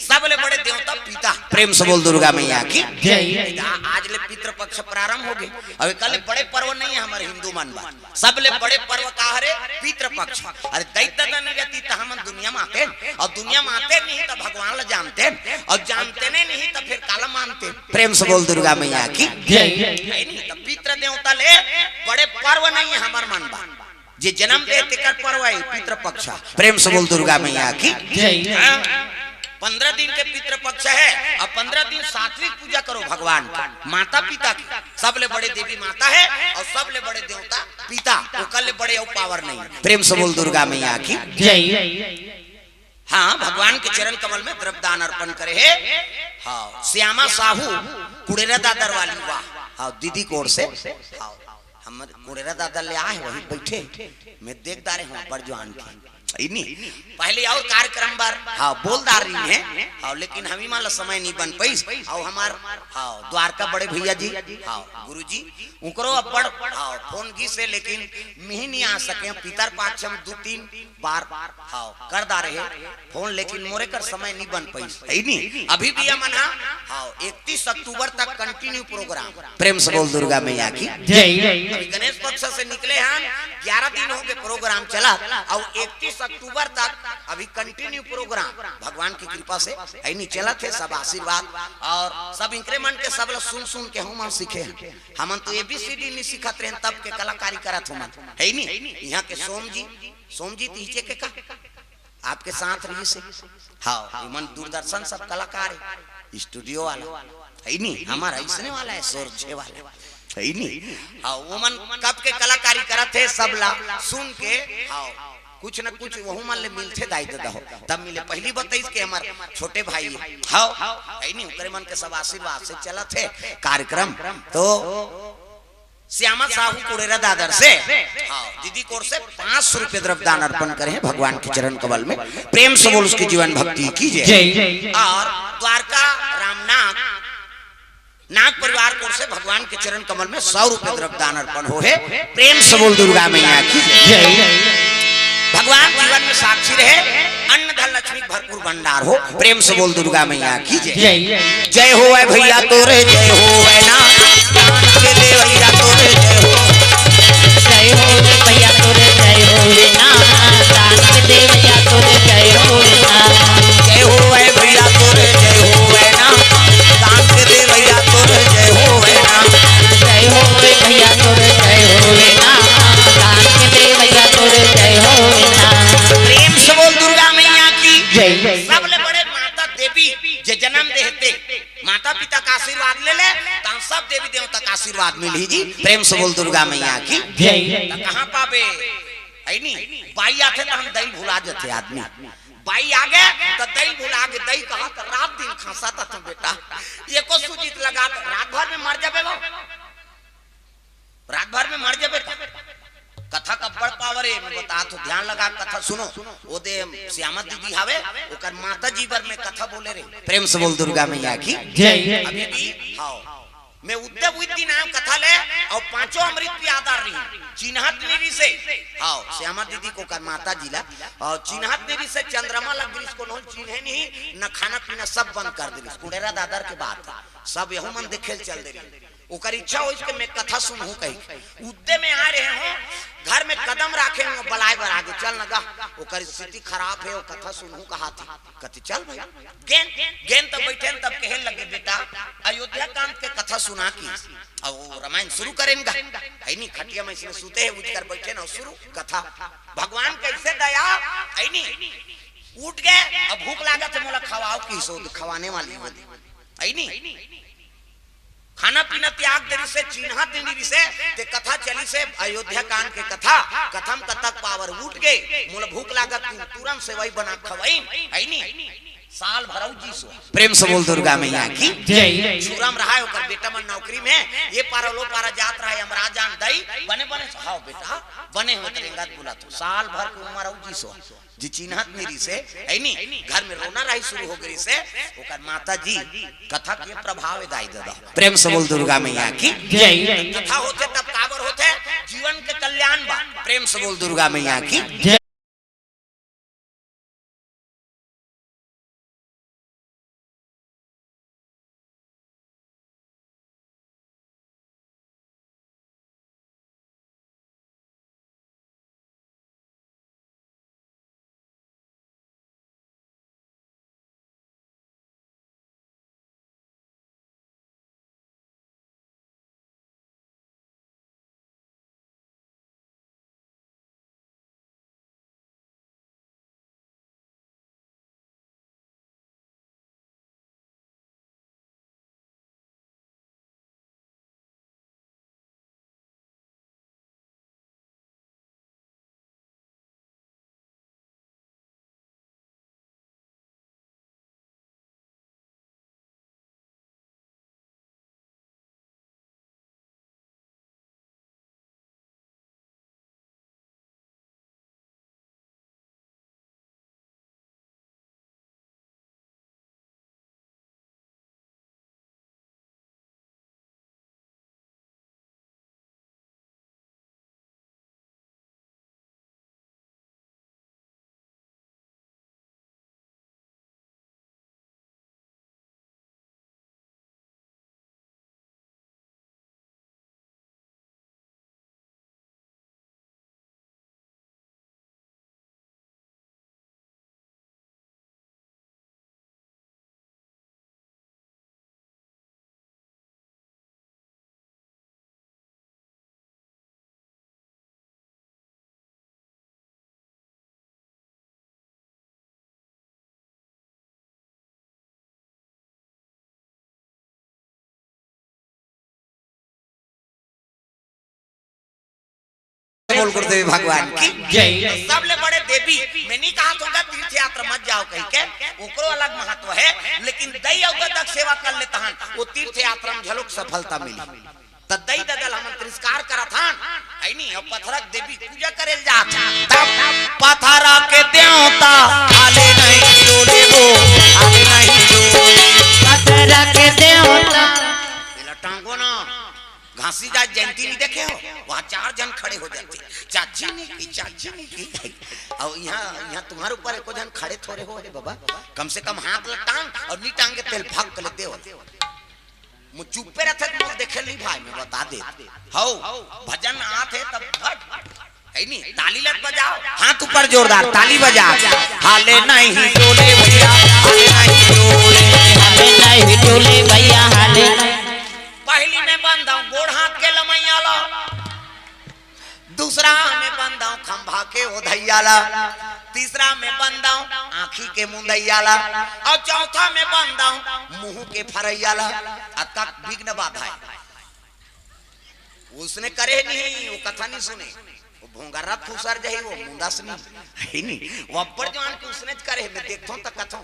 सबले बड़े देवता पिता। प्रेम से बोल दुर्गा मैया की जय। आ-, आज ले पितृपक्ष प्रारंभ होगे, अउ कल बड़े पर्व नहीं हे हमर हिंदू मन बर। सबले बड़े पर्व का हरे? पितृपक्ष। अरे दई ददा नहीं रहती त हमन दुनिया में आते, अउ दुनिया में आते नहीं त भगवान ला जानते, अउ जानते नहीं, नहीं त फिर काला मानते। प्रेम से बोल दुर्गा मैया की जय। हे नी, त पितृ देवता ले बड़े पर्व नहीं हे हमर मन बर। जे जन्म दे तेकर पर्व हे पितृपक्ष। प्रेम से बोल दुर्गा मैया की जय। हाँ? पन्द्रह दिन के पितृपक्ष हे, अब पन्द्रह दिन सात्विक पूजा करो भगवान के, माता पिता के। सबले बड़े देवी माता हे अउ सबले बड़े देवता पिता, ओकर ले बड़े अउ power नहीं। प्रेम से बोल दुर्गा मैया की जय। हाँ, भगवान के चरण कमल में द्रव्य दान अर्पण करे हे। हाँ, श्यामा साहू कुड़ेरा दादर वाली, वाह। हाँ, दीदी के ओर से। हाँ, हम कुड़ेरा दादर ले आए, वही बइठे। मैं देख डारे हूँ बड़ जवान के। हे नी, पहले अउ कार्यक्रम बर, हाँ, बोल डारे रहिन हे, हाँ, लेकिन हमी मन ला समय नहीं बन पाइस। अउ हमर, हाँ, द्वारका बड़े भैया जी, हाँ, गुरु जी, उनकरो अब्बड़, हाँ, फोन गिस हे, लेकिन मिही नहीं आ सके। पितर पाछम दू तीन बार, हाँ, कर डारे हे फोन, लेकिन मोरे कर समय नहीं बन पाइस। हे नी, अभी भी हमन हा, हाँ, इकतीस अक्टूबर तक continue program। प्रेम से बोल दुर्गा मैया की जय। अभी गणेश पक्ष से निकले हन, ग्यारह दिन होगे program चलत, अउ इकतीस अक्टूबर तक अभी continue program भगवान की कृपा से हे नी चलत हे। सब आशीर्वाद अउ सब इंकरे मन के, सब ला सुन सुन के हमन सीखे हन। हमन तो A B C D नहीं सीखत रहेन, तब के कलाकारी करत हमन, हे नी। यहाँ के सोम जी, सोम जी तीजे के का आपके साथ रहिस हे। हाँ, इमन दूरदर्शन सब कलाकार हे, studio वाला, हे नी, हमर अइसने वाला हे, सोरझे वाला, हे नी। हाँ, ओमन कब के कलाकारी करत हे, सब ला सुन के, हाँ, कुछ न कुछ वहू मन ले मिलथे दाई ददा हो। तब मिले, पहली बताइस के हमर छोटे भाई हे, हाँ, हे नी, ओकरे मन के सब आशीर्वाद से चलत हे कार्यक्रम। तो श्यामा साहू कुड़ेरा दादर से, हाँ, दीदी के ओर से पाँच सौ रुपये द्रव्य दान अर्पण करे हे भगवान के चरण कमल में। प्रेम से बोल उसकी जीवन भक्ति की जय। जय। अउ द्वारका रामनाथ नाग परिवार के ओर से भगवान के चरण कमल में सौ रुपये द्रव्य दान अर्पण होहे। प्रेम से बोल दुर्गा मैया की जय। भगवान जीवन में साक्षी रहे, अन्न लक्ष्मी भरपूर भंडार हो। प्रेम से बोल दुर्गा मैया की जय। जय। जय होवै भैया तोरे, जय होवै ना। दान के देवैया तोरे, जय हो। जय होवै भैया तोरे, जय होवै ना। दान के देवैया तोरे, जय होवै ना। जय होवै भैया तोरे, जय होवै ना। दान के देवैया तोरे, जय होवै ना। जय होवै भैया तोरे, जय होवै ना। दान के देवैया तोरे, जय होवै ना। प्रेम से बोल दुर्गा मैया की जय। सबले बड़े माता देवी जे जन्म देहते, माता पिता का आशीर्वाद ले ले, तहाँ सब देवी देवता का आशीर्वाद मिलही जी। प्रेम से बोल दुर्गा मैया की जय। त कहाँ पाबे? है नी? बाई आथे त हम दई भुला जथे आदमी। बाई आगे त दई भुला गे, दई कहा त रात दिन खसत हस बेटा, एको सुजित लगा त रात भर में मर जाबे वो। रात भर में मर जाबे का? कथा का बड़ पावर हे, मैं बतात हँव, ध्यान लगा के कथा सुनो। ओ दे श्यामा दीदी हावे, ओकर माता जी बर में कथा बोले रहे। प्रेम से बोल दुर्गा मैया की जय। अभी भी, हाँ, मैं उद्दे उही दिन आँव कथा ले, अउ पाँचों अमृत पियादार रही, चिन्हत नइ रिहिसे। हाँ, श्यामा दीदी के ओकर माता जी ला, अउ चिन्हत नइ रिहिसे, चंद्रमा लग गे रिहिस, कोनो ल चिन्हे नहीं, न खाना पीना, सब बंद कर दे रिहिस। कुंडेरा दादर के बात हे, सब यहू मन देखे ल चल दे रिहिस। ओकर इच्छा होइस के मैं कथा सुनहूँ कहिके। उद्दे में आय रहेंव, घर में कदम राखे हँव, बलाय बर आगे, चल न गा, ओकर स्थिति खराब हे, ओ कथा सुनहूँ कहाथे। कथे, "चल भई।" गेन, गेन तब बइठेन, तब कहे लगे, "बेटा, अयोध्या कांड के कथा सुना" कहिस। अउ ओ रामायण सुरू करेन गा। है नी, खटिया में अइसने सुते हे, उठ कर बइठेन अउ सुरू कथा। भगवान कइसे दया, है नी, उठ गे, "अब भूख लागत हे, मोला खवाव" कहिस, ओ खवाने वाली हो दे। है नी? खाना पीना त्याग दे रिहिसे, चिन्हत नइ रिहिसे, ते कथा चलिसे, अयोध्या कांड के कथा, कथा म कतक पावर, उठ गे, "मोला भूख लागत हे, तुरंत सेवई बना खवइन", है नी? साल भर अउ जीस ओ। प्रेम से बोल दुर्गा मैया की जय। छुरा म रहय, ओकर बेटा मन नौकरी में, ये पारा ल ओ पारा जात रहय, यमराज आन दई, "बने बने हव बेटा, बने हँव, रेंगत बुलत हँव", साल भर के उमर अउ जीस ओ। जे चिन्हत नइ रिहिसे, है नी, घर में रोना राही सुरू हो गे रिहिसे, ओकर माता जी, कथा के प्रभाव हे दाई ददा। प्रेम से बोल दुर्गा मैया की जय। कथा होथे तब काबर होथे? जीवन के कल्याण बर। प्रेम से बोल दुर्गा मैया की जय। बोल गुरुदेव भगवान की जय। सबले बड़े देवी, मैं नइ कहत हँव गा तीर्थ यात्रा मत जाव कहिके, ओकरो अलग महत्व हे, लेकिन दई अउ ददा के सेवा कर ले तहन, ओ तीर्थ यात्रा म घलोक सफलता मिलही। त दई ददा ल हमन तिरस्कार करत हन, है नी, अउ पथरा के देवी पूजा करे ल जात हन। तब पथरा के देवता हाले नहीं डोले वो, हाले नहीं डोले। पथरा के देवता। एला टांगो ना, घाम सीधा जयंती नहीं देखे हो, वहाँ चार झन खड़े हो जाथे, चाची ने की, चाची ने की। अउ यहाँ, यहाँ तुम्हारे ऊपर एको झन खड़े थोरे हो हे बाबा, कम से कम हाथ ला टांग, अउ नहीं टांगे तेल फक ले दे। मुँह चुप्पे रथे त मोला देखे नहीं भाई, मैं बता दे। हौ, भजन आत हे तब भट। है नी, ताली लग बजाओ, हाथ ऊपर जोरदार ताली बजा। हाले नहीं डोले भैया, हाले नहीं डोले। हाले नहीं डोले भैया, हाले नहीं। पहली में बंधा हूँ गोड़ हाथ के लमैया ला, दूसरा में बंधा हूँ खंभा के ओधैया ला, तीसरा में बंधा हूँ आँखी के मुंदैया ला, अउ चौथा में बंधा हूँ मुँह के फरैया ला। अतका विघ्न बाधा हे। उसने करे नहीं, वो कथा नहीं सुने, वो भोंगरा फुसर जाही, वो मुंडस नहीं, है नहीं, वो अब्बड़ जवान के उसने करे, मैं देखता हूँ तो कथा।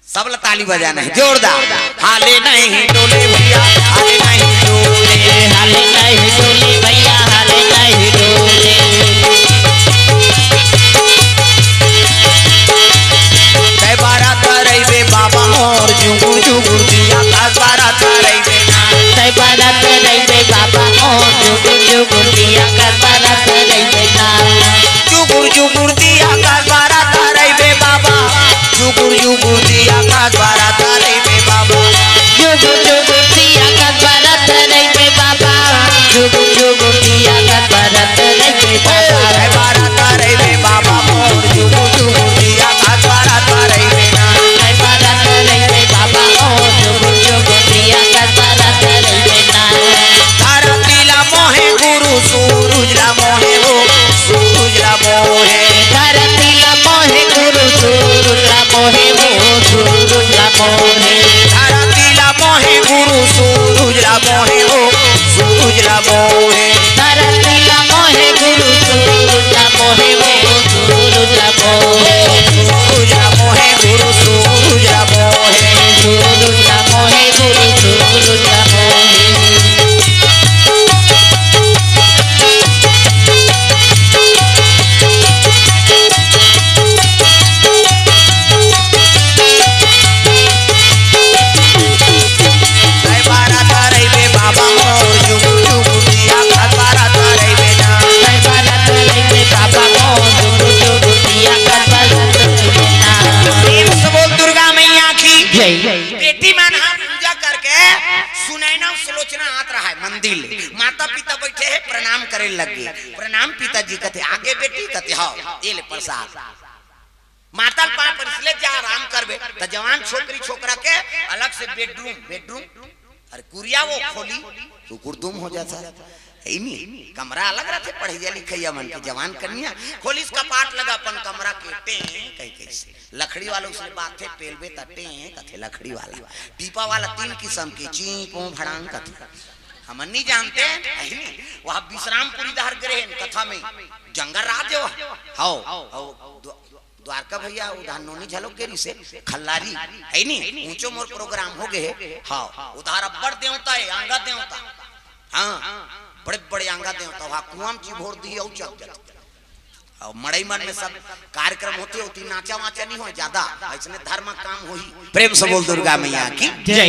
सब ला ताली बजाना हे जोरदार। हाले नहीं डोले भैया, हाले नहीं डोले। हाले नहीं डोले भैया, हाले नहीं डोले। तै बारात रहिबे बाबा मोर, जुगुर जुगुर दिया का बारात रहिबे ना। तै बारात रहिबे बाबा मोर, जुगुर जुगुर दिया का बारात रहिबे ना। जुगुर जुगुर दिया का बारात रहिबे बाबा, जुगुर जुगुर दिया का बारात रहिबे बाबा। जुगुर जुगुर दिया का बारात रहिबे बाबा, जुगुर जुगुर दिया का बारात रहिबे बाबा। ए, बारात रहिबे बाबा मोर, जुगुर जुगुर दिया का बारात रहिबे ना। ए, बारात रहिबे बाबा मोर, जुगुर जुगुर दिया का बारात रहिबे ना। धरती ला मोहे गुरु सूरज ला मोहे वो, सूरज ला मोहे। धरती ला मोहे गुरु सूरज ला मोहे वो, सूरज ला मोहे। धरती ला मोहे गुरु सूरज ला मोहे वो, सूरज ला मोहे। धरती ला मोहे गुरु सूरज ला मोहे वो, सूरज ला मोहे। सूरज ला मोहे गुरु सूरज ला मोहे। सूरज ला मोहे गुरु सूरज ला मोहे। प्रेम से बोल दुर्गा मैया की जय। बेटी मन ह पूजा करके सुनैना सुलोचना आत रहा है मंदिर ले। माता पिता बैठे हैं, प्रणाम करे लग गे। प्रणाम पिताजी कथे, आगे बेटी कथे, हाँ, ये ले प्रसाद। माता ल पाँव परिस ले, जा आराम करबे। त जवान छोकरी छोकरा के अलग से बेडरूम, बेडरूम। अरे कुरिया वो खोली, तो कुकुर दुम हो जाता है। है नी? कमरा अलग रहते पढ़ैया लिखैया मन के। जवान कन्या खोलिस कपाट लगा अपन कमरा के, टें कहि कहि से। लकड़ी वाला उसने बात थे, पेलबे त टें कथे लकड़ी वाला। टीपा वाला तीन किस्म के, चीं, पों, भड़ांग कथे। हमन नहीं जानते, है नी? वहाँ विश्रामपुरी डहर गे रहेन कथा में, जंगल राज हे वहाँ। हौ, हौ, द्व-, द्वारका भैया उधार नोनी झलक गे रिसे, खल्लारी, है नी? ऊंचो मोर प्रोग्राम हो गए हे। हाँ, उधार अब्बड़ देवता हे, आंगा देवता। हाँ, बड़े बड़े आंगा देवता, वहाँ कुआं में चिभोर दी अउ चल जाता। अउ मड़ई मन में सब कार्यक्रम होथे, ओती नाचा वाचा नहीं होय ज्यादा, अइसने धर्म काम होही। प्रेम से बोल दुर्गा मैया की जय।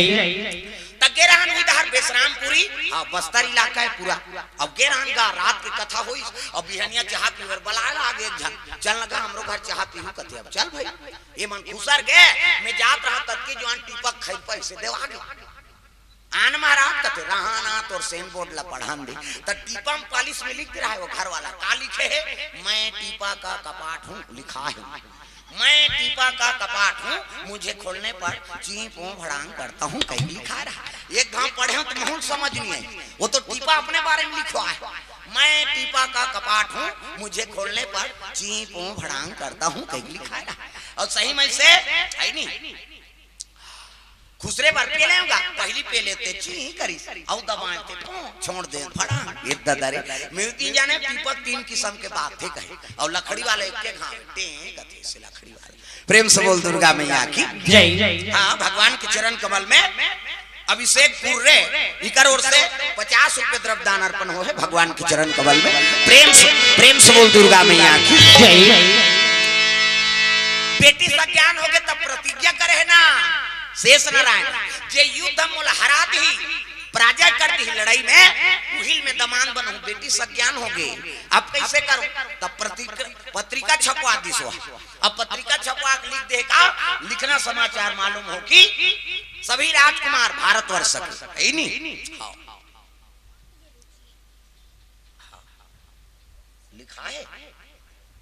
त गे रहन उही डहर बेसरामपुरी, हाँ, बस्तर इलाका हे पूरा। अब गे रहन गा, रात के कथा होइस, अब बिहनिया चाहा पीबर बलाय ला आगे एक झन, चल न गा हमरो घर चाहा पीहू कथे। अब चल भाई, ये मन खुसर गे, मैं जात रहा ततके जुवान टीपा खई पैसे देवा गे। आन महाराज कथे, "रहा ना, तोर सेन बोर्ड ला पढ़ान दे।" त टीपा म पालिश में लिख दे रहा है वो घर वाला। का लिखे है? "मैं टीपा का कपाट हूँ", लिखा है। "मैं टीपा का कपाट हूँ, मुझे खोलने पर चीं पों भड़ांग करता हूँ", कहीं लिखा रहा। एक घाव पढ़े हो तो महूँ ल समझ नहीं आई। वो तो टीपा अपने बारे में लिखवा है, "मैं टीपा का कपाट हूँ, मुझे खोलने पर चीं पों भड़ांग करता हूँ", कहीं लिखा रहा। अउ सही में से है नहीं। खुसरे बर पेले होगा, पहली पेले ते चीं करिस, अउ दबाए ते पों, छोड़ दे फड़ा। ये दादा रे, म्यूजिक जाने टीपा तीन किस्म के बात थे कहे, अउ लकड़ी वाला एक के घाव, टें कथे से लकड़ी वाला। प्रेम से बोल दुर्गा मैया की जय। हाँ, भगवान के चरण कमल में अभिषेक पुर्रे, इकर ओर से पचास रुपए द्रव्य दान अर्पण हो है भगवान के चरण कमल में। प्रेम से, प्रेम से बोल दुर्गा मैया की जय। बेटी सज्ञान हो गे तब प्रतिज्ञा करे है ना, शेष नारायण, जे युद्ध मोला हरा दिही, पराजय कर दिही लड़ई में, उहिल में दमान बनहूं, बेटी सज्ञान होगे। अब कइसे करूं? तब पत्रिका, पत्रिका छपवा दिस। अब पत्रिका छपवा के लिख दे का, लिखना समाचार मालूम हो कि सभी राजकुमार भारतवर्ष के, हे नी? हाँ। लिखा हे।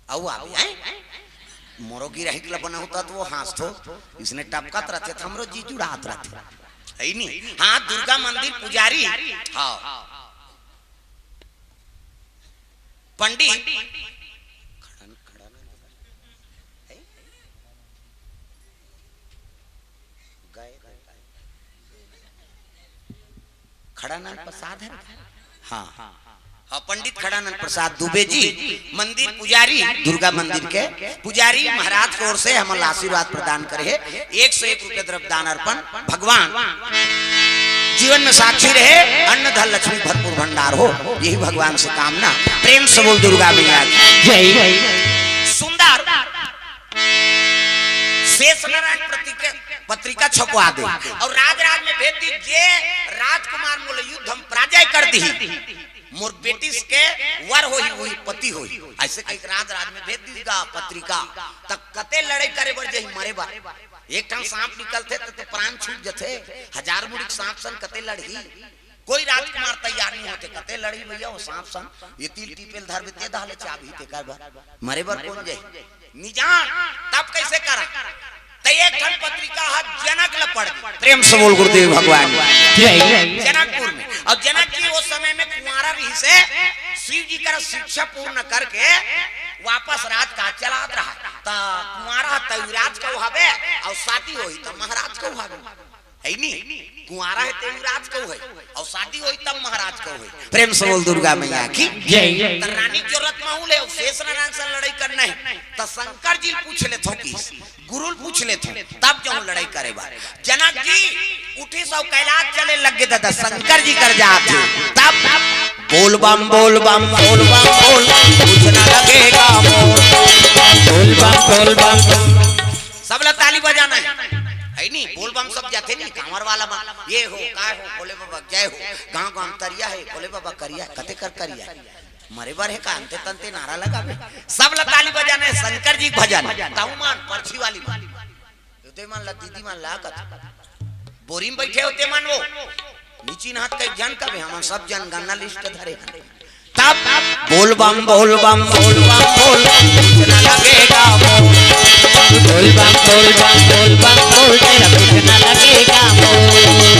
अउ आबे, हैं? मोरो गिरहिक ल बनाहूं त वो हाँसथो, इसने टपकत रथे त हमरो जी जुड़ात रथे। हे नी? हाँ, दुर्गा मंदिर पुजारी। हाँ। पंडित। खड़ानंद प्रसाद हे ना? हाँ। हाँ, पंडित खड़ानंद प्रसाद दुबे जी, मंदिर पुजारी, दुर्गा मंदिर के पुजारी महाराज के ओर से हमन ला आशीर्वाद प्रदान करे हे। एक सौ एक रुपये द्रव्य दान अर्पण। भगवान जीवन में साक्षी रहे, अन्न धन लक्ष्मी भरपूर भंडार हो, यही भगवान से कामना। प्रेम से बोल दुर्गा मैया की जय। सुंदर शेष नारायण पत्रिका, पत्रिका छपवा दे अउ राज राज में भेज दी, जे राजकुमार मोला युद्ध में पराजय कर दिही, मोर बेटी के वर होही, वही पति होही। अइसे कहिके राज राज में भेज दीस गा पत्रिका। त कते लड़ई करे बर जाही, मरे बर। एक ठन सांप निकलथे त, त प्राण छूट जथे। हजार मुड़ी के सांप सन कते लड़ही? कोई राजकुमार तैयार नहीं होथे, कते लड़ही भैया वो सांप सन। ये तिल टीपेल धरबे ते दहा ले चाबही, तेकर बर मरे बर कोन जाही? निजान। तब कइसे करा? त एक ठन पत्रिका ह जनक ल पड़ गे। प्रेम से बोल गुरुदेव भगवान। जय। जनकपुर में। अउ जनक जी वो समय में कुंवारा रहिसे, शिव जी कर शिक्षा पूर्ण करके वापस राजकाज चलात रहा। त कुंवारा ह त युवराज कहू हवे, अउ शादी होही त महाराज कहू हवे। हे नी? कुंवारा हे त युवराज कहू हे, अउ शादी होही तब महाराज कहू हे। प्रेम से बोल दुर्गा मैया की जय। त रानी के जरूरत महूं ले, अउ शेष नारायण से लड़ई करना हे, त शंकर जी ल पूछ लेथों कि गुरु ल पूछ लेथों, तब जाहूं लड़ई करे बर। जनक जी उठिस अउ कैलाश चले लग गे, दादा शंकर जी कर जात हे। तब बोल बम, बोल बम, बोल बम, बोल, कुछ ना लगेगा मोर। बोल बम, बोल बम, बोल। सब ला ताली बजाना हे, हे नी? बोल बम सब जाथे नी, कांवर वाला मन, ये हो, काय हो, भोले बाबा जय हो, गांव गांव तरिया हे, भोले बाबा करिया, कते कर करिया, मरे बर हे का, अंते तंते नारा लगाबे, सब ला ताली बजाना हे, शंकर जी के भजन, ताऊ मन, परछी वाली मन, ते मन ला, दीदी मन ला कथे, बोरी में बैठे होते मन वो, नीची नहत कई जन कबे, हमन सब जनगणना लिस्ट धरे हन। तब बोल बम, बोल बम, बोल बम, बोल, कुछ ना लगेगा मोर। बोल बम, बोल बम, बोल बम, बोल, तेरा कुछ ना लगेगा मोर।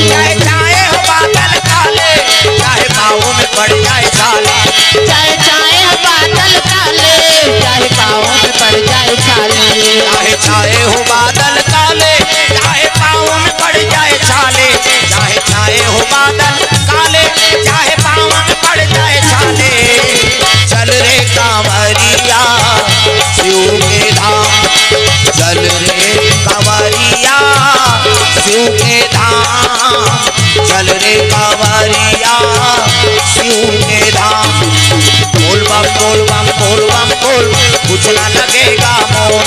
चाहे छाए हो बादल काले, चाहे पाँव में पड़ जाए छाले। चाहे छाए हो बादल काले, चाहे पाँव में पड़ जाए छाले। चाहे छाए हो बादल काले, चाहे पाँव में पड़ जाए छाले। चाहे छाए हो बादल काले, चाहे पाँव में पड़ जाए छाले। चल रे कांवरिया शिव के धाम, चल रे कांवरिया शिव के धाम, चल रे कांवरिया शिव के धाम। बोल बम, बोल बम, बोल बम, बोल, कुछ ना लगेगा मोर।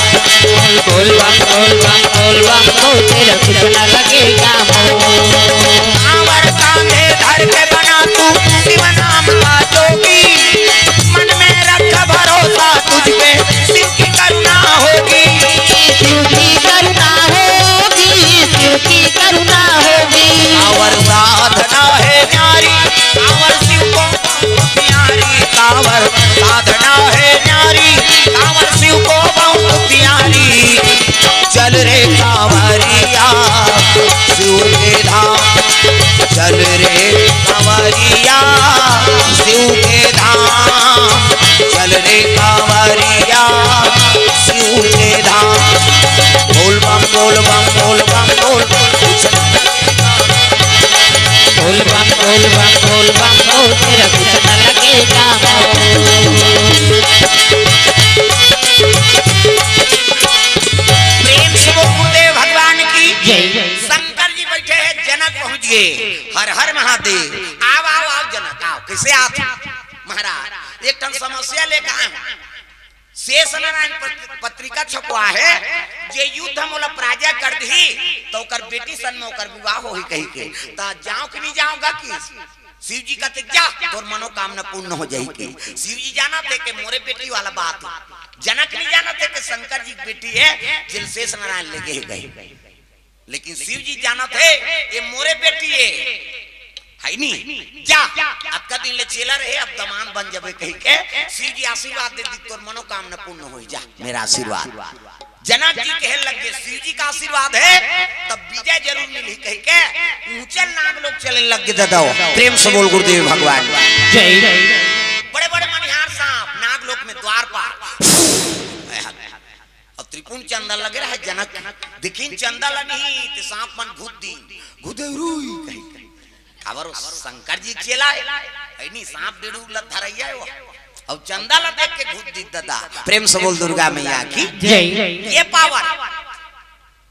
बोल बम, बोल बम, बोल बम, बोल, तेरा कुछ ना लगेगा मोर। कांवर कांधे धर के बना तू शिव नाम का जोगी, मन में रख भरोसा तुझ पे, शिव की करुणा होगी। शिव की करुणा होगी, शिव की करुणा होगी। कांवर साधना है न्यारी, कांवर शिव को प्यारी, कांवर साधना है न्यारी, कांवर शिव को बहुत प्यारी। चल रे कांवरिया शिव के धाम, चल रे कांवरिया शिव के धाम, चल रे कांवरिया शिव के धाम। बोल बम, बोल बम, बोल बम, बोल, कुछ बोल बम, बोल बम, बोल बम, बोल, तेरा कुछ न लगेगा मोर। प्रेम से बोल गुरुदेव भगवान की जय। शंकर जी बैठे हैं, जनक पहुंच गए। हर हर महादेव। आओ, आओ, आओ जनक, आओ। कइसे आप? महाराज, एक ठन समस्या लेके आए हंव। शेष नारायण पत-, पत्रिका छपवा हे, जे युद्ध मोला पराजय कर दिही, त ओकर बेटी सन में ओकर विवाह होही कहिके। त जांव कि नहीं जांव गा कि? शिव जी कहते, "जा, तोर मनोकामना पूर्ण हो जाही" के। शिव जी जानत हे के मोरे बेटी वाला बात हे। जनक नहीं जानत हे के शंकर जी के बेटी हे, जेल शेष नारायण लेगे हे गए। लेकिन शिव जी जानत हे, ये मोरे बेटी हे, है नी? जा, अतका दिन ले चेला रहे, अब दमांद बन जबे कहिके शिव जी आशीर्वाद दे दी, तोर मनोकामना पूर्ण होही, जा, मेरा आशीर्वाद। जनक जी कहे लगे, शिव जी का आशीर्वाद हे, तब विजय जरूर मिलही कहिके ऊंचे नाग लोक चले लगे। दादा, प्रेम से बोल गुरुदेव भगवान। जय। बड़े बड़े मनिहार सांप नाग लोक में द्वारपाल। अब त्रिपुंड चंदा लगे रहे जनक, लेकिन चंदा ला नहीं, ते सांप मन घुद दी, "गुरुदेव रुई" कही। काबर शंकर जी चेला हे, है नी, सांप डेड़ू ला धरैया हे वो। अब चंदा ला देख के घुद दी दादा। प्रेम से बोल दुर्गा मैया की जय। ये पावर।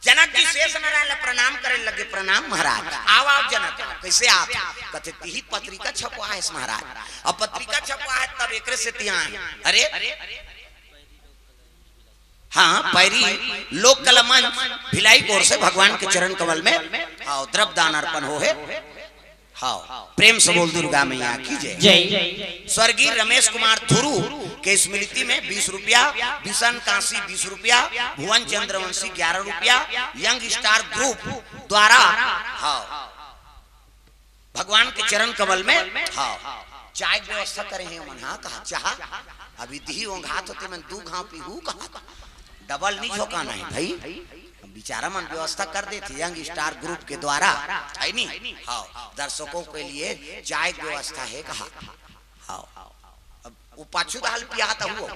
जनक जी शेष नारायण ला प्रणाम करे लगे, "प्रणाम महाराज।" "आओ, आओ जनक, आओ।" "कैसे आप?" कहते, "तिही पत्रिका छपवा हे महाराज।" "अब पत्रिका छपवा हे तब एकरे से तिया आए।" "अरे, हाँ, पैरी लोक कला मंच भिलाई की ओर से भगवान के चरण कमल में, हाँ, द्रव्य दान अर्पण हो हे।" हाँ, प्रेम से बोल दुर्गा मैया की जय। जय। स्वर्गीय रमेश कुमार धुरू के स्मृति में बीस रुपया, बिशन काशी बीस रुपया, भुवन चंद्रवंशी ग्यारह रुपया, यंग स्टार ग्रुप द्वारा, हाँ, भगवान के चरण कमल में, हाँ, चाय के व्यवस्था करे हे मन, हाँ, कहा चाह, अभी दिही ओंघात होते मन दू घाव पीहू कहा, डबल नहीं झोंकाना हे भाई, बिचारा मन व्यवस्था कर देथे यंग स्टार ग्रुप के द्वारा, है नी? हाँ, दर्शकों के लिए चाय के व्यवस्था हे कहा, हाँ, अब वो पाछू दहाल पियात हुआ,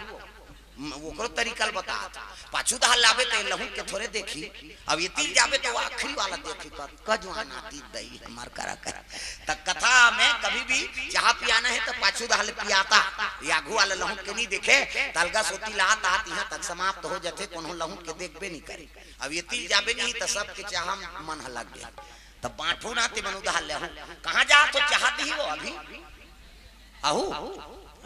म-, ओकरो तरीका ल बतात। पाछू दहाल लाबे त लहू के थोरे देखी, अब एती जाबे त वो आखिरी वाला देखी, पर कजुआन आती दई हमार करा कर। त कथा में कभी भी चाह पियाना हे त पाछू दहाल पियाता, या आघू वाला लहू के नहीं देखे, तलगा सोती लात आत यहाँ तक समाप्त हो जाथे, कोनो लहू के देखबे नहीं करे। अब एती जाबे नहीं त सबके चाह मन ह लग गए। त बांटू ना ते मनु दहाल ले, कहाँ जा तो चाह दी हो अभी? आहू,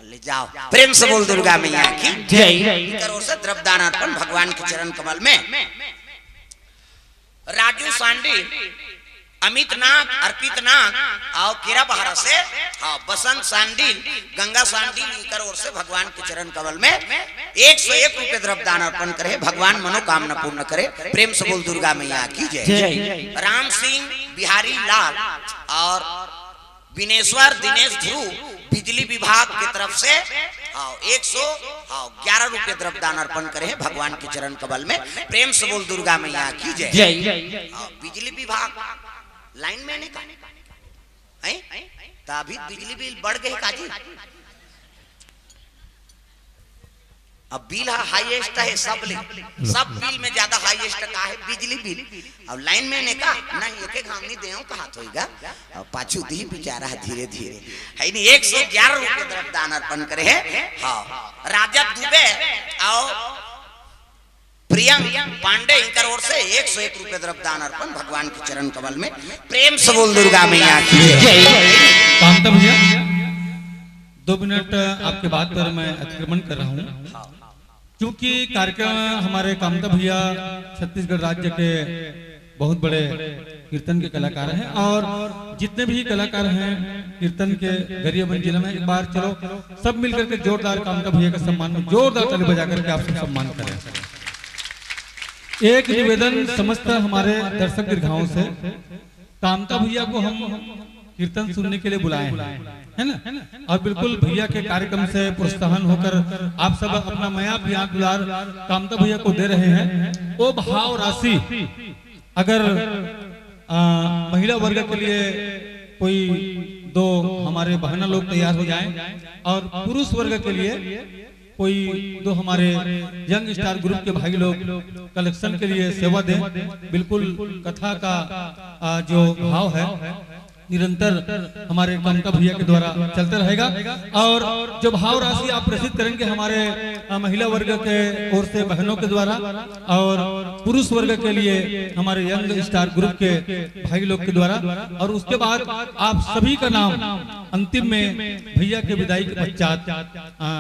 ले जाओ। प्रेम से बोल दुर्गा मैया की जय। इकर ओर से द्रव्य दान अर्पण भगवान के चरण कमल में। राजू सांडिल, अमित नाग, अर्पित नाग, आओ केरा बहारा से, हाँ, बसंत सांडिल, गंगा सांडिल, इकर ओर से भगवान के चरण कमल में एक सौ एक रुपये द्रव्य दान अर्पण करे, भगवान मनोकामना पूर्ण करे। प्रेम से बोल दुर्गा मैया की जय। जय। राम सिंह बिहारी लाल और बिनेश्वर दिनेश ध्रुव बिजली विभाग की तरफ से, हाँ, एक सौ, हाँ, ग्यारह रुपये द्रव्य दान अर्पण करे हैं भगवान के चरण कमल में। प्रेम से बोल दुर्गा मैया की जय। जय। हाँ, बिजली विभाग लाइन में नहीं का है, त अभी बिजली बिल बढ़ गए काजी। अब बिल ह हाईएस्ट हे सब ले, सब बिल में ज्यादा हाईएस्ट का हे बिजली बिल। अब लाइन में ने का नहीं, एक एक हम नहीं देव कहा थोईगा। अब पाछू दी बिचारा धीरे धीरे है नहीं, एक सौ ग्यारह रुपये द्रव्य दान अर्पण करे है। हाँ, राजा दुबे और प्रियंक पांडे इनकर ओर से एक सौ एक रुपये द्रव्य दान अर्पण भगवान के चरण कमल में। प्रेम से बोल दुर्गा मैया की जय। जय। कांता भैया, दो मिनट आपके बात पर मैं अतिक्रमण कर रहा हूँ, क्योंकि कार्यक्रम हमारे कामता भैया छत्तीसगढ़ राज्य के बहुत बड़े कीर्तन के कलाकार हैं और जितने भी कलाकार हैं कीर्तन के गरियाबंद जिले में, एक बार चलो सब मिलकर के जोरदार कामता भैया के सम्मान में जोरदार ताली बजा करके आप सब सम्मान करें। एक निवेदन समस्त हमारे दर्शक दीर्घाओं से, कामता भैया को हम कीर्तन सुनने के लिए बुलाए हैं, है ना? और बिल्कुल भैया के कार्यक्रम से प्रोत्साहन होकर आप सब अपना मया प्यार दुलार कामता भैया को दे रहे हैं। वो भाव राशि अगर, आ, महिला वर्ग के लिए कोई दो हमारे बहना लोग तैयार हो जाएं और पुरुष वर्ग के लिए कोई दो हमारे यंग स्टार ग्रुप के भाई लोग कलेक्शन के लिए सेवा दें। बिल्कुल कथा का, आ, जो भाव है निरंतर हमारे कामता भैया के द्वारा चलते रहेगा। और जो भाव राशि आप प्रेषित करेंगे हमारे, अ, महिला वर्ग के ओर से बहनों के द्वारा और पुरुष वर्ग के लिए हमारे यंग स्टार ग्रुप के भाई लोग के द्वारा, और उसके बाद आप सभी का नाम अंतिम में भैया के विदाई के पश्चात, अ,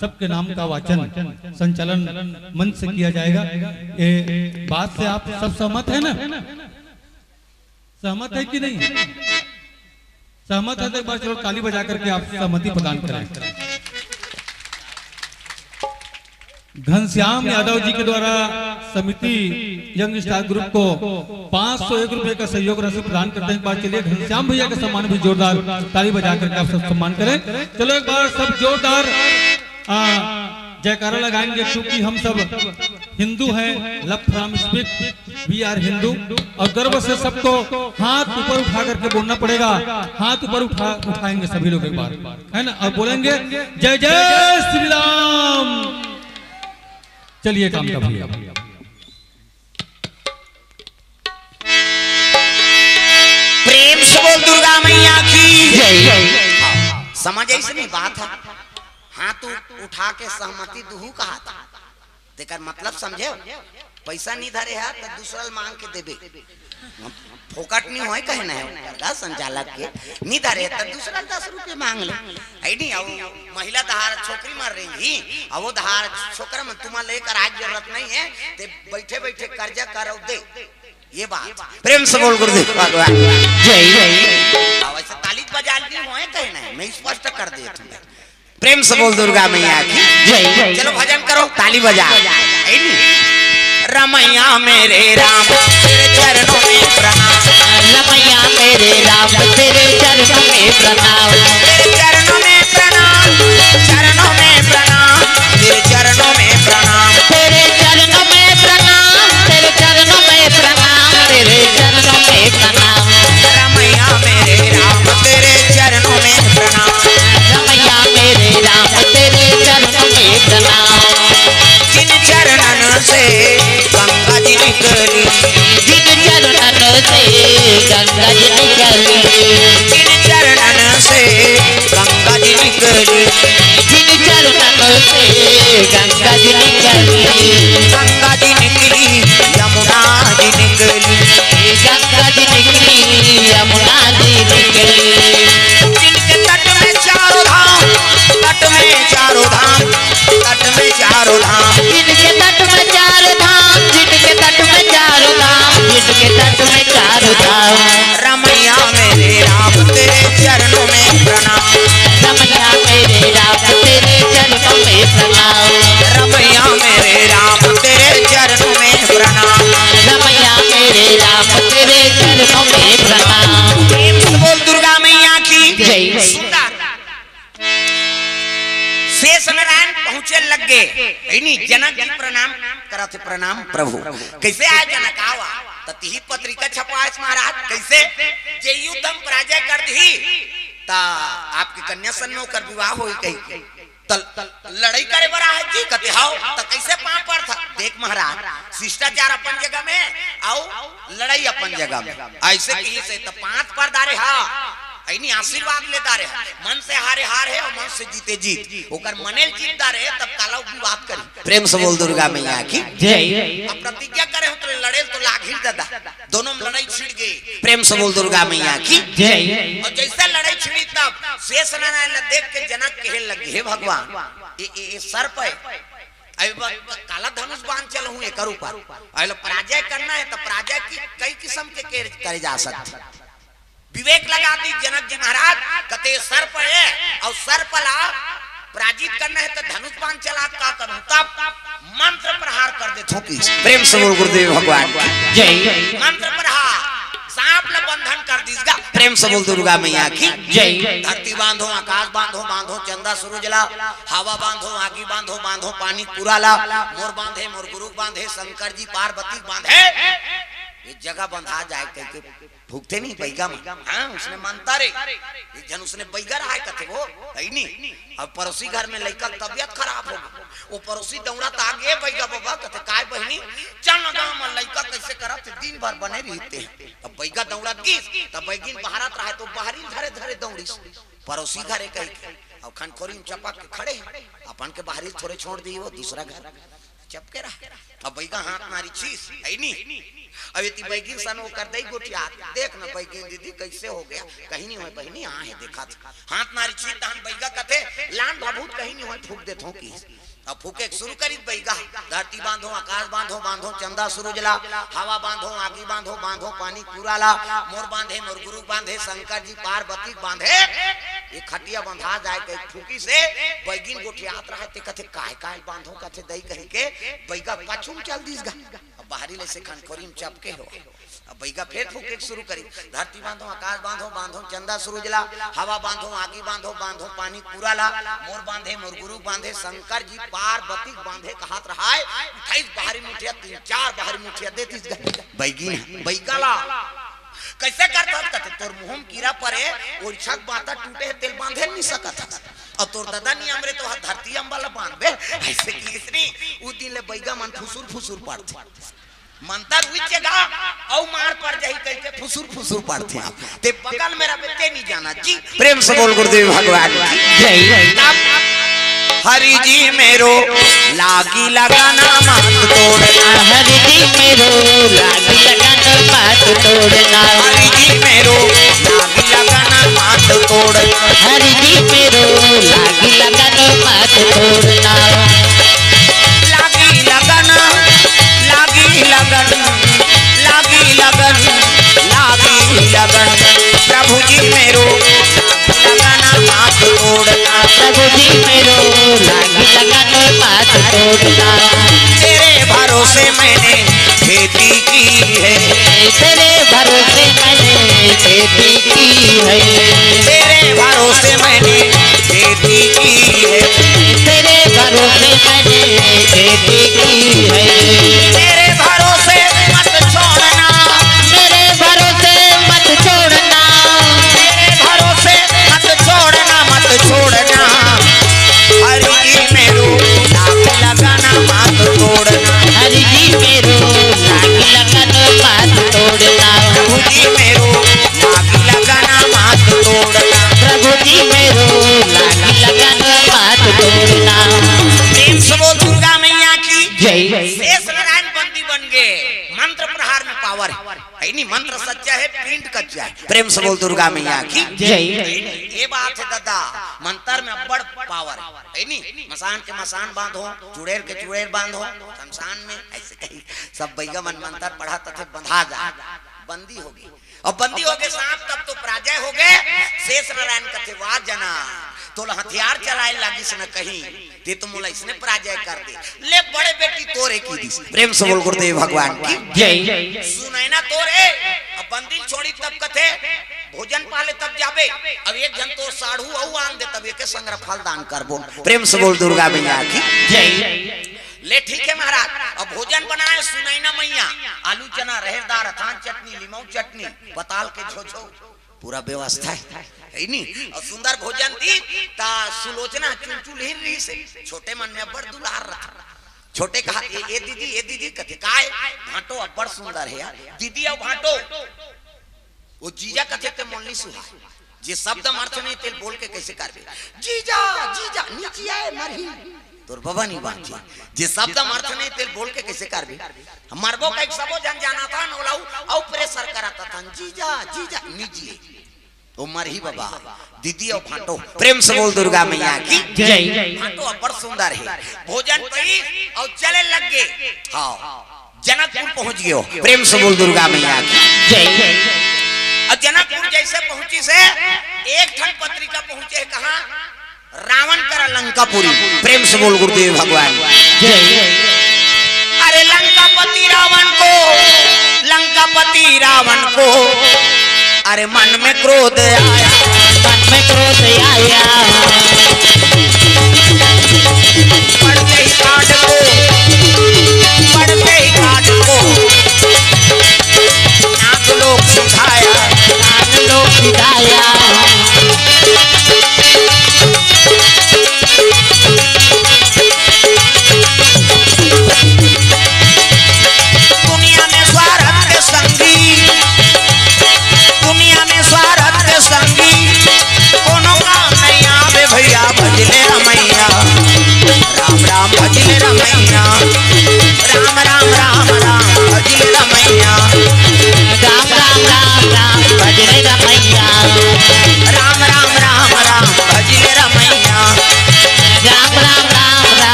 सबके नाम का वाचन संचालन मंच से किया जाएगा। ये बात से आप सब सहमत है ना? सहमत है कि नहीं? सहमत है तो एक बार चलो ताली बजा करके आप सहमति प्रदान करें। घनश्याम यादव जी के द्वारा समिति यंग स्टार ग्रुप को पाँच सौ एक रुपए का सहयोग राशि प्रदान करते हैं। एक बार चलिए घनश्याम भैया का सम्मान भी जोरदार ताली बजा करके आप सब सम्मान करें। चलो एक बार सब जोरदार, आ, जयकारा लगाएंगे, क्योंकि हम सब हिंदू हैं। Love from speak, we are Hindu। और गर्व से सबको हाथ ऊपर उठा करके बोलना पड़ेगा। हाथ ऊपर उठा उठाएंगे सभी लोग एक बार, है ना, और बोलेंगे, "जय जय श्री राम।" चलिए काम का भैया। प्रेम से बोल दुर्गा मैया की जय। समझ आई से नहीं बात है? हाथ उ-, उठा के सहमति दुहू कहा था। तेकर मतलब समझे? पैसा नहीं धरे है तो दूसरा ल मांग के देबे। फोकट नहीं होय कहे ना है, करदा संचालक के नहीं धरे तो दूसरा दस रुपये मांग ले। है नहीं, अब महिला दहार छोकरी मर रही ही, अब वो दहार छोकरा मन तुम्हारा लेकर आज जरूरत नहीं है, ते बैठे बैठे कर्जा करो दे। ये बात प्रेम से बोल गुरुदेव भगवान जय। अब ऐसे ताली बजा ली होय कहे ना है, मैं स्पष्ट कर देता हूँ। प्रेम से बोल दुर्गा मैया की जय। चलो भजन करो, ताली बजा। है नी? रमैया मेरे राम तेरे चरणों में प्रणाम। रमैया मेरे राम तेरे चरणों में प्रणाम। तेरे चरणों में प्रणाम, चरणों में प्रणाम, तेरे चरणों में प्रणाम। तेरे चरणों में प्रणाम, तेरे चरणों में प्रणाम, तेरे चरणों में प्रणाम। रमैया मेरे राम तेरे चरणों में प्रणाम। रमैया मेरे राम तेरे चरणों में प्रणाम। जिन चरणन से गंगा जी निकली, जिन चरणन से गंगा जी निकली, जिन चरणन से गंगा जी निकली, जिन चरणन से गंगा जी निकली, गंगा जी निकली, यमुना जी निकली, गंगा जी निकली, यमुना जी निकली। जिनके तट में चारों धाम, तट में चारों धाम, तट में चारों धाम। जिनके तट में चारों धाम, जिनके तट में चारों धाम, जिनके तट में चारों धाम। रमैया मेरे राम तेरे चरणों में प्रणाम। रमैया मेरे राम तेरे चरणों में प्रणाम। रमैया मेरे राम तेरे चरणों में प्रणाम। रमैया मेरे राम तेरे चरणों में प्रणाम। प्रेम से बोल दुर्गा मैया की जय। सुंदर। शेष नारायण पहुंचे लग गए, है नी? जनक जी प्रणाम करत हे, "प्रणाम प्रभु।" कैसे आए जनक? आवा। त तिही पत्रिका छपवाए महाराज, कैसे? "जे युद्ध हम पराजय कर दी, त आपकी कन्या सन में ओकर विवाह होई," कही। त लड़ाई करे बर आहे जी, कते हव, त कैसे पांव परत हव? देख महाराज, शिष्टाचार अपन जगह में, अउ लड़ाई अपन जगह में। ऐसे कही से त पांव पर डारे हा, ऐनी आशीर्वाद ले डारे हा। मन से हारे हार हे अउ मन से जीते जीत। ओकर मने ल जीत डारे हे, तब काला विवाद करी। प्रेम से बोल दुर्गा मैया की जय। अब प्रतिज्ञा करे हो त लड़े ल तो लाग ही दादा। दोनों में लड़ाई छिड़ गई। प्रेम से बोल दुर्गा मैया की जय। अउ जैसे लड़ाई छिड़ी तब शेष नारायण ल देख के जनक कहे लगे, "हे भगवान, ये, ये, ये सर्प हे, अबे ब-, काला धनुष बाण चलाहूं एकर ऊपर, अउ एला पराजय करना हे त पराजय की कई किसम के के-, करे जा सकथे।" विवेक लगा दी जनक जी महाराज, कथे सर्प हे अउ सर्प ला पराजित करना हे त धनुष बाण चला का करूं, तब मंत्र प्रहार कर देथों कि। प्रेम से बोल गुरुदेव भगवान की जय। मंत्र प्रहार, सांप ला बंधन कर दीस गा। प्रेम से बोल दुर्गा मैया की जय। धरती बांधो, आकाश बांधो, बांधो चंदा सूरज ला, हवा बांधो, आगी बांधो, बांधो पानी पूरा ला, मोर बांधे, मोर गुरु बांधे, शंकर जी पार्वती बांधे, ये जगह बंधा जाए कह के भुगते नहीं बैगा में। हाँ, उसने मानता रे, एक जन उसने बैगा रहा है कथे वो, है नहीं। अब पड़ोसी घर में लइका के तबियत खराब हो गई, वो पड़ोसी दौड़ा त आगे, "बैगा बाबा," कथे, "काय बहिनी?" "चल ना गाँव में लइका कैसे करत हे, दिन भर बने रहते हैं।" अब बइगा दौड़त गिस, त बइगिन बहारत रहे, त बहरी धरे धरे दौड़िस, पड़ोसी घरे कहिके। अब खनखोरी म चपक के खड़े हे, अपन के बहरी थोरे छोड़ दी, वो दूसरा घर। चपके रहा। अब बइगा हाथ मारी छीस, हइ नी? अब एती बइगिन सन ओकर दई गोठियात, देख न बइगिन दीदी कइसे हो गे, कहीं नहीं होय बहिनी, आ हे देखा था। हाथ मारी छीस, तहन बइगा कथे, लान भभूत कहीं नहीं होय, फूंक देथों कि। अब फूंके के शुरू करिस बइगा, धरती बांधो, आकाश बांधो, बांधो चंदा सूरज ला, हवा बांधो, आगी बांधो, बांधो पानी पूरा ला, मोर बांधे, मोर गुरु बांधे, शंकर जी पार्वती बांधे, ये खटिया बंधा जाय कहिके फूंकिस हे, बइगिन गोठियात रहे, ते कथे, काय, काय बांधो, कथे दई कहिके, बइगा पाछू म चल दिस गा। अब बहरी ले से खनखोरी म चपके हो। अब बइगा फेर फूंके के शुरू करिस, धरती बांधो, आकाश बांधो, बांधो चंदा सूरज ला, हवा बांधो, आगी बांधो, बांधो पानी पूरा ला, मोर बांधे, मोर गुरु बांधे, शंकर जी पार्वती बांधे कहत रहय, उठाइस बहरी मुठिया, तीन चार बहरी मुठिया दे दिस गा। बइगिन, बइगा ला। कइसे करथस? कथे, तोर मुंह म कीरा परे, ओरिछा के बांता टूटे हे, तेला बांधे नहीं सकत हस। अउ तोर ददा नियम रे, तो हा धरती अम्बा ला बांधबे, अइसे किहिस नी। उ दिन ले बइगा मन फुसुर फुसुर पड़थे। मंतर उइच गा, अउ मार पड़ जाही कहिके फुसुर फुसुर पड़थे। आप ते बगल में रहिबे, ते नहीं जानस जी। प्रेम से बोल गुरुदेव भगवान की जय। तब हरि जी मेरो लागी लगन मत तोड़ना। हरि जी मेरो लागी लगन मत तोड़ना। हरि जी मेरो लागी लगन मत तोड़ना। हरि जी मेरो लागी लगन मत तोड़ना। लागी लगन, लागी लगन, लागी लगन, लागी लगन। प्रभु जी मेरो लागी लगन मत तोड़ना। प्रभु जी मेरो लागी लगन मत तोड़ना। तेरे भरोसे मैंने खेती की है। तेरे भरोसे मैंने खेती की है। तेरे भरोसे मैंने खेती की है। तेरे भरोसे मैंने खेती की है। मेरे भरोसे मत छोड़ना। मेरे भरोसे मत छोड़ना। मेरे भरोसे मत छोड़ना, मत छोड़ना। हरि जी मेरो लागी लगन मत तोड़ना। हरि जी मेरो लागी लगन मत तोड़ना। प्रभु जी मेरो लागी लगन मत तोड़ना। प्रभु जी मेरो लागी लगन मत तोड़ना। प्रेम से बोल दुर्गा मैया की जय। शेष नारायण बंदी बन गे, मंत्र प्रहार में पावर हे। हइ नी, मंत्र सच्चा हे, पिंड कच्चा हे। प्रेम से बोल दुर्गा मैया की जय। ये बात हे दादा, मंत्र में अब्बड़ पावर हे। हइ नी, मसान के मसान बांधो, चुड़ैल के चुड़ैल बांधो, शमशान में अइसे कही, सब बइगा मन मंत्र पढ़त थे, बंधा जा, बंदी हो गे। अब बंदी हो गे सांप, तब तो पराजय हो गे। शेष नारायण कथे, वाह जना, तोला हथियार चलाए लागिस न कहीं, ते तो मोला इसने पराजय कर दे। ले बड़े बेटी तोरे किहिस। प्रेम से बोल गुरुदेव भगवान की जय। सुनैना तोरे। अब बंदी ल छोड़ी तब कथे, भोजन पाले तब जाबे। अब एक झन तोर साढ़ू अउ आन दे, तब एके संग फल दान करबो। प्रेम से बोल दुर्गा मैया की जय। ले ठीक हे महाराज, अब भोजन बनाए सुनैना मैया, आलू चना, रहेर दार, अथान चटनी, लिमऊ चटनी, पताल के झोझो, पूरा व्यवस्था हे, हइ नी? अउ सुंदर भोजन दिस, त सुलोचना चुलचुलहिन रहिस हे, छोटे मन में अब्बड़ दुलार रहिथे। छोटे कहा, ए, ए दीदी, ए दीदी, कथे, "काय?" "भांटो अब्बड़ सुंदर हे यार।" दीदी अउ भांटो, वो जीजा कथे, "ते मोला नइ सुहाय।" जे शब्द म अर्थ नहीं, तेला बोल के कइसे करबे? जीजा, जीजा, नइ जिये, मरही। तोर बबा नइ बांचे। जे शब्द म अर्थ नहीं, तेला बोल के कइसे करबे? मरबो कहिके सबो झन जानत हन, ओला अउ, अउ pressure करत हन, "जीजा, जीजा, नइ जिये।" ओ मरही बबा, दीदी अउ भांटो, प्रेम से बोल दुर्गा मैया की जय। भांटो अब्बड़ सुंदर हे। भोजन पाइस अउ चले लग गे। हाँ, जनकपुर पहुंच गयो। प्रेम से बोल दुर्गा मैया की जय। अउ जनकपुर जइसे पहुंचिस हे, एक ठन पत्रिका पहुंचे हे कहाँ? रावण करा लंकापुरी। प्रेम से बोल गुरुदेव भगवान जय। अरे लंकापति रावण को, लंकापति रावण को, अरे मन में क्रोध आया, मन में क्रोध आया। पढ़ते ही कांड को, पढ़ते ही कांड को, नागलोक सिधाया, नागलोक सिधाया। दुनिया में स्वार्थ के संगी,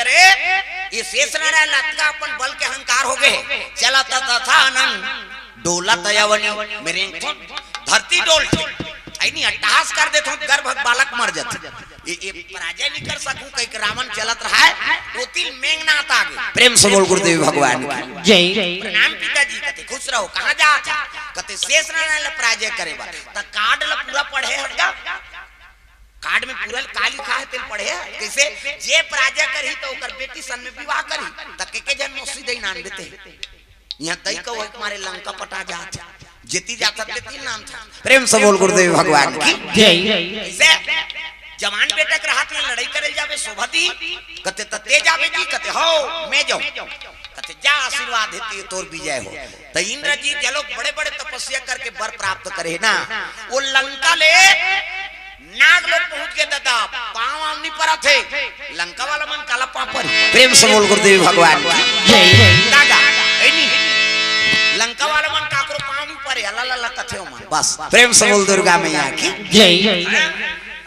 ये शेष नारायण लतका अपन बल के अहंकार हो गए। चलत तथा अनंग डोलत अवनी में रेंगथों, धरती डोलथे। अइनी अट्टहास कर देथों, गर्भ बालक मर जाथे। ये, ये पराजय नहीं कर सकूं कहिके रावण चलत रहा है, ओती मेघनाथ आ गए। प्रेम से बोल गुरुदेव भगवान की। जय। प्रणाम पिताजी, कथे खुश रहो, कहाँ जात हे? कथे शेष नारायण ला पराजय करे बर। त card ला पूरा पढ़े हट गा। Card में पूरा का लिखा है, तेल पढ़े है। कैसे? जे पराजय करही त ओकर बेटी सन में विवाह करही। त के के जन मौसी दई नान देते। यहाँ दई का वही तुम्हारे लंका पटा जात हे। जेती जात हे, तेती नाम था। प्रेम से बोल गुरुदेव भगवान की। जय। कैसे? जवान बेटा के हाथ में लड़ाई करे जावे, शोभा दी। कथे त ते जावे जी, कथे हो, मैं जाऊं। कथे जा, आशीर्वाद हे ते तोर विजय हो। त इंद्र जी जलो बड़े बड़े तपस्या करके वर प्राप्त करे ना, वो लंका ले नाग लोग पहुंच गए दादा, पाँव आम नहीं परत हे। लंका वाला मन काला पाँव परी। प्रेम से बोल गुरुदेव भगवान की। जय। दादा, ऐनी। लंका वाला मन काकरो पाँव नहीं परे, अला ला ला कथे हो मन। बस, प्रेम से बोल दुर्गा मैया की। जय।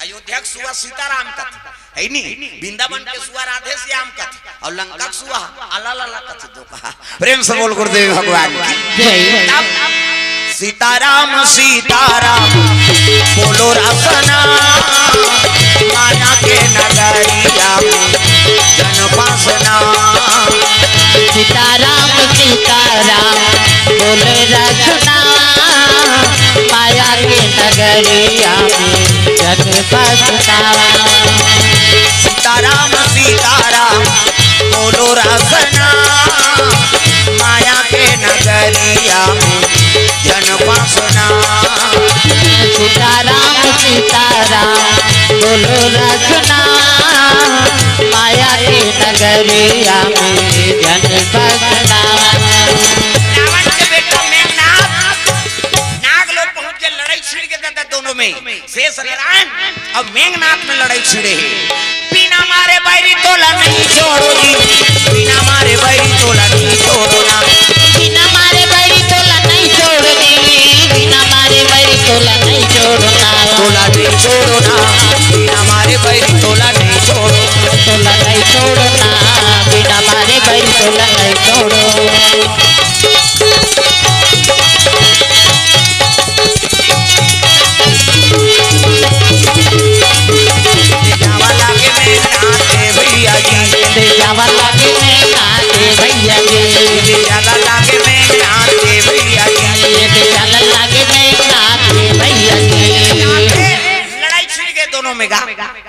अयोध्या के सुआ सीताराम कथे, ऐनी। वृंदावन के सुआ राधे श्याम कथे, और लंका के सुआ अला ला ला कथे दो कहा। प्रेम से बोल गुरुदेव भगवान की। जय। तब सीताराम सीताराम बोलो रसना, माया के नगरिया में जन फंसना। सीताराम सीताराम बोले रसना, माया के नगरिया में जन फंसना। सीताराम सीताराम बोलो रसना, माया के नगरिया में जन फंसना। सीताराम सीताराम बोलो रसना, माया के नगरिया में जन फंसना। रावण के बेटा मेघनाथ, नाग लोग पहुंच गए, लड़ाई छिड़ गए दादा दोनों में। शेष नारायण और मेघनाथ में लड़ाई छिड़े हे। बिना मारे बैरी तोला नहीं छोड़ो जी, बिना मारे बैरी तोला नहीं छोड़ो ना। बिना मारे बैरी तोला नहीं छोड़ो जी, बिना मारे बैरी तोला नहीं छोड़ो ना। तोला नहीं छोड़ो ना, बिना मारे बैरी तोला नहीं छोड़ो। तोला नहीं छोड़ो ना, बिना मारे बैरी तोला नहीं छोड़ो। जावा लागे मेघनाथ के भैया जी। जावा लागे मेघनाथ के भैया जी। जावा लागे मेघनाथ के भैया जी। जावा लागे मेघनाथ के भैया जी। लड़ाई छिड़ गए दोनों में गा।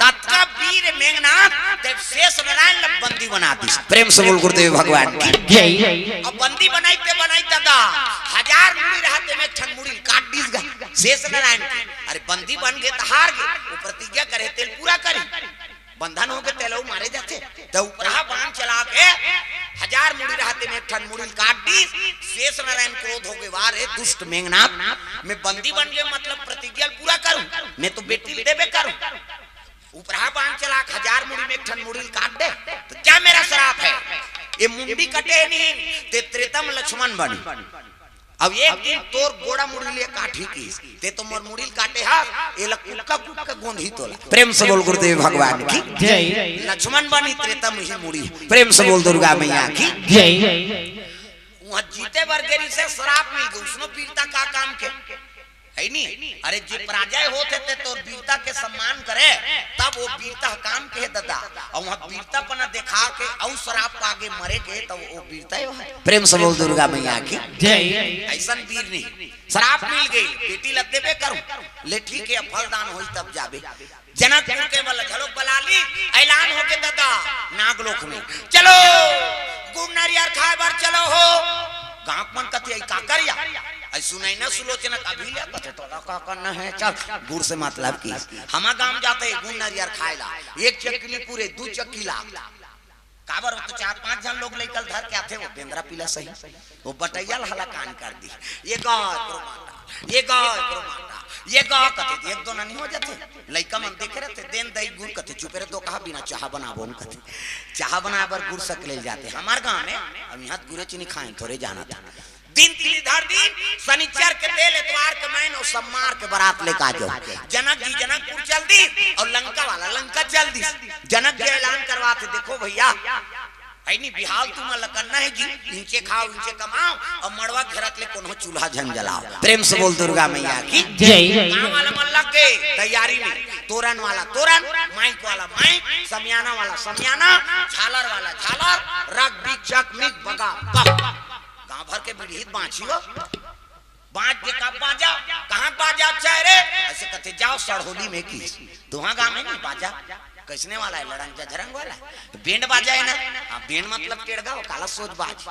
ततका वीर मेघनाथ देव शेष नारायण ला बंदी बना दिस। प्रेम से बोल गुरुदेव भगवान की। जय। अब बंदी बनाई ते बनाई दादा, हजार मुड़ी रहते में एक ठन मुड़ी काट दिस गा शेष नारायण की। अरे बंदी बन गए त हार गए, वो प्रतिज्ञा करे तेल पूरा करी। बंधन हो गए तेल मारे जाते, त उपरहा बाण चला के हजार मुड़ी रहते में एक ठन मुड़ी काट दिस। शेष नारायण क्रोध हो गए, वाह रे दुष्ट मेघनाथ, मैं बंदी बन गए, मतलब प्रतिज्ञा पूरा करूं, मैं तो बेटी देबे करूं। उपरहा बाण चला के हजार मुड़ी में एक ठन मुड़ी काट दे, तो क्या मेरा श्राप है? ये मुंडी कटे नहीं, ते त्रेता में लक्ष्मण बनी। अब एक दिन तोर गोड़ा मुड़ी ले काटी किस, ते तो मोर मुड़ी काटे हा, ये ला कुक्का कुक्का गोंधी तोला। प्रेम से बोल गुरुदेव भगवान की। जय। लक्ष्मण बनी त्रेता में ही मुड़ी। प्रेम से बोल दुर्गा मैया की। जय। वहां जीते बर गेरी से श्राप मिल गए, उसनो वीरता का काम के। है नी? अरे जे पराजय होत हे ते तोर वीरता के सम्मान करे, तब वो वीरता काम के हे दादा। और वहाँ वीरता पना दिखा के अउ श्राप पागे मरे के, तब वो वीरता यो है। प्रेम से बोल दुर्गा मैया की। जय। ऐसन वीर नहीं। श्राप मिल गई, बेटी ला देबे करूं। ले ठीक है, अब फलदान होई तब जाबे। जनकपुर के बल झलोक बला ली, ऐलान होके दादा नागलोक में, "चलो गुड़ नरियर खाए बर चलो हो।" गांव मन कथे, "आई का करिया?" आई सुनाई ना सुलोचना कभी ले, कथे, "तोला का करना है, चल।" गुड़ से मतलब की हमा गांव जाते गुड़ नरियर खाए ला, एक चक्की पूरे दू चक्की ला। काबर वो तो चार पांच झन लोग लइका ल धर के आथे, वो बेंदरा पीला सही, वो बटैया ल हला कान कर दी, "ये गाय करो माता, ये गाय करो माता, ये गाय," कथे, एक दो ननी हो जाथे। लइका मन देखे रहथे, "देन दई गुड़," कथे, "चुपे रे दो कहा, बिना चाहा बनाबो न," कथे, चाहा बनाए बर गुड़ सक ले जाथे। हमार गांव में अब यहाँ गुरे चीनी खाए थोरे जाना था। तीन तिली धर दी, सनिचर के तेल, एतवार के मैन अउ सम्मार के बरात लेके आ जाओ। जनक जी जनकपुर चल दी अउ लंका वाला लंका चल दी। जनक जी ऐलान करवाथे, देखो भइया, है नी, बिहाव तुमन ल करना हे जी, इंचे खाव, इंचे कमाव, अउ मड़वा घेरत ले कोनो चूल्हा झन जलाव। प्रेम से बोल दुर्गा मैया की जय। गाँव वाला मन लग गे तैयारी में, तोरन वाला तोरन, माइक वाला माइक, समियाना वाला समियाना, झालर वाला झालर, रग बिग जग मिग बगा बग। गाँव भर के बिरहित बाँची हो। बाँच के का बाजा, कहाँ बाजा चाहे रे? अइसे कथे, जाव सड़होली में की, तुँहा गाँव में नहीं बाजा। कइसने वाला हे? लड़ंग झझरंग वाला हे। तो बैंड बाजा हे ना? हाँ, बैंड मतलब टेड़गा हो, काला सोज बाज।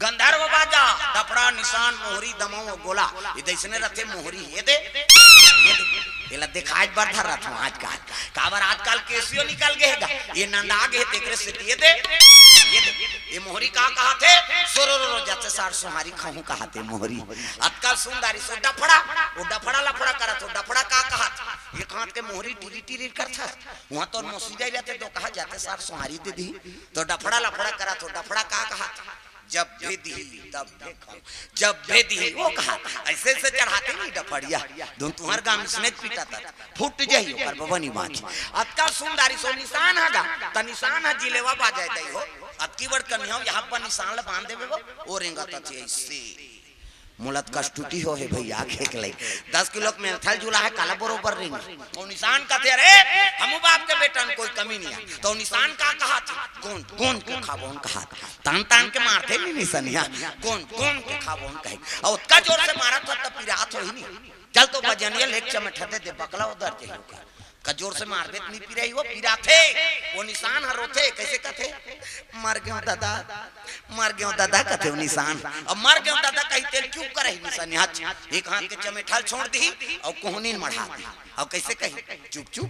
गंधर्व बाजा, डफड़ा, निसान, मोहरी, दमऊ अउ गोला। ये दइसने रथे मोहरी, ये दे, ये दे। एला देखाय बर धर रथों आजकल। काबर आजकल केसियो निकल गे हे गा। ये नंदा गे हे, तेकरे से ये दे, ये दे। ये मोहरी का कहाथे? सोरो रो रो जाथे सार सोहारी खाहूँ कहाथे मोहरी। अतका सुंदरी सो डफड़ा, वो डफड़ा लफड़ा करत हो, डफड़ा का कहाथे? एक हाथ के मोहरी टिरी टिरी करथे। उहाँ तो मौसी जाई रहते तो कहा जाथे सार सोहारी दे दी। तो डफड़ा लफड़ा करत हो, डफड़ा का कहाथे? जब भी दी तब भी खाऊं, जब भी दी वो कहा। अइसे अइसे चढ़ाथे नहीं डफड़िया, धुन तुँहर गाँव में इसने पीटा था, फूट जाही ओकर बबनी बाँच। अतका सुंदरी सो निसान हे गा, त निसान हे जिलेवा बाजाय दई हो। अतकी बड़ कन्हैया यहाँ पर निसान ल बाँध देबे वो, ओ रेंगत हे अइसे। मोला त कस टूटी हो हे भइया, खेक ले। दस किलो के मेलथल जुला हे, काला बरोबर रेंग। ओ निसान कथे, अरे, हमू बाप के बेटा में कोई कमी नहीं हे। तो निसान का कहाथे? गोंद, गोंद के खाबोन कहाथे। तान तान के मारथे नहीं निसनिया, गोंद, गोंद के खाबोन कहे। अउ ओतका जोर से मारत हो त पिरात होही नहीं। चल तो बजनिया लेके चमेठा दे दे, बकला उधर जाही ओकर। का जोर से मारबे त नहीं पिराही, वो पिराथे। वो निसान ह रोथे, कइसे कथे? मर गेंव ददा, मर गेंव ददा कथे वो निसान। अब मर गेंव ददा कही तेल चुप करही निसनिया। एक हाथ के चमेठा ल छोड़ दिही अउ कोहनी ल मढ़ा दिही। अउ कइसे कही? चुप चुप,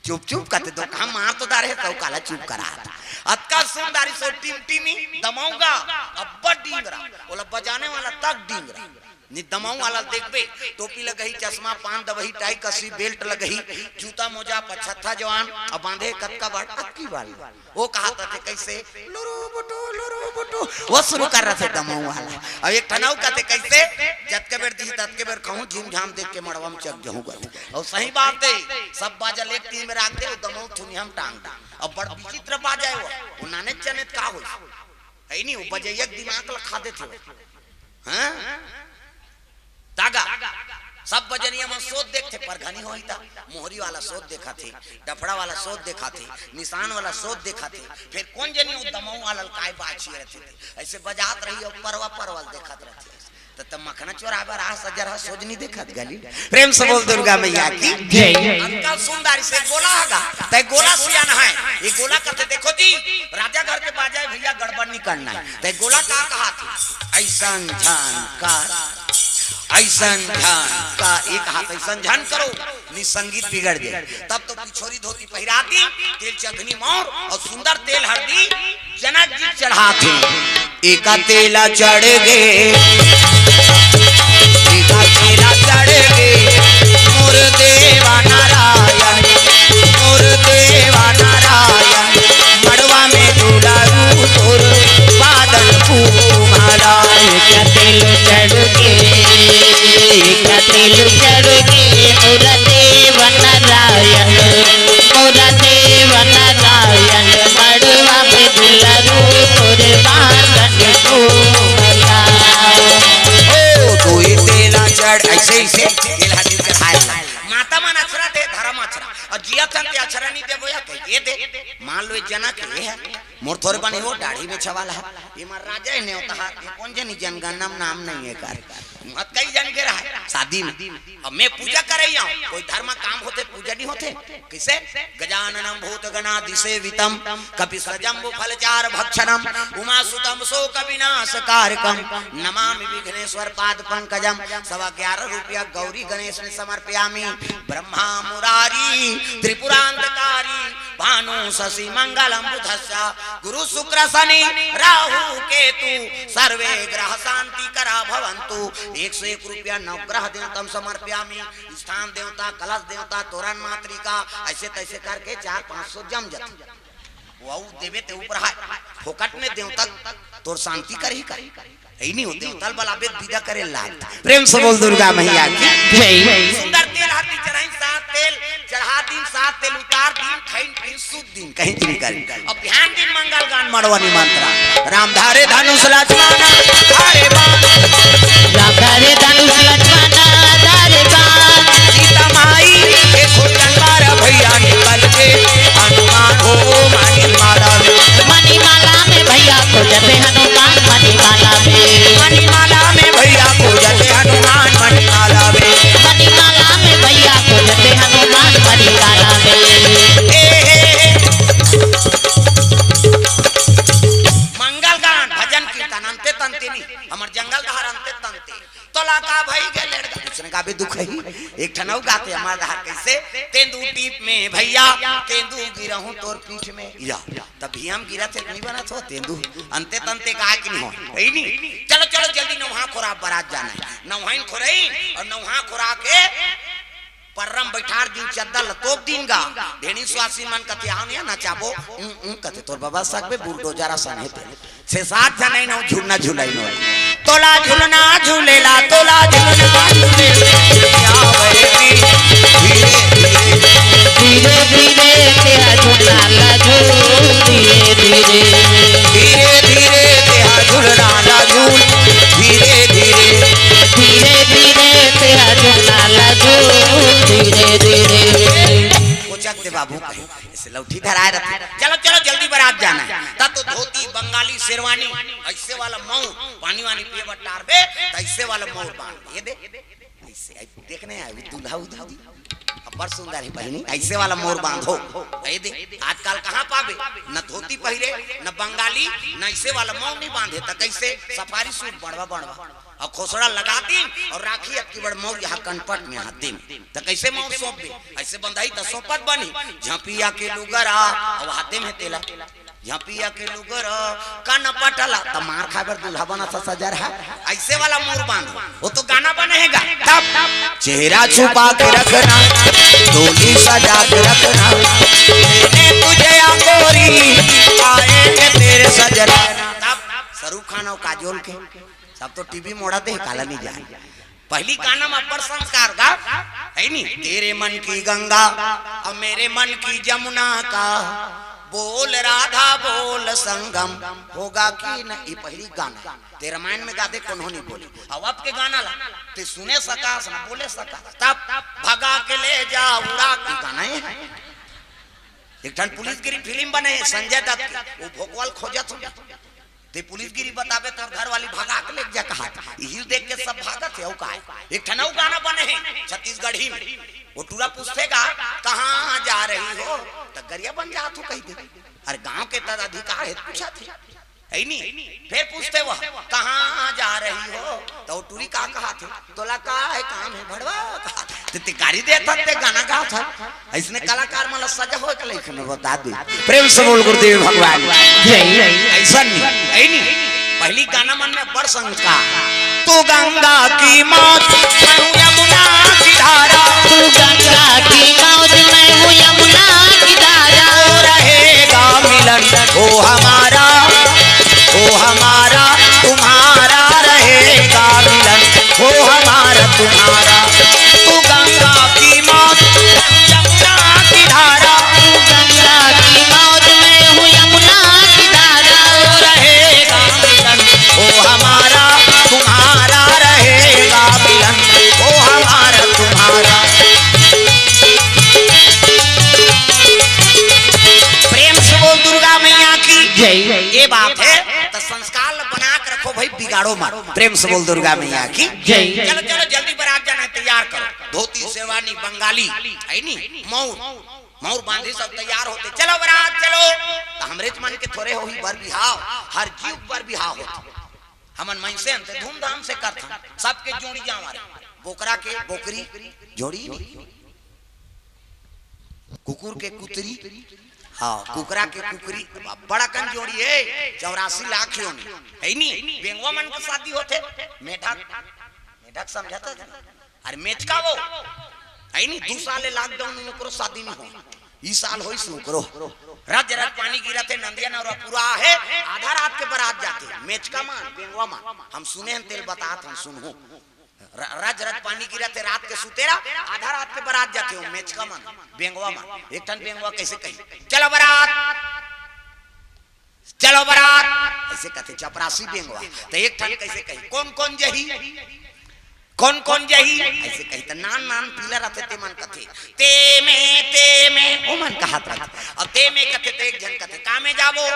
चुप चुप कथे, तो कहा मार तो डारे हे, तो काला चुप करात। अतका सुंदरी सो टिमटिमी दमऊ गा, अब्बड़ डिंगरा, ओला बजाने वाला तक डिंगरा। नि दमऊ वाला ल देखबे, टोपी लगही, चश्मा, पान दबही, टाई कसही, बेल्ट लगही, जूता मोजा, पछत्था जवान, अउ बाँधे कतका बड़, अतकी बड़। वो कहाथे कइसे? लुरु बुटु, लुरु बुटु। वो शुरू कर रथे दमऊ वाला। अउ एक ठन अउ कथे कइसे? जतके बेर दिही ततके बेर खाहूँ, झिम झाम देख के मड़वा में चघ जाहूँ कथे। अउ सही बात हे, सब बाजा ल एक तीर में राख दे, वो दमऊ थुनिया में टांग दे। अउ बड़ विचित्र बाजा हे वो, वो नाने चने त का होइस? हे नहीं, वो बजइया के दिमाग ल खा देथे वो। हाँ? तागा, सब बजनिया मन सोत देखथे, परघनी होही त, मोहरी वाला सोत देखाथे, डफड़ा वाला सोत देखाथे, निसान वाला सोत देखाथे, फेर कोन जनी वो दमऊ वाला ल काय बाछी रथे, अइसे बजात रही अउ परवा परवा ल देखत रथे। त, त मखना चोराय बर आ सजर ह सोज नहीं देखत गली। प्रेम से बोल दुर्गा मैया की जय। अतका सुंदरी से गोला हे गा, तैं गोला सियान हे, ये गोला कथे, देखो जी, राजा घर के बाजा हे भइया, गड़बड़ नहीं करना हे। तैं गोला का कहाथे? अइसन झन का अइसन झन का, एक हाथ अइसन झन करो, नि संगीत बिगड़ जाए। तब तो पिछोरी धोती पहिरा दी, तेल चंदनी मौर अउ सुंदर तेल हरदी जनक जी चढ़ाथे। एका तेला चढ़ गे, एका तेला चढ़ गे, मोर देवा नारायण, मोर देवा नारायण। मड़वा में दुलारू तोर बादल फूमाला। का तेल चढ़ गे, का तेल चढ़ गे, मोर देव नारायण, मोर देव नारायण। मड़वा में दुलारू तोर बादल फूमाला। ओ, तोई तेला चढ़, अइसे, अइसे, तेल हाथी चढ़ाए ला। माता मन अछरा दे, धरम अछरा। अउ जिया तन ते अछरा नहीं देबो या कहिके दे। मान लो, ये जनक हे, मोर थोरे बने हो, दाढ़ी में छवाल हे। ये मार राजा हे नेवता हे, ये कोन जनी जनगणना में नाम नहीं हे कर। मत कई जन के रहा शादी में। अब मैं पूजा करे ही हूँ, कोई धर्म काम होथे, पूजा नहीं होथे। कइसे? गजाननम भूत गणादिसेवितम, कपित्थ जम्बू फल चारु भक्षणम, उमा सुतम शोक विनाश कारकम, नमामि विघ्नेश्वर पाद पंकजम। सवा ग्यारह रुपया गौरी गणेश में समर्पयामि। ब्रह्मा मुरारी त्रिपुरांतकारी, भानु शशि मंगलम बुधस्य, गुरु शुक्र शनि राहु केतु, सर्वे ग्रह शांति करा भवंतु। एक सौ एक रुपया नवग्रह देवतम समर्पयामि। स्थान देवता, कलश देवता, तोरण मातृका, अइसे तइसे करके चार पाँच सौ जम जाथे। वो देवे ते ऊपर हे। फोकट में देवता तोर शांति करही का? हे नहीं हो, देवता ल बलाबे त बिदा करे लागथे। प्रेम से बोल दुर्गा मैया की। जय। सुंदर तेल हरदी चढ़ाइन, सात तेल चढ़ा दिन, सात तेल उतार दिन, खइन पीन सुत दिन, कहीं चली कर। अब ध्यान दिन मंगल गान मड़वनी मंत्र। राम धारे धनुष लक्ष्मण धारे बाण। राम धारे धनुष लक्ष्मण धारे बाण। सीता माई के खोजन बारा भैया निकल के हनुमान हो मणिमाला में। मणिमाला में भैया खोजते हनुमान मणिमाला में। मणिमाला में भैया खोजते हनुमान मणिमाला में। मणिमाला में भैया खोजते हनुमान मणिमाला में। ए, हे, हे। मंगल गान, भजन कीर्तन, अंते तंते नहीं, हमर जंगल धार अंते तंते। तोला का भई गे लेड़गा, उसने का भी दुख है। एक ठन अउ गाथे हमर धार कैसे, तेंदू टीप में भैया, तेंदू गिरहूं तोर पीठ में। या, तब भी हम गिरा थे, नहीं बना थो, तेंदू। अंते तंते का कि नहीं हो, हे नहीं। चलो, चलो, जल्दी नौहा खोरा बरात जाना है। नौहाइन खोरई और नौहा खोरा के पर्रम बैठार दिन चद्दर ल तोप दिन गा। भेड़ी स्वासी मन कथे, "आओ ने नचाबो।" "उं, उं," कथे, "तोर बाबा सकबे बुलडोजर असन हे ते।" छे सात झन आइन अउ झुलना झुलाइन। तोला झुलना झूलेला, तोला झुलना झूलेला। धीरे धीरे, धीरे धीरे तेहा झुलना ला झूल, धीरे धीरे। धीरे धीरे तेहा झुलना ला झूल, धीरे धीरे। धीरे धीरे तेहा झुलना ला झूल, धीरे धीरे। कोचक दे बाबू कहे, ऐसे लौठी धराए रहते। चलो, चलो, जल्दी बरात जाना है। तब तो धोती, बंगाली, शेरवानी, ऐसे वाला मऊ, पानी वानी पिए बर टारबे, तो ऐसे वाला मऊ बांध। ये दे, ऐसे, आई, देखने आए, वो दूल्हा उधर दी। अब्बड़ सुंदर है बहिनी, ऐसे वाला मऊ बांधो। ये दे, आजकल कहाँ पाबे? न धोती पहिरे, न बंगाली, न ऐसे वाला मऊ नहीं बांधे, तो कैसे? सफारी सूट बड़वा बड़वा। अउ खोसड़ा लगा दिन अउ राखी अतकी बड़ मउर यहाँ कनपट में हाथ दिन। त कैसे मउर सौंपबे? ऐसे बंधाही त सौंपत बनही। झपिया के लुगरा अउ हाथे में तेला। झपिया के लुगरा कनपट ला त मार खाए बर दूल्हा बना सा सजर है। ऐसे वाला मउर बांधो। वो तो गाना बने है गा। तब चेहरा छुपा के रखना, डोली सजा के रखना। मैंने तुझे या गोरी, आएंगे तेरे सजना। तब शाहरुख खान अउ काजोल के सब तो टीवी मोड़ा दे, काला नहीं जाए। पहली गाना में अब्बड़ संस्कार गा, है नी? तेरे मन की गंगा, अब मेरे मन की जमुना का, बोल राधा बोल संगम, होगा कि नहीं? ये पहली गाना। ते रामायण में गाते कोनो नहीं बोली। अब, अब के गाना ला, ते सुने सकास ना बोले सकास। तब भगा के ले जा उड़ा के गाना है। एक ठन पुलिस गिरी फिल्म बने है संजय दत्त के, वो भोकवाल खोजत हो। ते पुलिस गिरी बताबे, तोर घर वाली भगा के लेके जा कहा। यही देख के सब भागत है, अउ का है? एक ठन अउ गाना बने है छत्तीसगढ़ी में। वो टूरा पूछते गा, "कहाँ जा रही हो?" त गरिया बन जा तू कही दे। अरे गांव के तद अधिकार है, पूछा थे। है नी? फिर पूछते वह, "कहाँ जा रही हो?" तो वो टूरी का कहा थे, "तोला का है काम है भड़वा?" कहा थे। ते, ते गारी देत हस, ते गाना गात हस। ऐसने कलाकार मन ला सजा होए के लइक में बता दे। प्रेम से बोल गुरुदेव भगवान जय। ऐसा नहीं, है नहीं। पहली गाना मन में बड़ संस्कार। तू गंगा की मौज, मैं हूँ यमुना की धारा। तू गंगा की मौज, मैं हूँ यमुना की धारा। हो रहेगा मिलन, हो हमारा, हो हमारा, तुम्हारा रहेगा मिलन। हो हमारा तुम्हारा, तू गंगा की मौज, यमुना की धारा। तू गंगा की मौज, मैं हूँ यमुना की धारा। हो रहेगा मिलन, हो हमारा तुम्हारा रहेगा मिलन, हो हमारा तुम्हारा। प्रेम से बोल दुर्गा मैया की जय। ये बात है, तो संस्कार बना के रखो भाई, बिगाड़ो मत। प्रेम से बोल दुर्गा मैया की जय। चलो, चलो, जल्दी बरात जाना है, तैयार करो। धोती, शेरवानी, बंगाली, है नी, मउर, मउर बांधी सब तैयार होते। चलो बरात, चलो। तो हमरे मन के थोरे होही बर बिहाव, हर जीव बर बिहाव होथे। हमन मनसे अंते धूमधाम से करथन, सबके जोड़ी जावा रे। बोकरा के बोकरी जोड़ी नी। कुकुर के कुतरी, हाँ, कुकरा के कुकरी, बड़ा कन जोड़ी है, चौरासी लाख योनि, है नी? बेंगवा मन के शादी होथे, मेढक, मेढक समझत हस? अरे मेचका वो, है नी? दू साल ले lockdown में ओकरो शादी नहीं हो। ई साल होइस ओकरो। रज रज पानी गिरत हे, नंदिया नवरा पूरा हे, आधा रात के बरात जाथे, मेचका मन, बेंगवा मन। हम सुने हन, तेला बतात हन, सुनहू। र-, रज रज पानी गिरत हे, रात के सुतेरा, आधा रात के बरात जाथे, ओ मेचका मन, बेंगवा मन। एक ठन बेंगवा कइसे कही, "चलो बरात, चलो बरात", अइसे कथे चपरासी बेंगवा। त एक ठन कइसे कही, "कोन कोन जही, कोन कोन जही?" अइसे कही। त नान नान पीला रथे, ते मन कथे, "ते में, ते में", ओ मन कहत रथे। अब ते में कथे, त एक झन कथे, "का में जाबो?"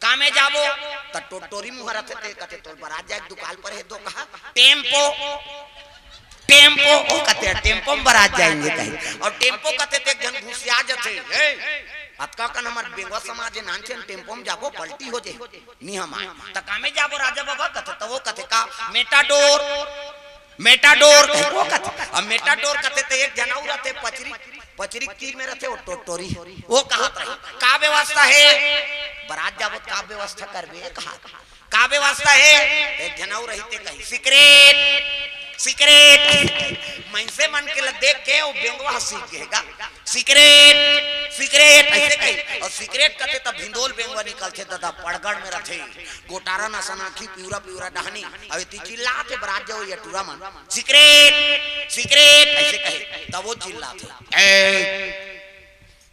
"का में जाबो?" त टोटोरी मुहर रथे, ते कथे, "तोर बरात जाए के दुकाल पर हे दो कहा, टेम्पो, टेम्पो", ओ कथे, "टेम्पो में बरात जाएंगे" कही। अउ टेम्पो कथे, ते एक झन घुसिया जथे, "ए, अतका कन हमर बेंगवा समाज हे, नानचन टेम्पो में जाबो, पलटी हो जाही, नी हम आए।" "त का में जाबो राजा बबा?" कथे, त ओ कथे, "का मेटाडोर, मेटाडोर" कही, ओ कथे। अब मेटाडोर कथे, त एक झन अउ रथे, पचरी पचरी के तीर में रथे, ओ टोटोरी, ओ कहत रही, "का व्यवस्था हे? बरात जाबो त का व्यवस्था करबे?" कहा, "का व्यवस्था हे?" एक झन अउ रही, ते कही, "सिगरेट, सिगरेट।" मनसे मन के ल देख के ओ बेंगवा ह सीख गे गा, "सिगरेट, सिगरेट," अइसे कही। अउ सिगरेट कथे त भिंदोल बेंगवा निकलथे, ददा पड़गड़ में रथे, गोटारा नसन आँखी, पिवरा पिवरा डहनी, अउ एती चिल्लाथे, "बरात जाओ ये टूरा मन, सिगरेट, सिगरेट," अइसे कहे, तब ओ चिल्लाथे, "ए,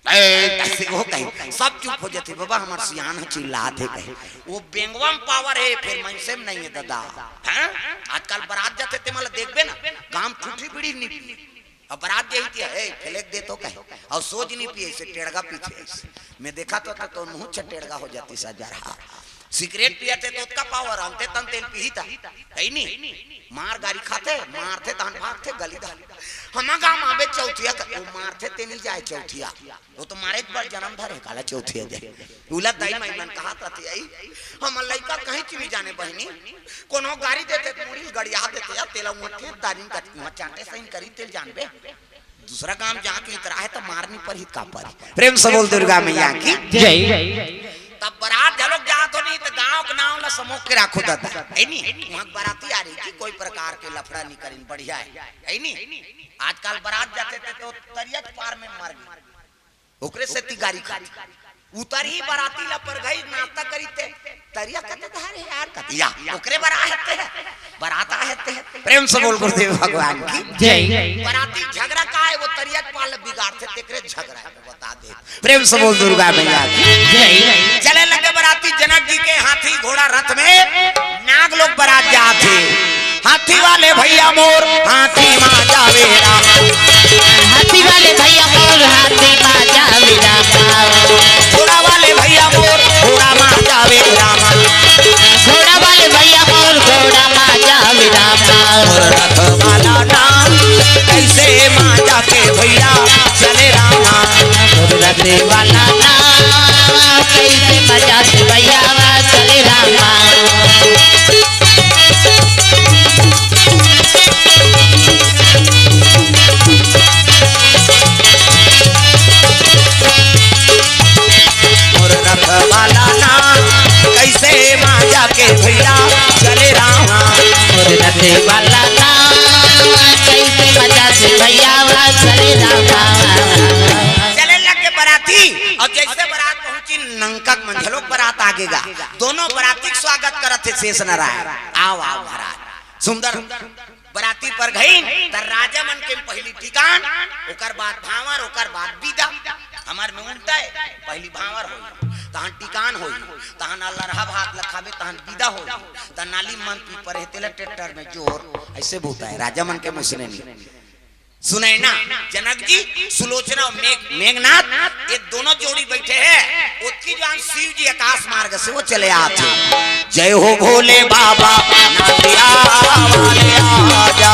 ए," कइसे ओ कही, सब चुप हो जाथे, "बबा, हमर सियान ह चिल्लात हे," कही। ओ बेंगवा म पावर हे, फेर मनसे म नइ हे ददा। हैं? आजकल बरात जाथे, ते मन ल देखबे ना, गाँव म ठूठी बीड़ी नी पिए। अब बरात जाही त, "ए, फेलेक दे तो," कही, अउ सोझ नी पिए, अइसे टेड़गा पीथे, अइसे। मैं देखा तो, तो, तो मुँह छ टेड़गा हो जातिस सजर हा। सिगरेट पियत हे त ओतका पावर, अंते तंते ल पीही त, हे नी? मार गारी खाथे, मारथे तहन भागथे गली डहर। हमर गाँव म आबे चौथिया क-, ओ मारथे ते नी जाय चौथिया। ओ तो मारे बर जनम धरे, काला चौथिया जाय। उला दाई माई मन कहत रथे, "अई, हमर लइका कहीं च नी जाने बहिनी, कोनो गारी देथे त मुड़ी ल गड़िया देथे या तेला उहाँ ठेठ दारिन कत उहाँ चांटे सहिन करी तेल जानबे।" दूसरा गांव जाके इतरा हे त मार नी परही त का परही। प्रेम से बोल दुर्गा मैया की जय। तब बरात घलोक जात हो नी त गांव के नांव ला समोक के राखो ददा, हे नी? उहाँ बराती आ रही जी, कोई प्रकार के लफड़ा नी करिन, बढ़िया हे, हे नी? आजकल बरात जाथे ते तो तरिया के पार में मर गे, ओकरे सेती गारी खाथे। उतरही बराती ला परघई नाश्ता करी ते, तरिया कते धारे यार कतिया, ओकरे बर आहे ते, बरात आहे ते। प्रेम से बोल गुरुदेव भगवान की जय। बराती झगरा का हे, ओ तरिया के पार ल बिगाड़थे, तेकरे झगरा हे, बता दे। प्रेम से बोल दुर्गा मैया की जय। चले लगे बराती जनक जी के हाथी घोड़ा रथ में, नाग लोग बरात जात हे। हाथी वाले भैया मोर, हाथी मा जावे राम। हाथी वाले भैया मोर, हाथी मा जावे राम। घोड़ा वाले भैया मोर, घोड़ा मा जावे राम। घोड़ा वाले भैया मोर, घोड़ा मा जावे राम। मोर रथ वाला नाम, कइसे मा जाके भैया चले रामा। मोर रथ वाला नाम, कइसे मा जाके भैया चले रामा। मोर रथ वाला नाम, कइसे मा जाके भैया चले रामा। मोर रथ वाला नाम, कइसे मा जाके भैया चले रामा। चले लगे बराती, अउ जइसे बरात पहुंची, नंगका के मन घलोक बरात आगे गा। दोनों बराती के स्वागत करत हे शेष नारायण। आव, आव महाराज। सुंदर बराती परघइन, त राजा मन के पहिली टिकान, ओकर बाद भांवर, ओकर बाद बिदा। हमर में उल्टा हे, पहिली भांवर होही, तहन टिकान होही, तहन अलरहा भात ल खाबे, तहन बिदा होही, त नाली मन पी परे हे, तेला ट्रैक्टर में जोर, अइसे बोलता हे, राजा मन के मुसने नी। सुनय ना, जनक जी, सुलोचना अउ मेघ-, मेघनाथ, ये दोनों जोड़ी बइठे हे, ओतकी जान शिव जी आकाश मार्ग से ओ चले आत हे। जय हो भोले बाबा, नाथिया वाले आजा।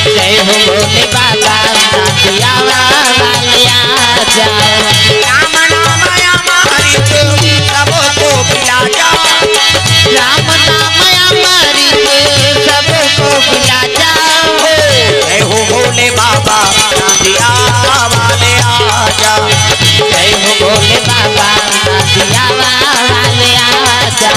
जय हो भोले बाबा, नाथिया वाले आजा। राम नाम अमृत, सबको पिला जा। राम नाम अमृत, सबको पिला जा। जय हो भोले बाबा, नाथिया वाले आजा। जय हो भोले बाबा, नाथिया वाले आजा।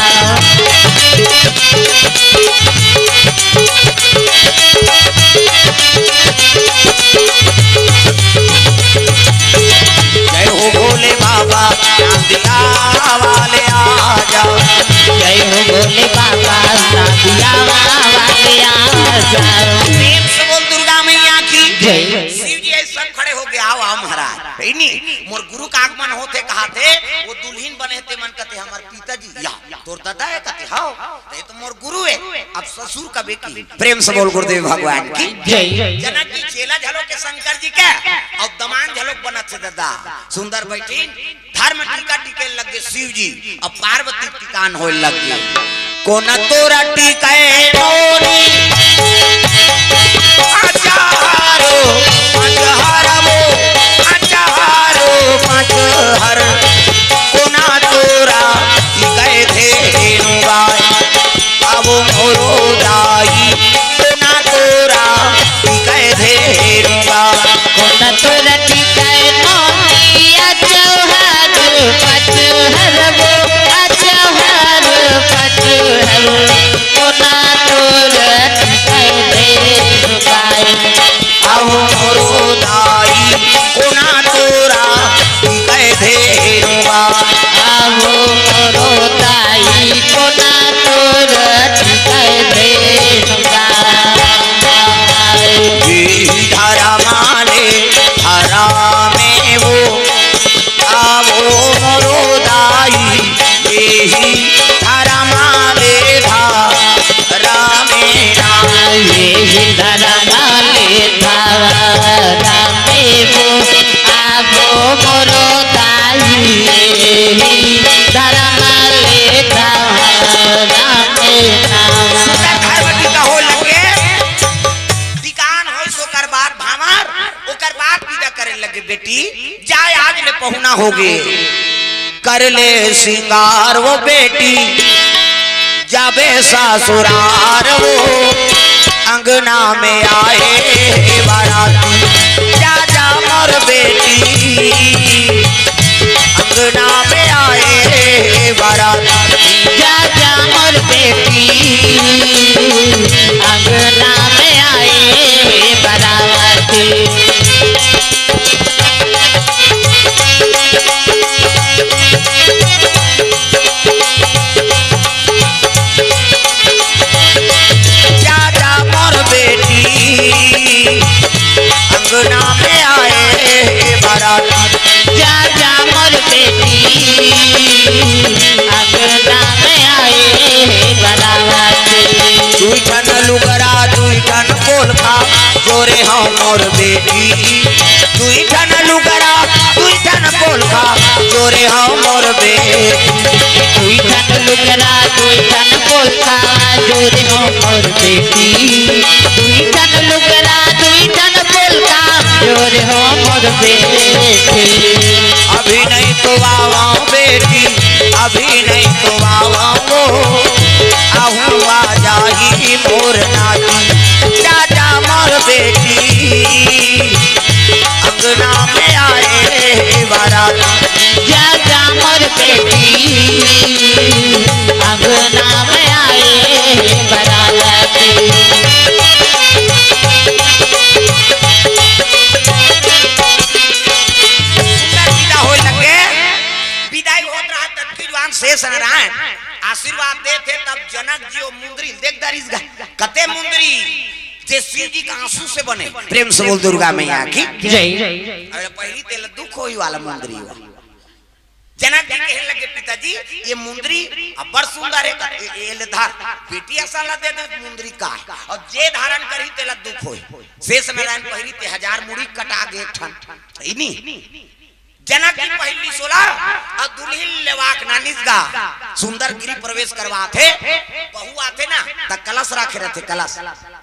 हे नी, मोर गुरु का आगमन होथे कहाथे, वो दुल्हिन बने हे ते मन कथे, "हमर पिताजी।" "या, तोर ददा हे?" कथे, "हव।" "त ये तो मोर गुरु हे।" अब ससुर कबे की। प्रेम से बोल गुरुदेव भगवान की जय। जनक जी चेला झलोक हे शंकर जी के, अउ दमांद झलोक बनत हे ददा। सुंदर बइठिन, धर्म टीका टीके लगे शिव जी, अउ पार्वती टिकान होय लगे। कोन तोरा टीके नोनी, अचारो, अचहरमो, अचहरो, अचहर। कोन तोरा टीके धेनु गाय, आवो मोरो दाई। कोन तोरा टीके धेनु गाय। कोन तोरा टीके नोनी, अचहर, अचहरमो, अचहर, अचहर। कोन तोरा टीके धेनु गाय। आवो मोरो दाई, कोन तोरा टीके धेनु गाय। आवो मोरो दाई, कोन तोरा टीके धेनु गाय। एही धरम ले धरमे वो, आवो मोरो दाई, एही धरम ले धरमे ना। एही धरम ले धरमे वो, आवो मोरो दाई, एही धरम ले धरमे ना। धरम टीका होय लगे, टिकान होइस ओकर बाद भांवर, ओकर बाद विदा करे लगे, "बेटी, जाय आज ले पहुना होगे।" कर ले सिंगार वो बेटी, जाबे ससुरार वो, अंगना में आए बाराती। जा जा मोर बेटी, अंगना में आए बाराती। जा जा मोर बेटी, अंगना में आए बाराती। जा जा मोर बेटी, अंगना में आए बाराती। जा जा मोर बेटी, अंगना में आए बाराती। दुई ठन लुगरा, दुई ठन पोलखा, जोरे हव मोर बेटी। दुई ठन लुगरा, दुई ठन पोलखा, जोरे हव मोर बेटी। दुई ठन लुगरा, दुई ठन पोलखा, जोरे हव मोर बेटी। दुई ठन लुगरा, दुई ठन पोलखा, जोरे हव मोर बेटी। अभी नहीं तो आवा बेटी, अभी नहीं तो आवा वो, आहू आ जाही मोर नाती। जा जा मोर बेटी, अंगना में आए बाराती। जा जा मोर बेटी, अंगना में आए बाराती। सुंदर विदा होय लगे। विदाई होत रहा ततकी जुवान शेष नारायण आशीर्वाद देथे, तब जनक जी ओ मुंदरी देख दारिस गा। कते मुंदरी जे शिव जी का आंसू से बने। प्रेम से बोल दुर्गा मैया की जय। अरे पहिली तेला दुख होई वाला मुंदरी हो। जनक जी कहे लगे, "पिताजी, ये मुंदरी अब्बड़ सुंदर हे, ये, ये ले धर, बेटी असन ला दे दे मुंदरी का हे, अउ जे धारण करही तेला दुख होई।" शेष नारायण पहिली ते हजार मुड़ी कटा गे एक ठन, हे नी? जनक जी पहिली सोला अउ दुल्हिन लेवाक नानिस गा। सुंदर गृह प्रवेश करवाथे, बहू आथे ना, त कलश राखे रथे, कलश।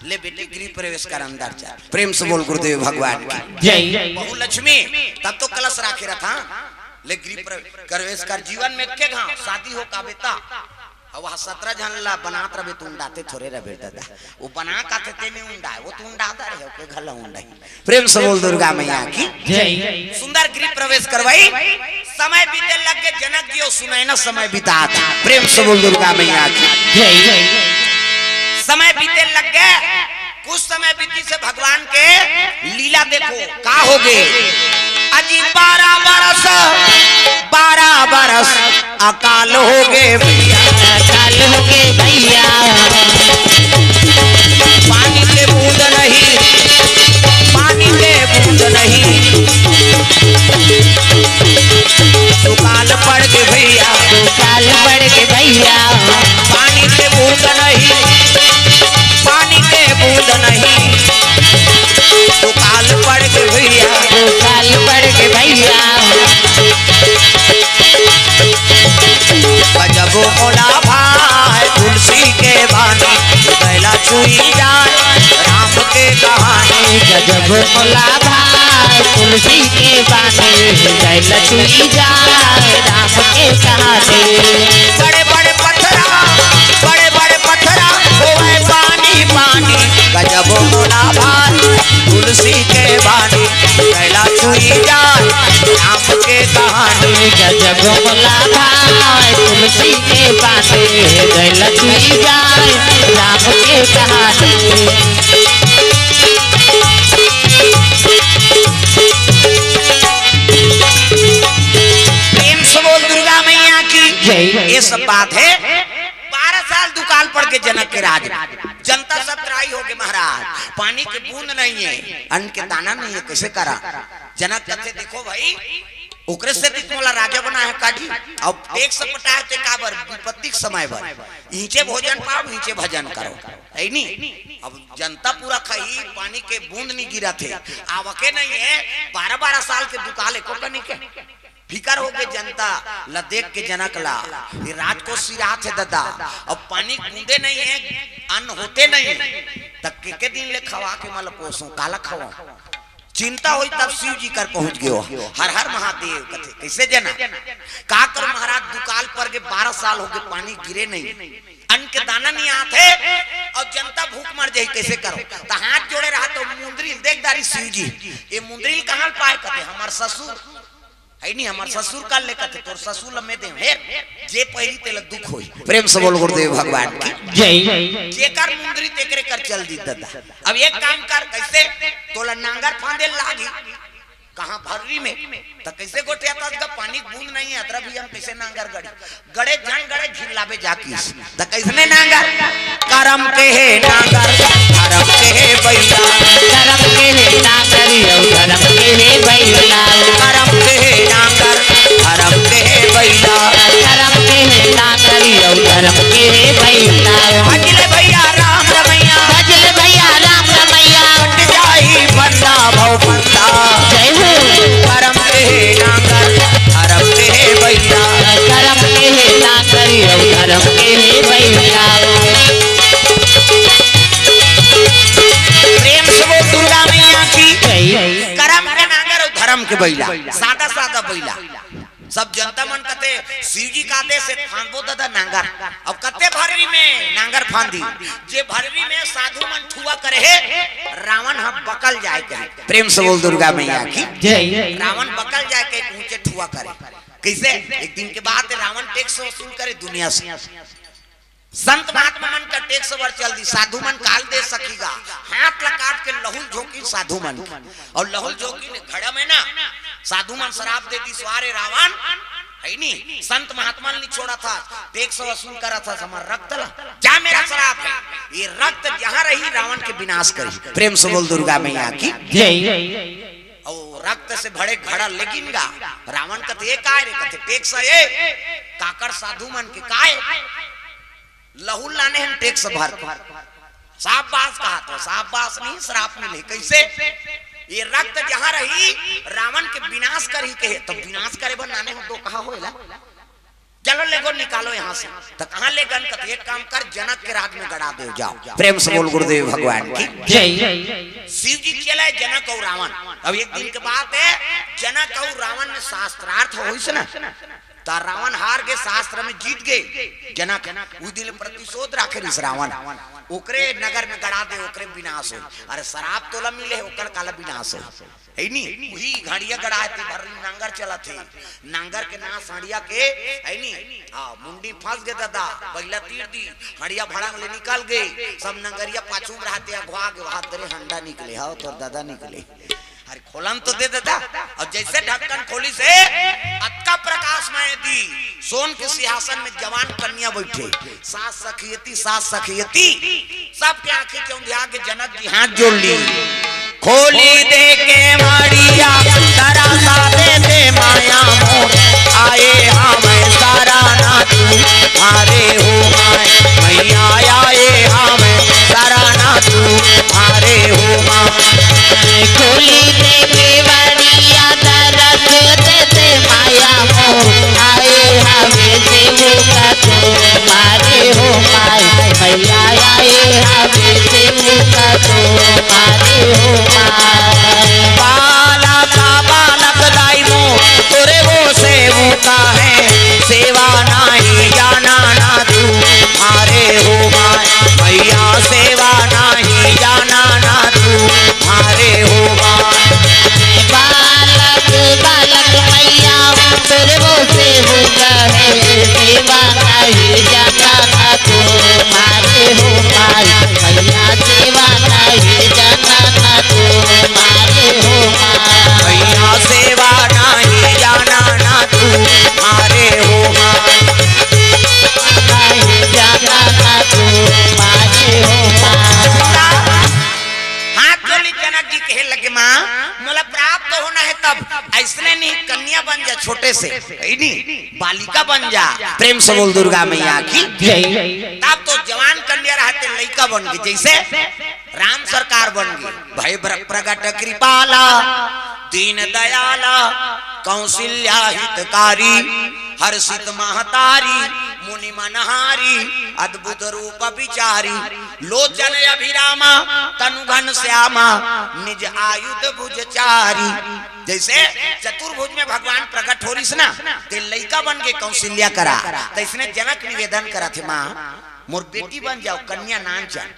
"ले बेटी गृह प्रवेश कर, अंदर चल।" प्रेम से बोल गुरुदेव भगवान की जय। बहू लक्ष्मी तब तो कलश राखे रथा, "ले गृह प्र-, प्रवेश कर, जीवन में एके घांव शादी हो का बेटा।" अउ वह सतरा झन ला बनात रबे त उंडाते थोरे रबे दादा। वो बना काथे तेने उंडाए, वो तो उंडाता रहे, ओके घला उंडाई। प्रेम से बोल दुर्गा मैया की जय। सुंदर गृह प्रवेश करवाई, समय बीते लगे, जनक जी ओ सुनैना समय बितात। प्रेम से बोल दुर्गा मैया की जय। समय बीते लगे, कुछ समय बीती से भगवान के लीला देखो, का होगे? अजी बारह बरस, बारह बरस अकाल होगे भैया। अकाल होगे भैया। पानी के बूंद नहीं, पानी के बूंद नहीं, दुकाल पड़ के भैया, दुकाल पड़ के भैया, पानी के बूंद नहीं, पानी के बूंद नहीं, दुकाल पड़ के भैया, दुकाल पड़ के भैया। गजब मोला भाई तुलसी के बानी, गैला छुई जाए राम के कहानी। गजब मोला भाई तुलसी के बानी, गैला छुई जाए राम के कहानी। बड़े बड़े पत्थरा, बड़े बड़े पत्थरा होवे पानी पानी। गजब मोला भाई तुलसी के बानी, गैला छुई जाए राम के कहानी। गजब मोला भाई तुलसी के बानी, गैला छुई जाए राम के कहानी। प्रेम से बोल दुर्गा मैया की जय। ये सब बात है, बारह साल दुकाल पड़ के जनक के राज में। जनता सब त्राही हो गए, महाराज, पानी के बूंद नहीं है, अन्न के दाना नहीं है, कैसे करा? जनक कहते, देखो भाई, ओकरे से भी मोला राजा बना है काजी। अब एक सपटा है ते काबर? विपत्ति के समय बर। इचे भोजन पाओ, इचे भजन करो, है नी? अब जनता पूरा खही, पानी के बूंद नहीं गिरा थे, आवके नहीं है, बारह बारह साल के दुकाल एको कनी के फिकर हो गए जनता ला देख के जनक ला। ये राज को सिरात है दादा, अब पानी बूंदे नहीं है, अन्न होते नहीं है, त के के दिन ले खवा के मल पोसों, काला खवाऊं? चिंता हुई तब शिव जी कर पहुंच गयो। हर हर महादेव कथे, कैसे जना? का कर महाराज, दुकाल पर के बारह साल हो गए, पानी गिरे नहीं, अन्न के दाना नहीं आते, और जनता भूख मर जाई, कैसे करो? त हाथ जोड़े रहा तो मुंदरी देख दारी शिव जी, ये मुंदरी कहाँ पाए? कथे, हमार ससुर है नहीं, हमार ससुर का ले कथे, तोर ससुर ल मैं दे, हे, जे पहिरी तेला दुख होई। प्रेम से बोल गुरुदेव भगवान की जय। जेकर मुंदरी तेकरे कर चल दी दादा। अब एक काम कर, कैसे? तोला नांगर फांदे लागी, कहाँ? भर्री में। त कैसे गोठियाथस गा? पानी बूंद नहीं है, अतरा भी हम कैसे नांगर गड़ी? गड़े झन गड़े झिल्लाबे जाकिस। त कैसने नांगर? करम के हे नांगर, धरम के हे बइला। करम के हे नांगर, अउ धरम के हे बइला। करम के हे नांगर, धरम के हे बइला। करम के हे नांगर, अउ धरम के हे बइला। भजले भैया राम रमैया। भजले भैया राम रमैया। कट जाई फंदा भव फंदा। जय हो। करम के हे नांगर, धरम के हे बइला। करम के हे नांगर, अउ धरम के हे बइला। प्रेम से बोल दुर्गा मैया की जय। करम के नांगर अउ धरम के बइला, सादा सादा बइला। सब जनता मन कथे, शिव जी का आदेश है, फांदबो दादा नांगर। अब कते भर्री में नांगर फांदी, जे भर्री में साधु मन ठुआ करे हे, रावण ह बकल जाए कहे। प्रेम से बोल दुर्गा मैया की जय। रावण बकल जाए कहे, ऊंचे ठुआ करे। कैसे? एक दिन के बात है, रावण टैक्स वसूल करे दुनिया से। संत महात्मा मन का टैक्स बर चल दी, साधु मन काल दे सकीगा, हाथ ला काट के लहुल झोंकी साधु मन के। अउ लहुल झोंकी ने घड़ा में ना, साधु मन श्राप दे दी, स्वारे रावण, है नी, संत महात्मा ला नहीं छोड़ा था, टैक्स वसूल करा था, हमार रक्त ला, जा मेरा श्राप है, ये रक्त जहाँ रही रावण के विनाश करी। प्रेम से बोल दुर्गा मैया की जय। अउ रक्त से भरे घड़ा लेकिन गा, रावण कथे, "ये काय रे?" कथे, "टैक्स है, काकर साधु मन के काय?" लहू लाने हम टैक्स भर के। शाबाश कहा तो शाबाश नहीं, श्राप मिले। कैसे? ये रक्त जहाँ रही, रावण के विनाश करही कहे, तो विनाश करे बर लाने हो तो कहा होएला? चलो लेगो निकालो यहाँ से। तो कहाँ लेगन? कथे, "एक काम कर, जनक के राज में गड़ा दे जाओ।" प्रेम से बोल गुरुदेव भगवान की जय। शिव जी चले जनक और रावण। अब एक दिन के बात है, जनक और रावण में शास्त्रार्थ होइस ना, त रावण हार के शास्त्र में जीत गए। जनक उस दिन ले प्रतिशोध राखे रिस रावण, ओकरे नगर में गड़ा दे, ओकरे विनाश हो। अरे श्राप तोला मिले, ओकर काला विनाश हो, है नी? वही घड़िया गड़ा है, भर्री नांगर चलत है, नांगर के नास हड़िया के, है नी? हाँ, मुंडी फंस गए दादा, बइला तीर दी, हड़िया भड़ंग ले निकल गए, सब नंगरिया पाछू में रहते, अगवा के हाथ धरे हंडा निकले, हाँ, तोर दादा निकले। अरे खोलन तो दे दादा। और जैसे ढक्कन खोली से अतका प्रकाश माए दी, सोन के सिंहासन में जवान कन्या बैठे, सास सखियती, सास सखियती, सबके आंखें चौंधिया के जनक जी हाथ जोड़ ली। खोली दे केवड़िया, तरसा दे दे माया मोर, आए हवय सरना तू, हमारे हो माय। मैया आए हवय सरना तू, हमारे हो माय। खोली दे केवड़िया, तरस दे दे माया मोर, आए हवे सेवका तोर, हमारे हो माय। मैया आए हवे सेवका तोर, हमारे हो माय। बालक बालक दाई मोर, तोरे वो सेवका हे, सेवा नाही जाना ना तू, हमारे हो माय। मैया सेवा नाही जाना ना तू, हमारे हो माय। बालक बालक मैया, तोरे वो सेवका हे, सेवा नाही जाना ना तू, हमारे हो माय। मैया सेवा नाही जाना ना तू, हमारे हो माय। मैया सेवा नाही जाना ना तू, हमारे हो माय। नाही जाना ना तू, हमारे हो माय। हाथ जोड़ी जनक जी कहे लगे, माँ, मोला प्राप्त होना है तब। अइसने नहीं, कन्या बन जा छोटे से, है नी? बालिका बन जा। प्रेम से बोल दुर्गा मैया की। जय। तब तो जवान कन्या रहते, लइका बन के, जैसे राम सरकार बन गए, भय प्र-, प्रगट कृपाला, दीन दयाला, कौशल्या हितकारी, हर्षित महतारी, मुनि मनहारी, अद्भुत रूप विचारी, लोचन अभिरामा, तनु घन श्यामा, निज आयुध भुज चारी। जैसे चतुर्भुज में भगवान प्रकट हो रहिस ना, ते लइका बन के कौशल्या करा, तइसने जनक निवेदन करत हे, माँ, मोर बेटी बन जाव, कन्या नान जान।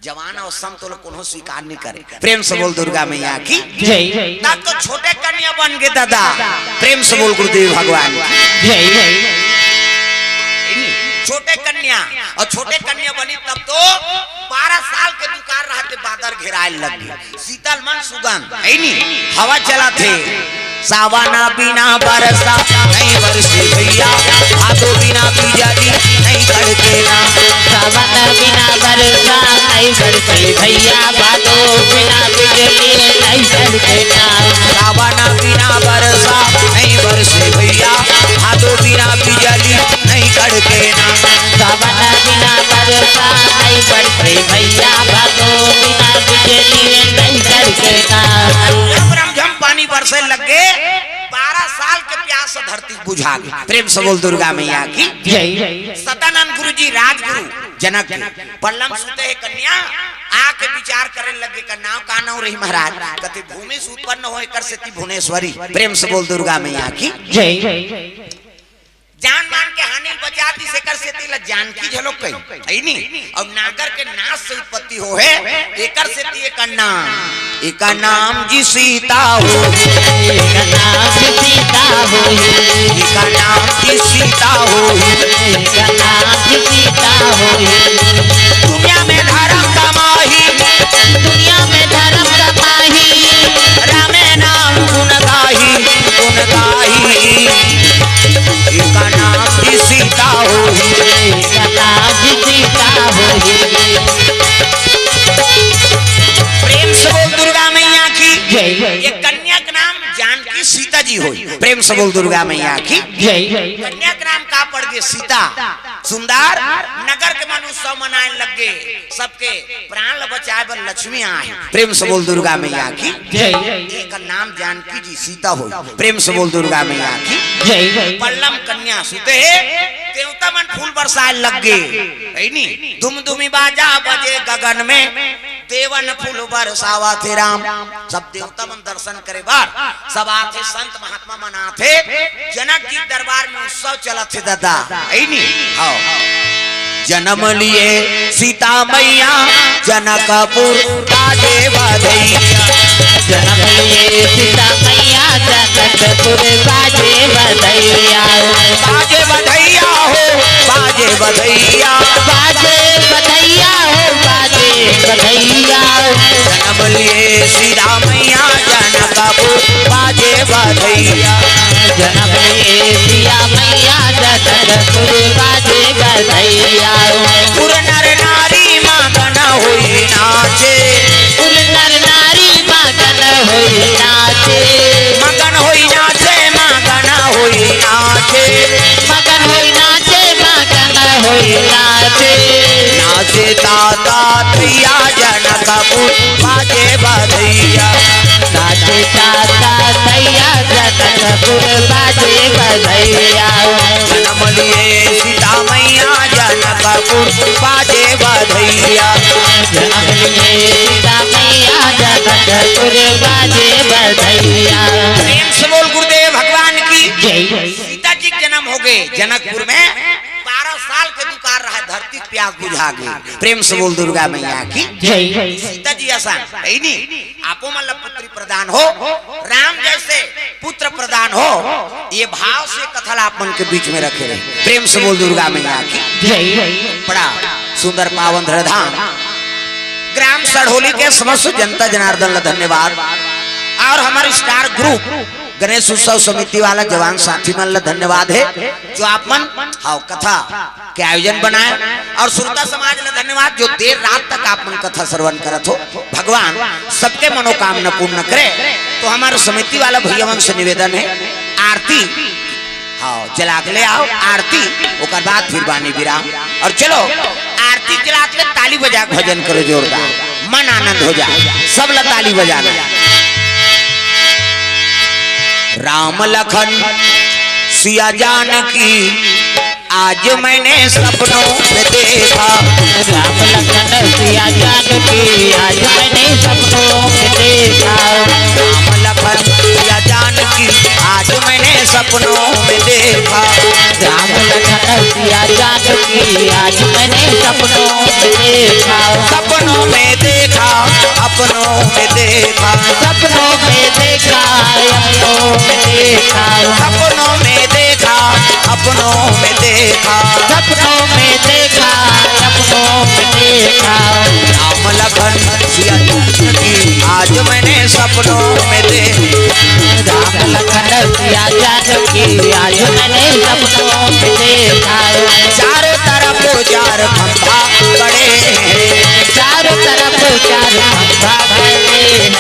जवान अवस्था म तोला कोनो स्वीकार नहीं करे। प्रेम से बोल दुर्गा मैया की। जय। तब तो छोटे कन्या बन गए दादा। प्रेम से बोल गुरुदेव भगवान की। जय। छोटे कन्या, और छोटे कन्या बनी तब तो बारह साल के दुकान रहते, बादर घेराए लग गए। शीतल मन सुगंध, है नी? हवा चलत हे। सावन बिना बरसा नहीं बरसे भैया, भादो बिना बिजली नहीं कड़के ना। सावन बिना बरसा नहीं बरसे भैया, भादो बिना बिजली नहीं कड़के ना। सावन बिना बरसा नहीं बरसे भैया, भादो बिना बिजली नहीं कड़के ना। सावन बिना बरसा नहीं बरसे भैया, भादो बिना बिजली नहीं कड़के ना। झम झम पानी बरसे लग गे, बारह साल के प्यास धरती बुझा गे। प्रेम से बोल दुर्गा मैया की। जय। सदानंद गुरु जी राजगुरु जनक के पल्लम सुते हे कन्या, आके विचार करे लगे का नाव का नाव रही महाराज, कथे भूमि से उत्पन्न हो एकर सेती भुवनेश्वरी। प्रेम से बोल दुर्गा मैया की। जय। जान मान के हानि बचा दिस, एकर सेती ला जानकी घलो कही, है नी? अउ नागर के नास से उत्पत्ति हो हे, एकर सेती एकर नाम, एकर नाम जी सीता हो, एकर नाम जी सीता हो, एकर नाम जी सीता हो, एकर नाम जी सीता हो। दुनिया में धर्म कमाही, दुनिया में धर्म कमाही, रामे नाम गुण गाही, गुण गाही। एका नाम जी सीता होही। एका नाम जी सीता होही। प्रेम से बोल दुर्गा मैया की। जय। ये कन्या का नाम जानकी सीता जी होही। प्रेम से बोल दुर्गा मैया की। जय। कन्या का नाम का पड़ गे? सीता। सुंदर नगर के मन उत्सव मनाए लग गे। सबके प्राण ल बचाए बर लक्ष्मी आए। प्रेम से बोल दुर्गा मैया की। जय। एकर नाम जानकी जी सीता होही। प्रेम से बोल दुर्गा मैया की। जय। पल्लम कन्या सुते हे, देवता मन फूल बरसाए लग गे। है नी? दुमदुमी बाजा बजे गगन में, देवन फूल बरसावत हे राम। सब देवता मन दर्शन करे बर सब आथे, संत महात्मा मन आथे। जनक जी दरबार में उत्सव चलत हे दादा, है नी? हाँ। जनम लिए सीता मैया जनकपुर बाजे बधैया। जनम लिए सीता मैया जनकपुर बाजे बधैया। बाजे बधैया हो, बाजे बधैया। बाजे बधैया हो, बाजे बधैया। जनम लिए सीता मैया जनकपुर बाजे बधैया। जनम लिए सीता मैया जनकपुर बाजे बधैया। पुर नर नारी मगन होई नाचे। पुर नर नारी मगन होई नाचे। नाचे ताता तैया जनकपुर बाजे बधैया। नाचे ताता तैया जनकपुर बाजे बधैया। जनम लिए सीता मैया जनकपुर बाजे बधैया। जनम लिए सीता मैया जनकपुर बाजे बधैया। प्रेम से बोल गुरुदेव भगवान की जय। सीता जी के जन्म हो गए जनकपुर में। बारह साल के दुकाल रहा, धरती के प्यास बुझा गई। प्रेम से बोल दुर्गा मैया की जय। सीता जी ऐसा है ही नहीं, आपो मन ला पुत्री प्रदान हो, राम जैसे पुत्र प्रदान हो, ये भाव से कथा ला आप मन के बीच में रखे रहे। प्रेम से बोल दुर्गा मैया की जय। बड़ा सुंदर पावन धरधाम ग्राम सड़होली के समस्त जनता जनार्दन ला धन्यवाद, और हमारे स्टार ग्रुप गणेश उत्सव समिति वाला जवान साथी मन ला धन्यवाद है, जो आप मन, हाँ, कथा के आयोजन बनाए, और श्रोता समाज ला धन्यवाद, जो देर रात तक आप मन कथा श्रवण करत हो। भगवान सबके मनोकामना पूर्ण करे। तो हमारे समिति वाला भैया मन से निवेदन है, आरती, हाँ, जला के ले आओ आरती, ओकर बाद फिर बानी विराम। और चलो, आरती जला के ताली बजा के भजन करो जोरदार, मन आनंद हो जाए, सब ला ताली बजाना। राम लखन सिया जानकी, आज मैंने सपनों में देखा। राम लखन सिया जानकी, आज मैंने सपनों में देखा। राम लखन सिया जानकी, आज मैंने सपनों में देखा। राम लखन सिया जानकी, आज मैंने सपनों में देखा। सपनों में देखा, अपनों में देखा। सपनों में देखा, अपनों में देखा। सपनों में देखा, अपनों में देखा। सपनों में देखा, अपनों में देखा। राम लखन सिया जानकी, आज मैंने सपनों में देखा। राम लखन सिया जानकी, आज मैंने सपनों में देखा। चारों तरफ चार खंभा खड़े हैं। चारों तरफ चार खंभा खड़े हैं।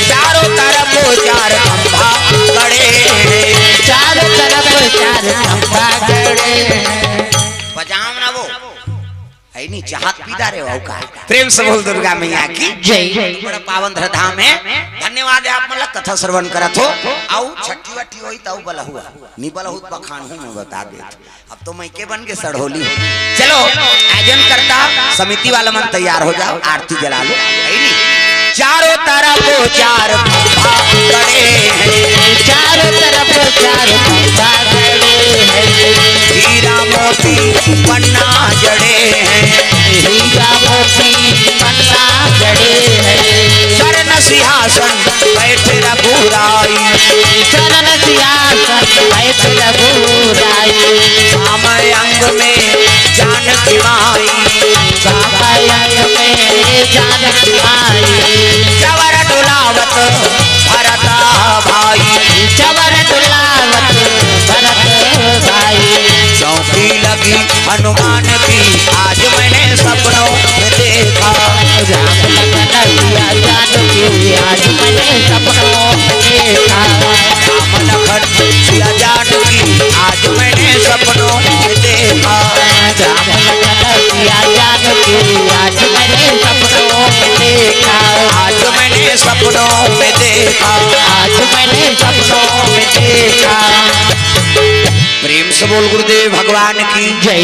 चारों तरफ चार खंभा खड़े हैं। चारों तरफ चार खंभा खड़े हैं। बजाओ ना वो। है नहीं, चाहत पीदा रे हो का। प्रेम से बोल दुर्गा मैया की जय। बड़ा पावन धरधाम है। धन्यवाद है आप मन ला कथा श्रवण करत हो। आओ छठी वठी होई तऊ बलहुआ। नी बलहुत बखान हूँ मैं बता दे। अब तो मैं के बन के सड़होली। चलो, आयोजन करता समिति वाला मन तैयार हो जाओ, आरती जला लो। है नहीं? चारों तरफ चार खंभा खड़े हैं। चारों तरफ चार खंभा खड़े हैं। हीरा मोती पन्ना जड़े हैं। हीरा मोती पन्ना जड़े हैं। स्वर्ण सिंहासन बैठे रघुराई। स्वर्ण सिंहासन बैठे रघुराई। श्याम अंग में जानकी माई। श्याम अंग में जानकी माई। चवर डुलावत भरत भाई। चवर डुलावत भरत भाई। चौकी लगी हनुमान की, आज मैंने सपनों में देखा। राम लखन सिया जानकी, आज मैंने सपनों में देखा। राम लखन सिया जानकी, आज मैंने सपनों में देखा। राम लखन सिया जानकी, आज मैंने सपनों में देखा। आज मैंने सपनों में देखा। आज मैंने सपनों में देखा। प्रेम से बोल गुरुदेव भगवान की जय।